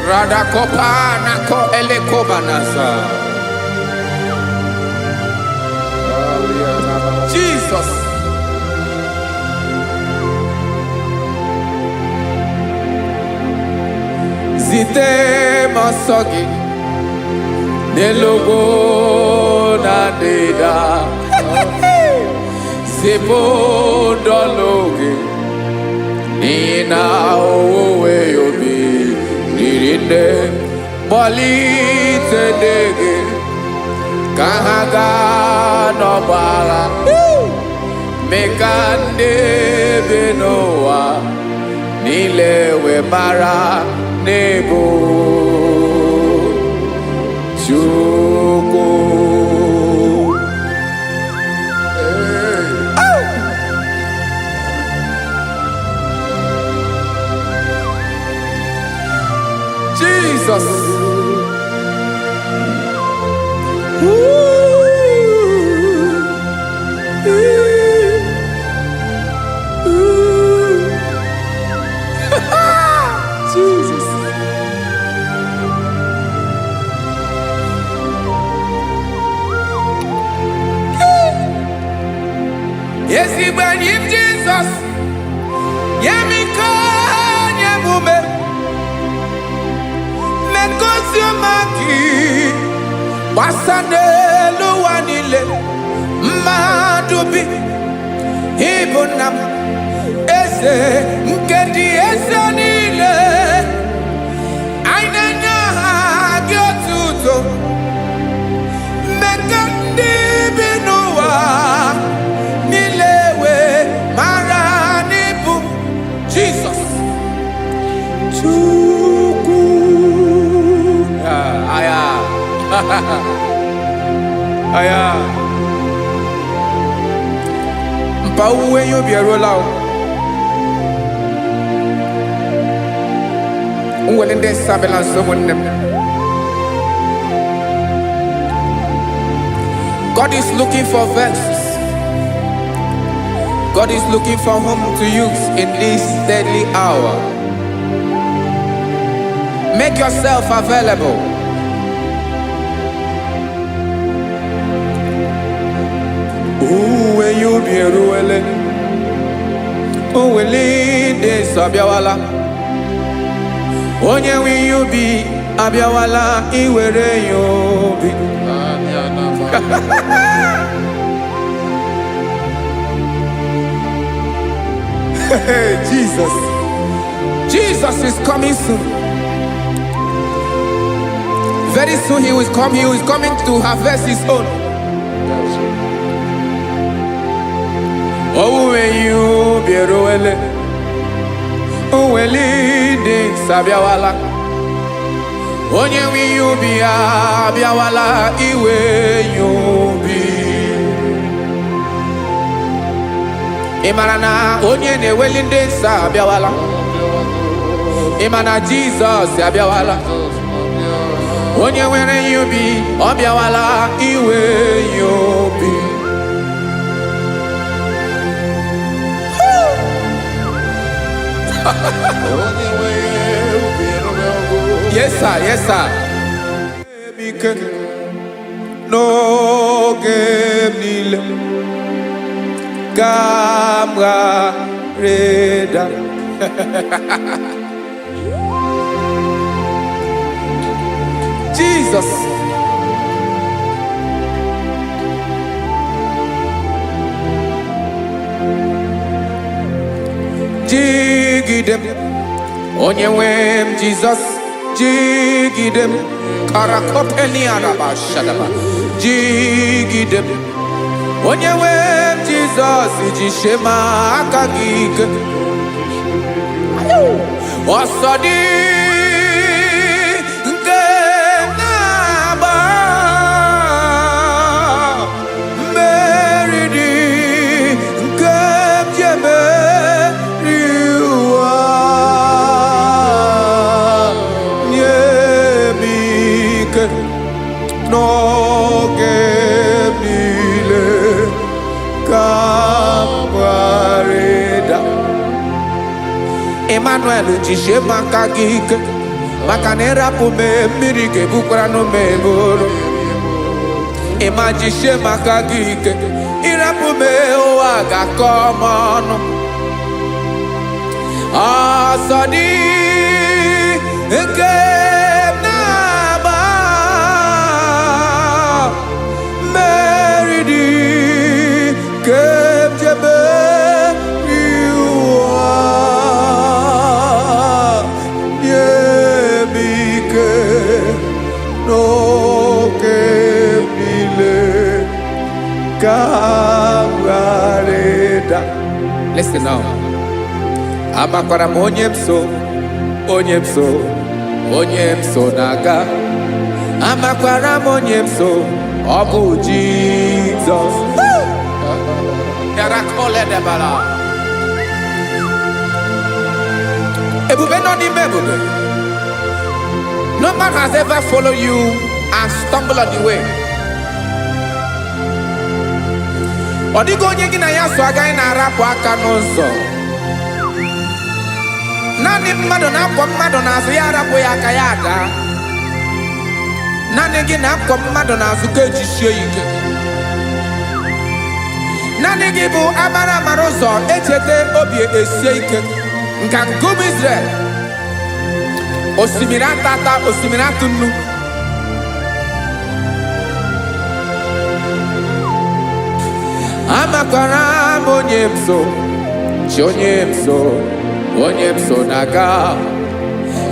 Radakopa nako elekobanasa. Jesus. Zite m ọsọ gị n'elu ugwu na ndịda. Zipụ ndọlụ gị n'ihi na owuwe obi riri nne. Kpọlite ndị gị ka ha gaa n'ọgbọ agha. Mee ka ndị bi n'ụwa niile wee mara n'ịbụ Chukwu. Jesus. Ooh. Ooh. Ooh. Jesus. Ezigbo enyi m Jizọs, nye m ike, nye m ume, mee ka ozi ọma gị gbasa n'elu ụwa niile. Mmadụ bi ịbụ nna m, eze nke ndị eze niile. Anyị na-enye aha gị otuto. Mee ka ndị bi n'ụwa niile wee mara n'ịbụ Jizọs Chukwu. Ah, aya. Aya. Mpa owuwe ihe ubi eruola o. Nwere ndị nsọ abịala nso, ụmụnne m. God is looking for vessels. God is looking for whom to use in this deadly hour. Make yourself available. Owuwe ihe ubi eruwele. Owele ndị nsọ abịawala. Onye nwe ihe ubi abịawala iwere ya obi. Anya na ma. Hey, Jesus. Jesus is coming soon. Very soon he will come. He is coming to harvest his own. That's it. Owuwe ihe ubi eruwele. Owele ndị nsọ abịawala. Onye nwe ihe ubi ya abịawala iwe ya obi. Ị mara na onye na-eweli ndị nsọ abịawala. Ị ma na Jizọs abịawala. Onye nwere ihe ubi ọ bịawala iwe ya obi. Onye nwe ubi eruwego. Yes, sir. Yes, sir. Ike n'oge m niile ka m ghara ịda. Jesus. Jigide m, onye nwe m Jizọs, jigide m. Karakopeniarabashadaba. Jigide m, onye nwe m Jizọs, jisie m aka gị ike. Ọsọ dị nke na-agba, mmeri dị nke m ji emeri ụwa. Nye m ike n'oge m niile ka m ghara ịda. Emmanuel, jisie m aka gị ike, maka na ịrapụ m, mmiri ga-ebukwara m eburu. Ịma jisie m aka gị ike, ịrapụ m, ụwa ga-akọ m ọnụ. Ọsọ dị nke m na-agba, mmeri dị nke m ji emeri ụwa. Nye m ike n'oge m niile ka m ghara ịda. Listen now. Amakwara m onye m so, onye m so, onye m so na-aga. Amakwara m onye m so, ọ bụ Jizọs. Yarakoledebala. Ebube nọ n'ime ebube. No man has ever followed you and stumbled on the way. Ọ dịghị onye gị na ya so agaghị na-arapụ aka n'ụzọ. Naanị mmadụ na-akwọ mmadụ n'azụ ya arapụ ya aka ya ada. Naanị gị na-akwọ mmadụ n'azụ ka ejisie ya ike. Naanị gị bụ amara amara ụzọ echeta obi esie ike. Nka nkume Israel. Osimiri atata, osimiri atụ nnu. Amakwara m onye m so, chi onye m so, onye m so na-aga.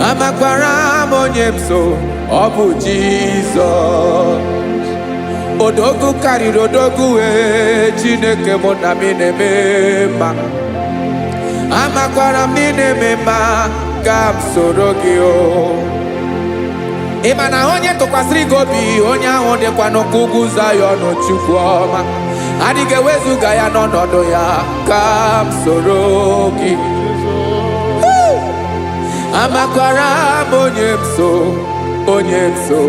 Amakwara m onye m so, ọ bụ Jizọs. Odogwu karịrị odogwu wee, Chineke mụ na m na-eme mma. Amakwara m na ị na-eme mma, ka m soro gị o. Ị ma na onye tụkwasịrị gị obi, onye ahụ dịkwa n'ụkwụ ugwu Zayọn. Chukwu ọma, adịghị ewezuga ya n'ọnọdụ ya. Ka m soro gị, amakwara m onye m so, onye m so,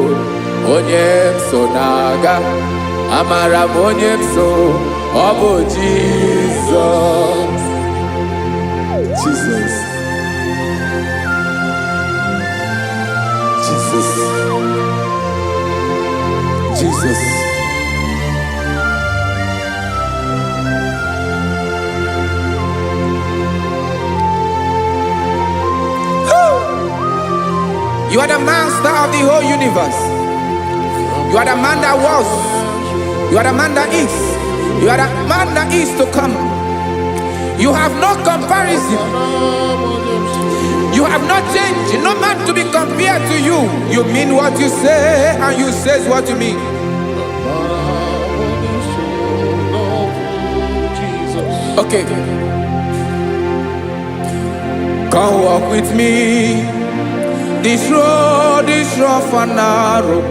onye m so na-aga. Amara m onye m so, ọ bụ Jizọs. Jesus. Jesus. Jesus. You are the master of the whole universe. You are the man that was. You are the man that is. You are the man that is to come. You have no comparison. You have not changed. No man to be compared to you. You mean what you say, and you says what you mean. Okay. Come walk with me. This road is rough and narrow.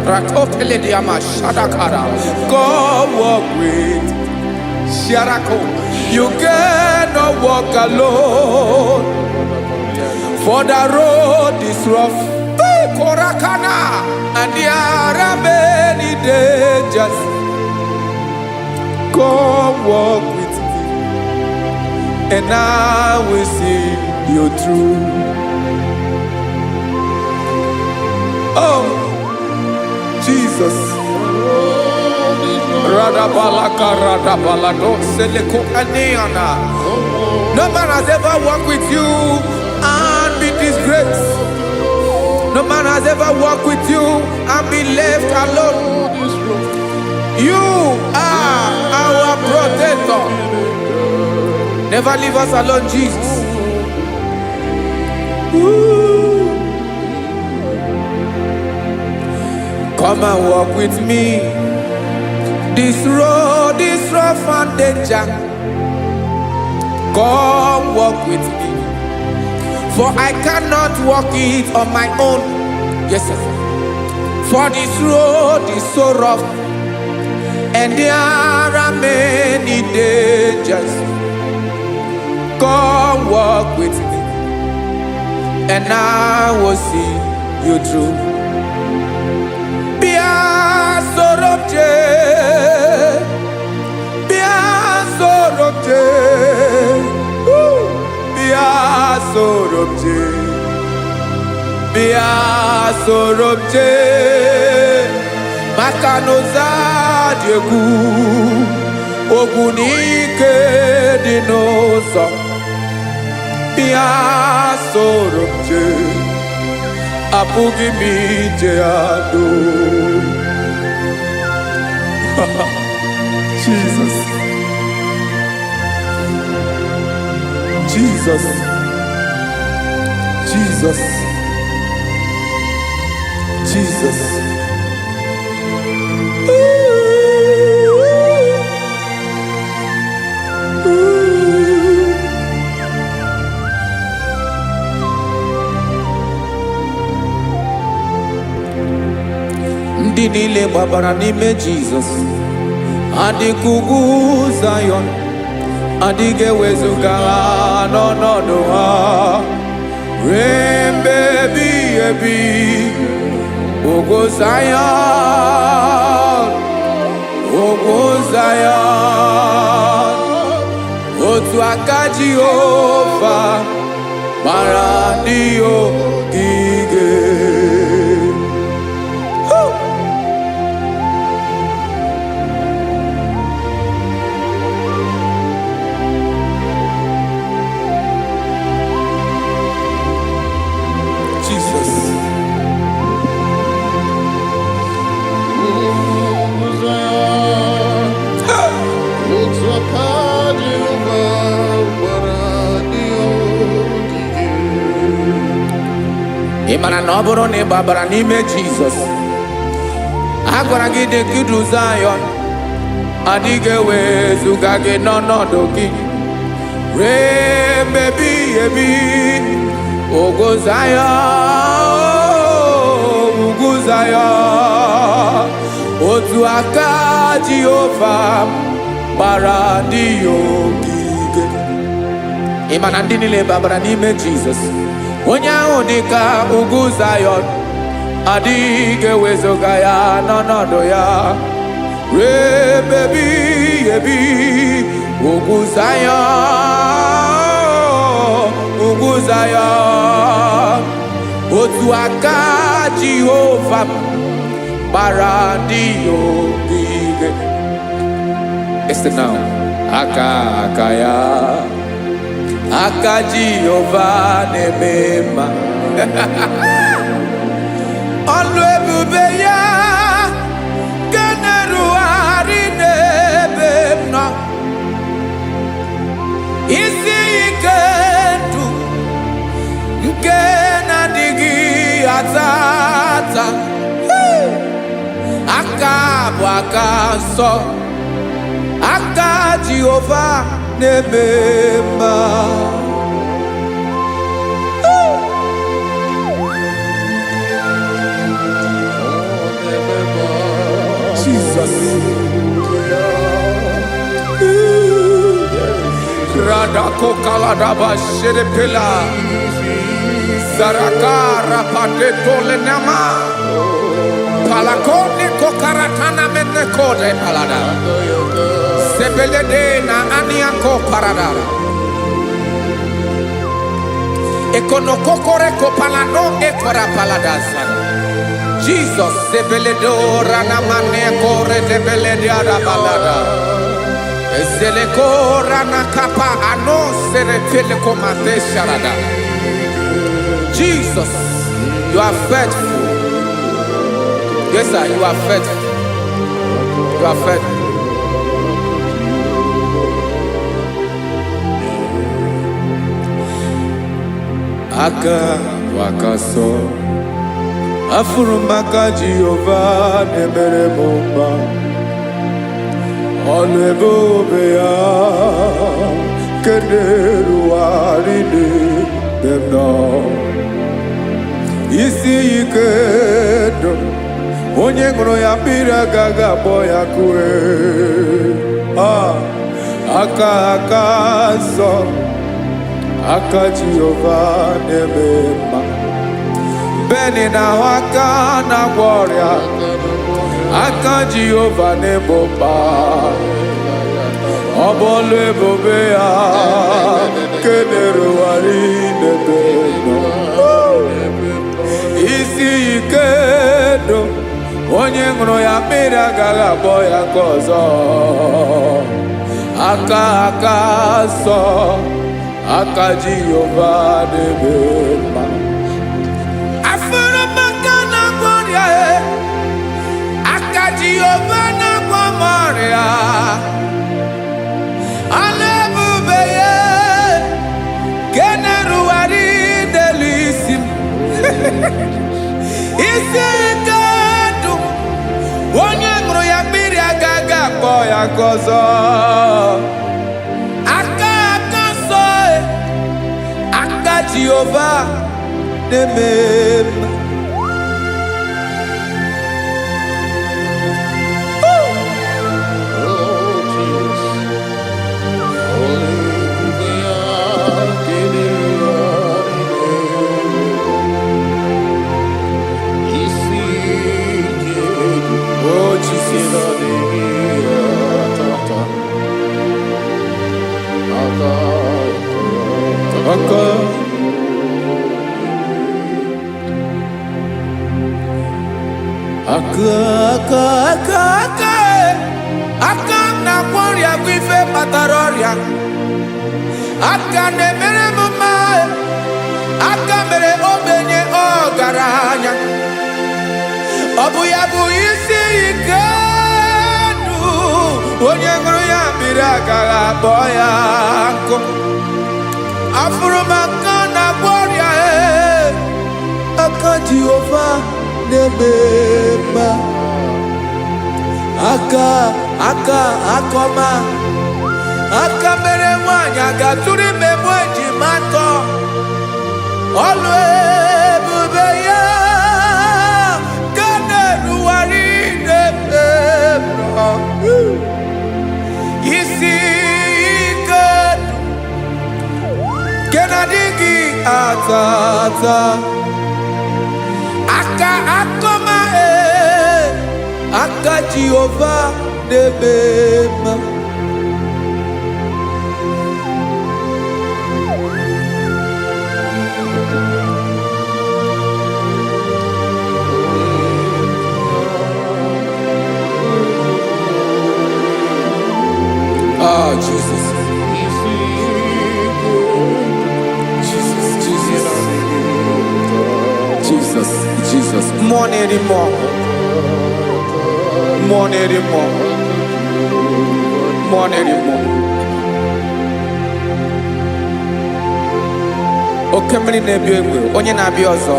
Rakopelediama shadakara. Come walk with Sharako. You cannot walk alone. For the road is rough. Hey, Korakana. And there are many dangers. Come walk with me, and I will see you through. Oh, Jesus. Radabalaka radabalado seleko aneana. No man has ever walked with you and be disgraced. No man has ever walked with you and be left alone. You are our protector. Never leave us alone, Jesus. Ooh. Come and walk with me. This road is rough and danger. Come walk with me. For I cannot walk it on my own. Yes, sir. For this road is so rough and there are many dangers. Come walk with me, and I will see you through. Bịa soro m jee, bịa soro m jee, woo! Bịa soro m jee, bịa soro m jee, maka na ụzọ a dị egwu, ogwu na ike dị n'ụzọ. Bịa soro m jee, apụghị m ije ya doo. Jesus. Jesus. Jesus. Jesus. Ooh, ooh. Ndị niile gbabara n'ime Jizọs adịka ugwu Zayọn, adịghị ewezuga ha n'ọnọdụ ha ruo mgbe ebighị ebi. Ugwu Zayọn, ugwu Zayọn, otu aka Jehova gbara ndị ogige. Jesus. Ị mara na ọ bụrụ na ị gbabara n'ime Jizọs, a gwara gị dị ka idu Zayọn, adịghị ewezuga gị n'ọnọdụ gị ruo mgbe ebighị ebi. Ugwu Zayọn. ugwu Zayọn. Otu aka Jehova gbara ndị ya ogige. Ị ma na ndị niile babara n'ime Jizọs, onye ahụ dị ka ugwu Zayọn, adịghị ewezuga ya n'ọnọdụ ya ruo ebe ebighị ebi. Ugwu Zayọn, ugwu Zayọn, otu aka Jehova m gbara ndị ya ogige. Listen now. Aka aka ya, aka Jehova na-eme mma. Ọlụ ebube ya nke na-erugharị n'ebe m nọ. Isi ike ndụ nke na-adịghị ata ata. Aka bụ aka nsọ, aka Jehova na-eme mma. Jesus. Radako kaladaba shedepela. Zaraka rapate tolenama. Palakone kokaratana mene kode palada. Sebelede na aniako paradara. Ekonokokore kopalano ekora paladasa. Jesus sebeledo ranamane kore debelede arabalada. Ezeleko ranakapa ano seretele komate sharada. Jesus, you are faithful. Yes, sir, you are faithful. You are faithful. Aka bụ aka sọ, afụrụ m aka Jehova na-emere m mma. Ọlụ ebube ya nke na-erugharị n'ebe m nọ. Isi ike ndụ, onye ṅụrụ ya mmiri agaghị akpọ ya kue. Ah, aka aka nsọ, aka Jehova na-eme mma. Beni na-ahụ aka na-agwọ ọrịa, aka Jehova na-egbo mkpa. Ọ bụ ọlụ ebube ya nke na-erugharị n'ebe nọ. Isi ike ndụ, onye ṅụrụ ya mmiri agaghị akpọ ya nke ọzọ. Aka aka nsọ, aka Jehova na-eme mma. Afụrụ m aka na-agwọ ọrịa e, aka Jehova na-agwọ m ọrịa. Ọlụ ebube ya nke na-erugharị n'elu isi m. Isi ike ndụ, onye ṅụrụ ya mmiri agaghị akpọ ya nke ọzọ. Aka aka nsọ e, aka Jehova na-eme mma. Oh, Jesus. Ọlụ ebube ya nke na-erugharị n'ebe. Isi ike ndụ Oh nke Jesus. na-adịghị atata. Aka Aka aka aka aka aka e. Aka m na-agwọ ọrịa bụ ife kpatara ọrịa. Aka na-emere m mma e. Aka mere ogbenye ọgaranya. Ọ bụ ya bụ isi ike ndụ, onye ṅụrụ ya mmiri agaghị akpọ ya nkụ. Afụrụ m aka na-agwọ ọrịa e, aka Jehova na-eme mma. Aka aka akọma, aka mere nwaanyị aga-atụrụ ime mụ ejima atọ. Ọlụ ebube ya Adịghị ata ata. Aka akọma e, aka Jehova na-eme mma. Ah, Jesus. Isi ike. Jesus, Jesus, Jesus, Jesus. Mmụọ na-eri mmụọ. Mmụọ na-eri mmụọ. Mmụọ na-eri mmụọ. Oke mmiri na-ebi egbe, onye na-abịa ọzọ.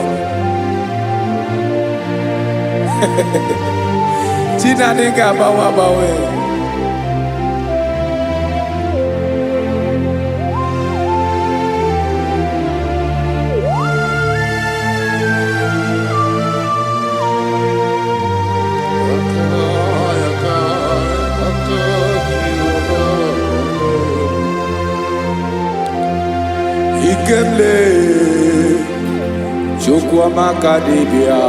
Chi na-adịghị agbanwe agbanwe. Aka, aka, aka Jehova. Ikemle Chukwuamaka dibịa.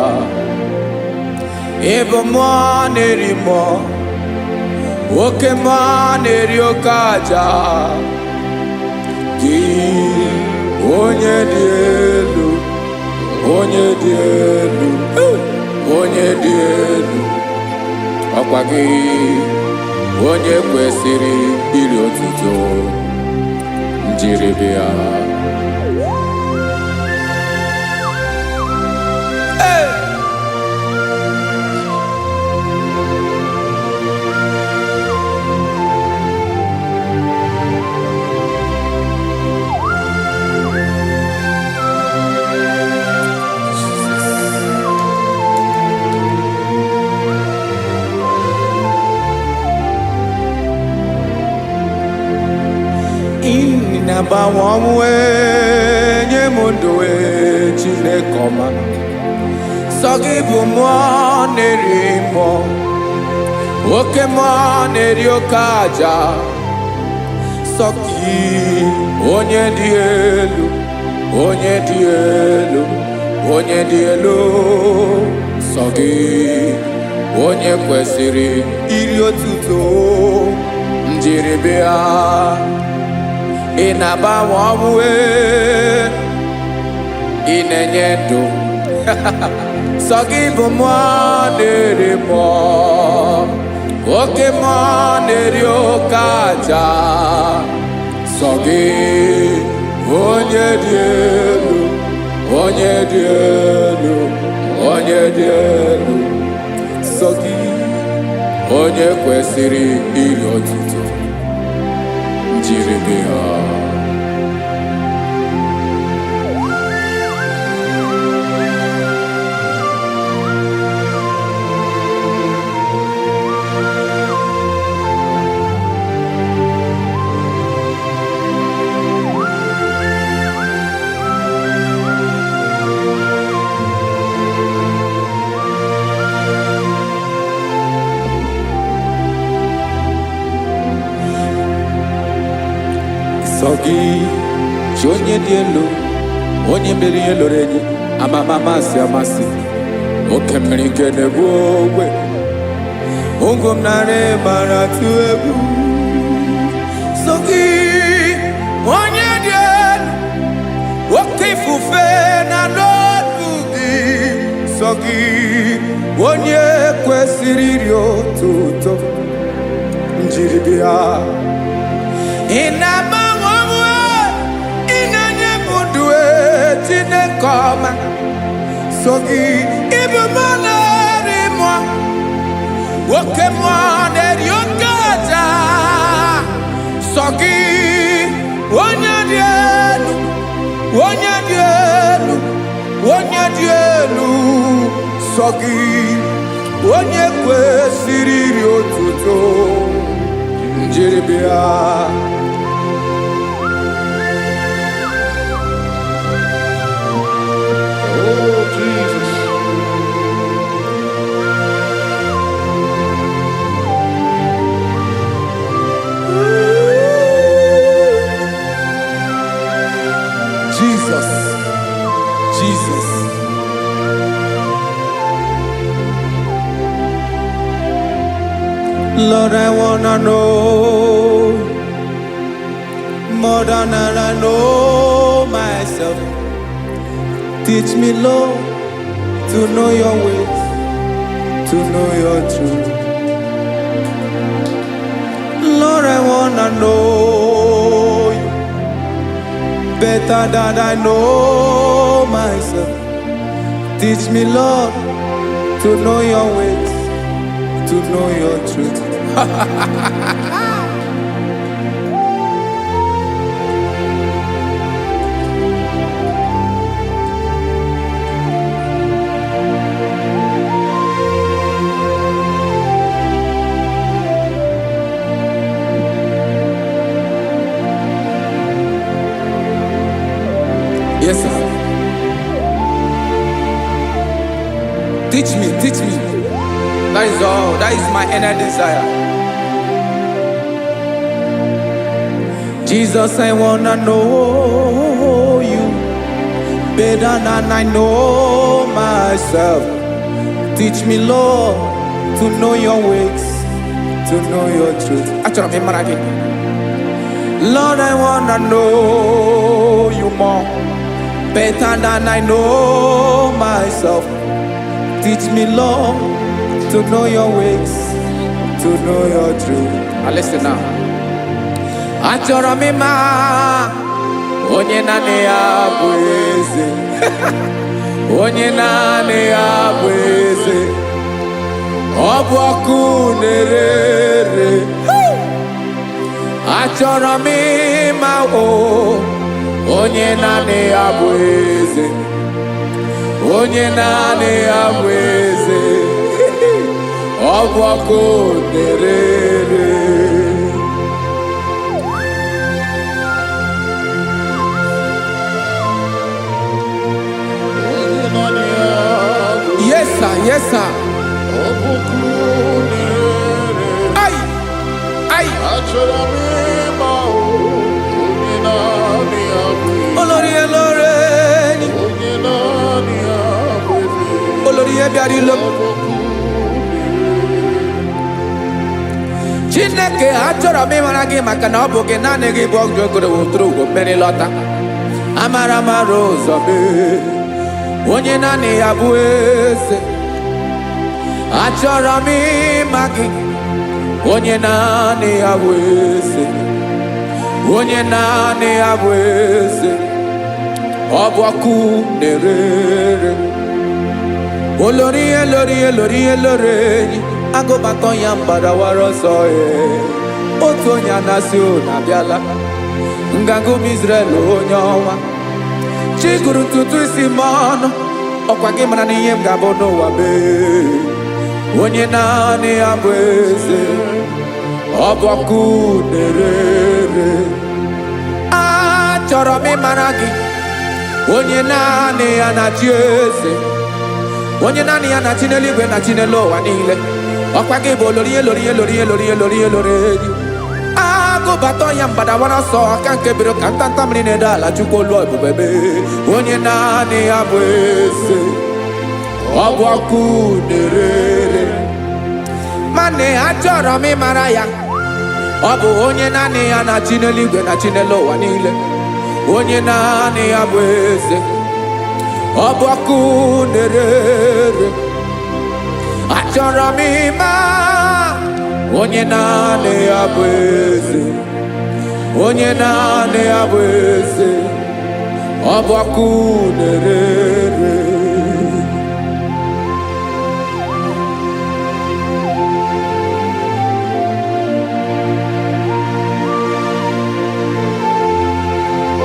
Ịbụ mmụọ na-eri mmụọ, oke mmụọ na-eri oke aja. Gị onye dị elu, onye dị elu, onye dị elu, ọkwa gị onye kwesịrị iri otuto njiribịa. Hey! Ị na-agbanwe ọnwụ nye m ndụ ee, Chineke ọma. Sọ gị bụ mmụọ na-eri mmụọ, oke mmụọ na-eri oke aja. Sọ gị onye dị elu, onye dị elu, onye dị elu. Sọ gị onye kwesịrị iri otuto njiribịa. Ị na-agbanwe ọnwụ ee, ị na-enye ndụ. Sọ gị bụ mmụọ na-eri mmụọ, oke mmụọ na-eri oke aja. Sọ gị onye dị elu, onye dị elu, onye dị elu. Sọ gị onye kwesịrị iri otuto njiribịa. Sọ gị chi onye dị elu, onye mere ihe lụrụ enyi amama amasị amasị, oke mmiri nke na-egbu ogwe ugwu m narị mara tụ egwu. Sọ gị onye dị elu, oke ifufe na n'otu gị. Sọ gị onye kwesịrị iri otuto njiribịa. Ị na-agbanwe ọnwụ, ị na-enye m ndụ e, Chineke ọma. So gị ịbụ mmụọ na-eri mmụọ, oke mmụọ na-eri oke aja. Sọ gị onye dị elu, onye dị elu, onye dị elu. Sọ gị onye kwesịrị iri otuto njiribịa. Oh, Jesus. Lord, I wanna know more than I know myself. Teach me, Lord, to know your ways, to know your truth. Lord, I wanna know you better than I know myself. Teach me, Lord, to know your ways, to know your truth. Yes, sir. Teach me, teach me. That is all. That is my inner desire. Jesus, I wanna know you better than I know myself. Teach me, Lord, to know your ways, to know your truth. Achọrọ m ịmara gị. Lord, I wanna know you more, better than I know myself. Teach me, Lord, to know your ways, to know your truth. Now listen now. Achọrọ m ịma onye naanị ya bụ eze. Onye naanị ya bụ eze. Ọ bụ ọkụ na-ere ere. Achọrọ m ịma o onye naanị ya bụ eze. Onye naanị ya bụ eze. Ọ bụ ọkụ na-ere ere. Onye naanị ya bụ Yes, sir. Yes, sir. Ọ bụ ọkụ na-ere. Ai! Ai! Achọrọ m ịma o, onye naanị ya bụ eze. Olórí elóore ni. Onye naanị ya bụ eze. Olórí ihe bịara ilo. Ọ bụ ọkụ na-ere. Chineke, achọrọ m ịmara gị maka na ọ bụ gị, naanị gị bụ ọgụ ogoro woturu ugo mmeri lọta. Amara mara ụzọ mee. Onye naanị ya bụ eze. Achọrọ m ịma gị. Onye naanị ya bụ eze. Onye naanị ya bụ eze. Ọ bụ ọkụ na-ere ere. Olórí elórí elórí elórí enyi agụbatọ ya mgbadawara ọsọ ee. Otu onye anasị unu abịala nganga ụmụ Israel, onye ọnwa chi gụrụ ntutu isi m ọnụ, ọkwa gị mara na ihe m ga-abụ n'ụwa mee. Onye naanị ya bụ eze, ọ bụ ọkụ na-ere ere. Achọrọ m ịmara gị, onye naanị ya na-achị eze, onye naanị ya na-achị n'eluigwe na chi n'elu ụwa niile. Ọkwa gị bụ olori elori elori elori elori elori enyi agụbata ya mgbadawara ọsọ aka nke biro ka ntanta mmiri na-ede ala. Chukwu olu ebube mee, onye naanị ya bụ eze, ọ bụ ọkụ na-ere ere. Mana achọrọ m ịmara ya, ọ bụ onye naanị ya na-achị n'eluigwe na chi n'elu ụwa niile, onye naanị ya bụ eze, ọ bụ ọkụ na-ere ere. Achọrọ m ịma onye naanị ya bụ eze, onye naanị ya bụ eze, ọ bụ ọkụ na-ere ere.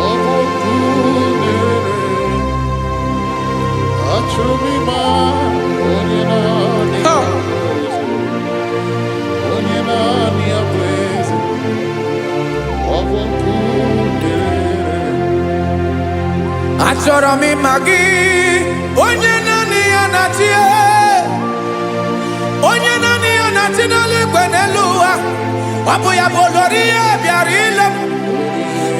Ọ bụ ọkụ na-ere. Achọrọ m ịma onye naanị ya Ha! bụ eze. Onye naanị ya bụ eze. Ọ bụ ọkụ na-ere. Achọrọ m ịma gị, onye naanị ya na-achị, onye naanị ya na-achị n'eluigwe n'elu ụwa. Ọ bụ ya bụ olori ihe bịara ile m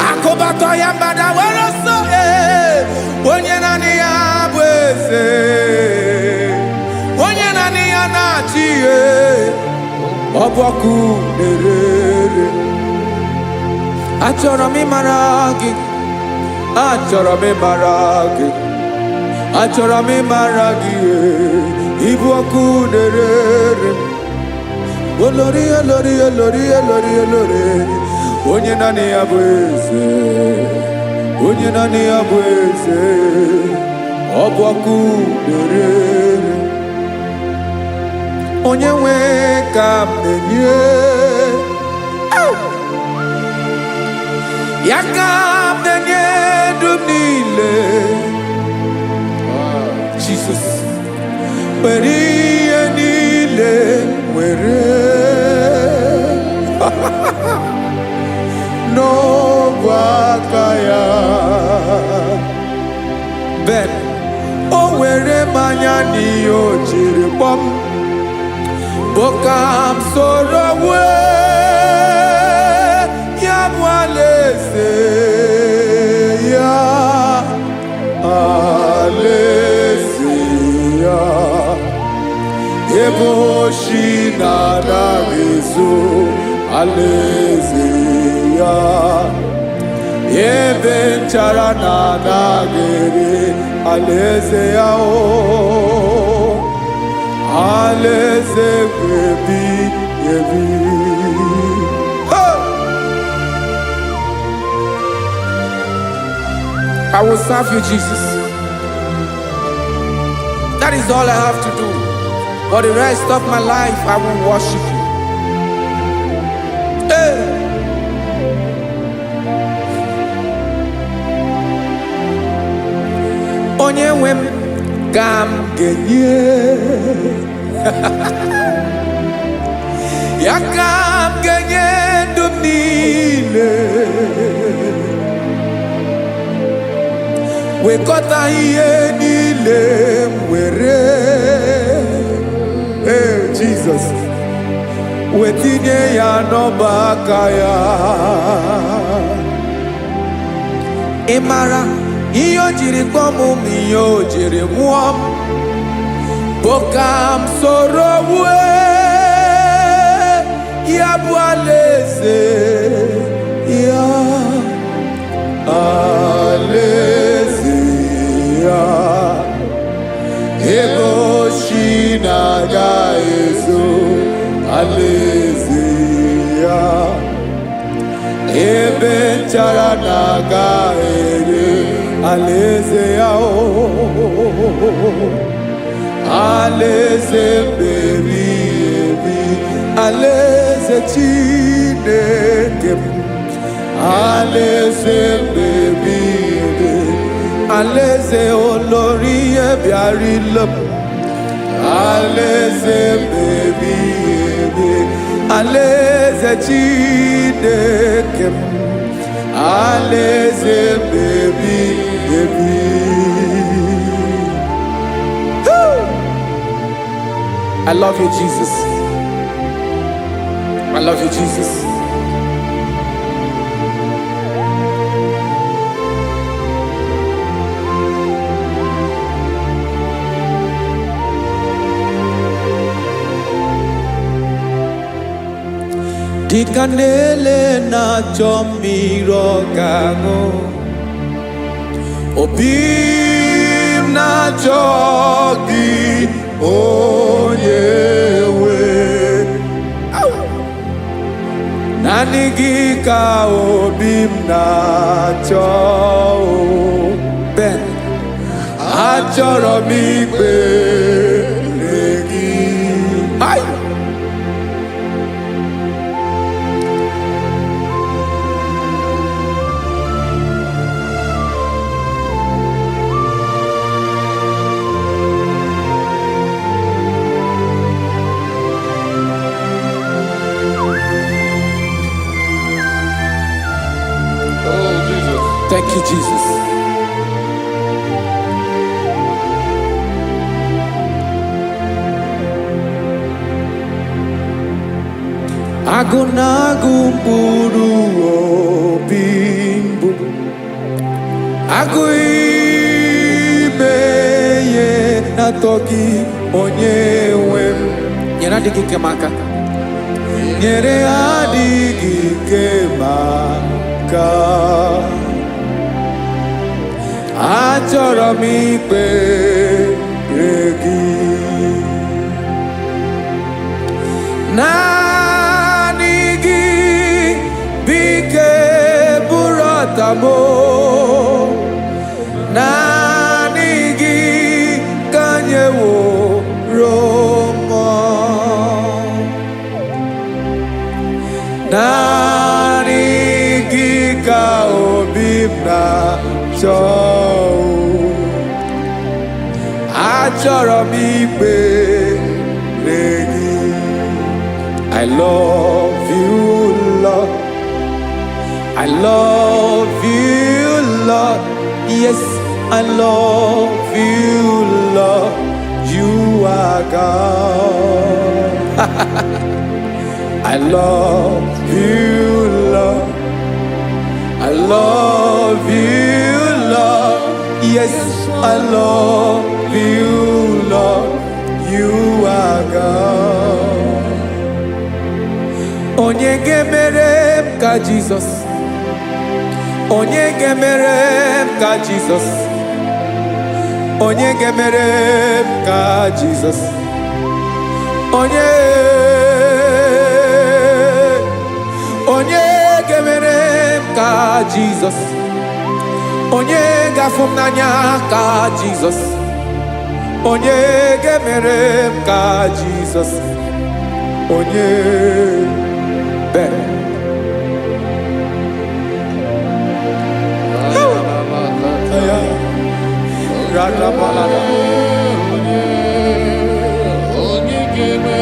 akụbatọ ya mgbada were ọsọ ee. Onye naanị ya bụ eze, onye naanị ya na-achị ee. Ọ bụ Ọ bụ ọkụ na-ere. Achọrọ m ịmara gị, achọrọ m ịmara gị, achọrọ m ịmara gị, ịbụ ọkụ na-ere. Olori, olori, olori, olori, olori, onye naanị ya bụ eze, onye naanị ya bụ eze, ọ bụ ọkụ na-ere. Onye nwe ka m na-enye ya, ka m na-enye ndụ m niile. Jesus, were ihe niile, were n'ogwe aka ya. Ben o were mmanya n'ihe o jiri kpọm bụ ka m soro wee ya bụ alaeze ya, alaeze ya, ebe oshi na-anaghị ezo, alaeze ya, ebe nchara na-anaghị ere, alaeze ya, o alaeze ebi ebi. Hey! I will serve you, Jesus. That is all I have to do. For the rest of my life, I will worship you. Hey! Onye nwe m ka m ga-enye ya, ka m ga-enye ndụ m niile, wekọta ihe niile m were. Ee, Jizọs, wetinye ya n'ọba aka ya. Ị mara ihe o jiri kpọọ m ma ihe o jiri mụọ m bụ ka m soro wue ya bụ alaeze ya, alaeze ya, ebe oshi na-aga ezo, alaeze ya, ebe nchara na-aga ere, alaeze ya, o alaeze mbebi ebi, alaeze Chineke m, alaeze mbebi ebi, alaeze olori bịarila m, alaeze mbebi ebi, alaeze Chineke m, alaeze mbebi ebi. Woo! I love you, Jesus. I love you, Jesus. Dịka na-ele na-achọ mmiri ọ ga-aṅụ, obi m na-achọ gị, onye nwe. Naanị gị ka obi m na-achọ o. Ben, achọrọ m ikpere gị. Ai! Oh, Jesus. Thank you, Jesus. Agụ na-agụ mkpụrụ obi mbụ, agụ ime ihe na-atọ gị, onye nwe m. Nyere adịghị ike m aka. Nyere adịghị ike maka achọrọ m ikpere gị. Naanị gị bụ ike bụrụ ọta m o. Naanị gị ka nyeworo mmụọ. Naanị gị ka obi m na-achọ. Achọrọ m ikpere gị. I love you, Lord. I love you, Lord. Yes, I love you, Lord. You are God. I love you, Lord. I love you, Lord. Yes, I love you, Lord. You are God. Onye ga-emere m ka Jizọs? Onye ga-emere m ka Jizọs? Onye ga-emere m ka Jizọs? Onye, onye ga-emere m ka Jizọs? Onye ga-afụ m n'anya ka Jizọs? Onye ga-emere m ka Jizọs? Onye bere. Ya. Radabalada. Onye ga-eme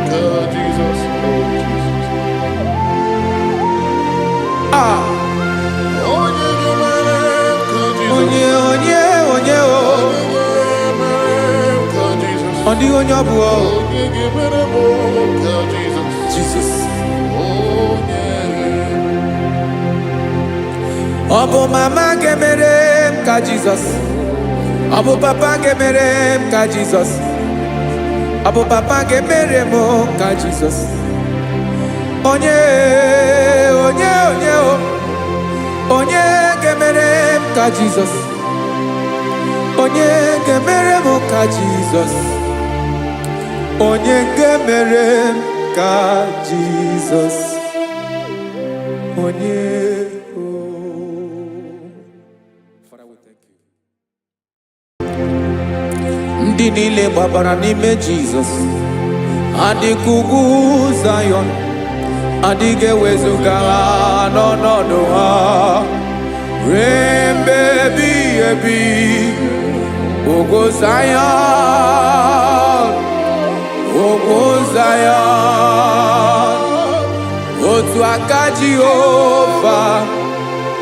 ka Jizọs, oh Jizọs. Ah, Onye ga-emere ka Jizọs. Onye, onye, onye o. Onye ga-emere ka Jizọs. Ọ dịghị onye ọ bụ o. Onye ga-emere m ka Jizọs. Jizọs. Onye. Ọ bụ mama ga-emere m ka Jizọs? Ọ bụ papa ga-emere m ka Jizọs? Ọ bụ papa ga-emere m ka Jizọs? Onye, onye, onye o. Onye ga-emere m ka Jizọs? Onye ga-emere m ka Jizọs? Onye ga-emere m ka Jizọs? Onye o. Father, we thank you. Ndị niile gbabara n'ime Jizọs adịka ugwu Zayọn, adịghị ewezuga ha n'ọnọdụ ha ruo mgbe ebighị ebi. Ugwu Zayọn, ugwu Zayọn, otu aka Jehova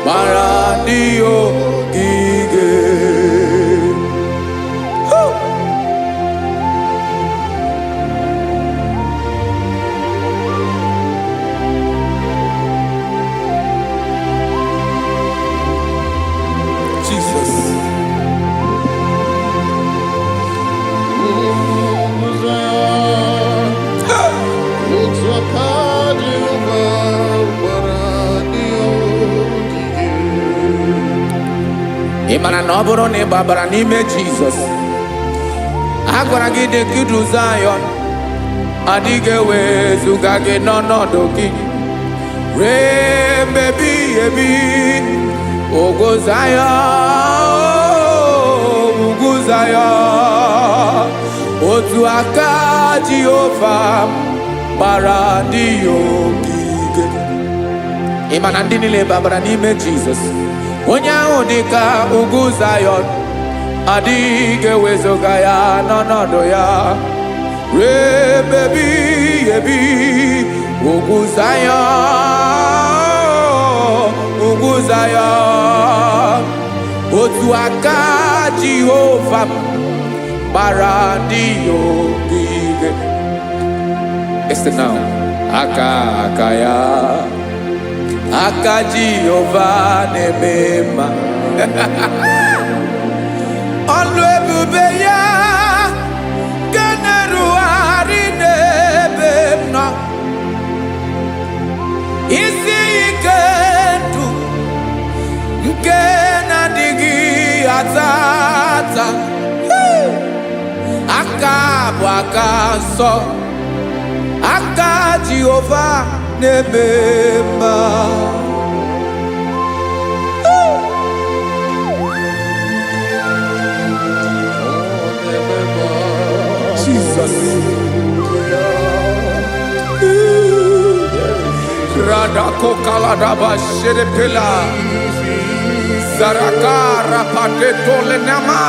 gbara ndị ogige. Woo! Jesus. Ugwu Zayọn, otu aka Jehova gbara ndị ogige. Ị mara na ọ bụrụ na ị gbabara n'ime Jizọs, a gwara gị dị ka Zayọn, adịghị ewezuga gị n'ọnọdụ gị ruo mgbe ebighị ebi. Ugwu Zayọn, ugwu Zayọn, otu aka Jehova gbara ndị ya ogige. Ị ma na ndị niile babara n'ime Jizọs, onye ahụ dị ka ugwu Zayọn, adịghị ewezuga ya n'ọnọdụ ya ruo ebe ebighị ebi. Ugwu Zayọn, ugwu Zayọn, otu aka Jehova gbara ndị ya ogige. Listen now. Aka aka ya, aka Jehova na-eme mma. Ọlụ ebube ya ga na-erugharị n'ebe m nọ. Isi ike ndụ nke na-adịghị ata ata. Aka bụ aka nsọ, aka Jehova na-eme mma. Jesus. Radakokaladaba sherepela. Zaraka rapateto lenama.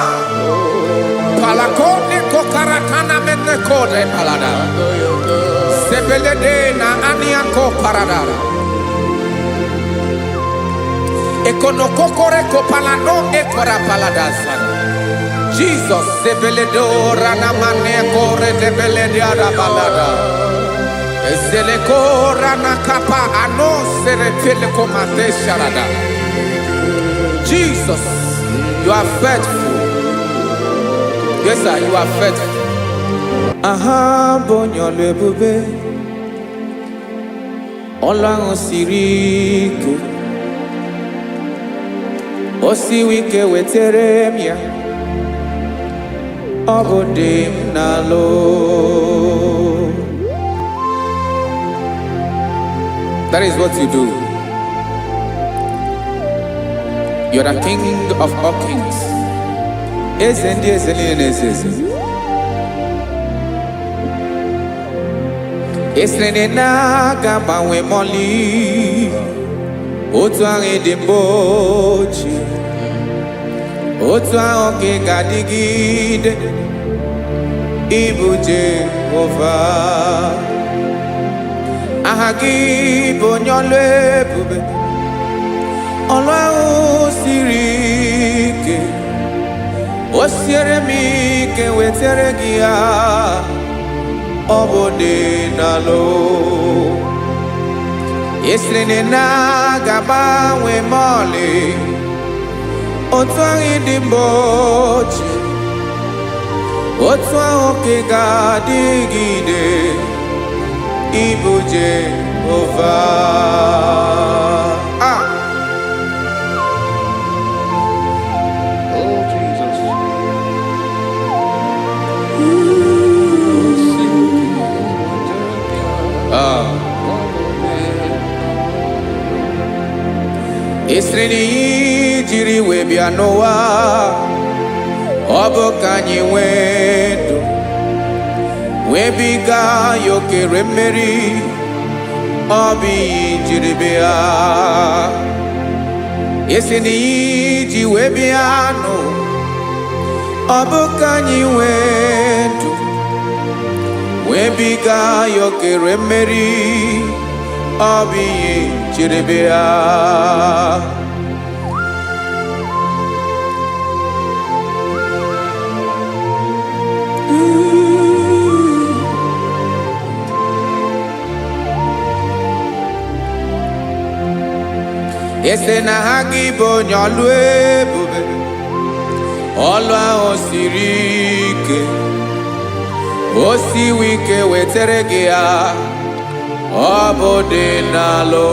Palakone kokaratana menekode palada. Sebelede na aniako paradara. Ekonokokore kopalano ekora paladasa. Jesus sebeledo ranamane kore debelede arabalada. Ezeleko ranakapa ano serepele komate sharada. Jesus, you are faithful. Yes, sir, you are faithful. Aha, bụ onye ọlụ ebube, ọlụ ahụ siri ike, o siwi ike wetere m ya, ọ bụ dị m n'alụ. That is what you do. You're the king of all kings. Eze ndị eze niile na-eze eze. Esiri na aga agbanwe mọlị otu ahụ dị mbụ ochie, otu ahụ ka ị ga-adịgide, ịbụ Jehova. Aha gị bụ onye ọlụ ebube, ọlụ ahụ siri ike, o siere m ike wetere gị ya, ọ bụ dị n'alụ. Esiri na ga-agbanwe ma ọlị, otu ahụ dị mbụ ochie, otu ahụ ka ị ga-adịgide, ịbụ Jehova. Ah! Oh, Jesus. Ah. Esiri na iyi jiri wee bịa n'ụwa, ọ bụ ka anyị nwee ndụ, wee biga ya okere mmeri, ọ bụ iyi jiri bịa. Esi na iyi ji wee bịa n'ụwa, ọ bụ ka anyị nwee ndụ, wee biga ya okere mmeri, ọ bụ iyi jiri bịa. Ese na ha gị bụ onye ọlụ ebube, ọlụ ahụ siri ike, o siwi ike wetere gị ya, ọ bụ dị n'alụ.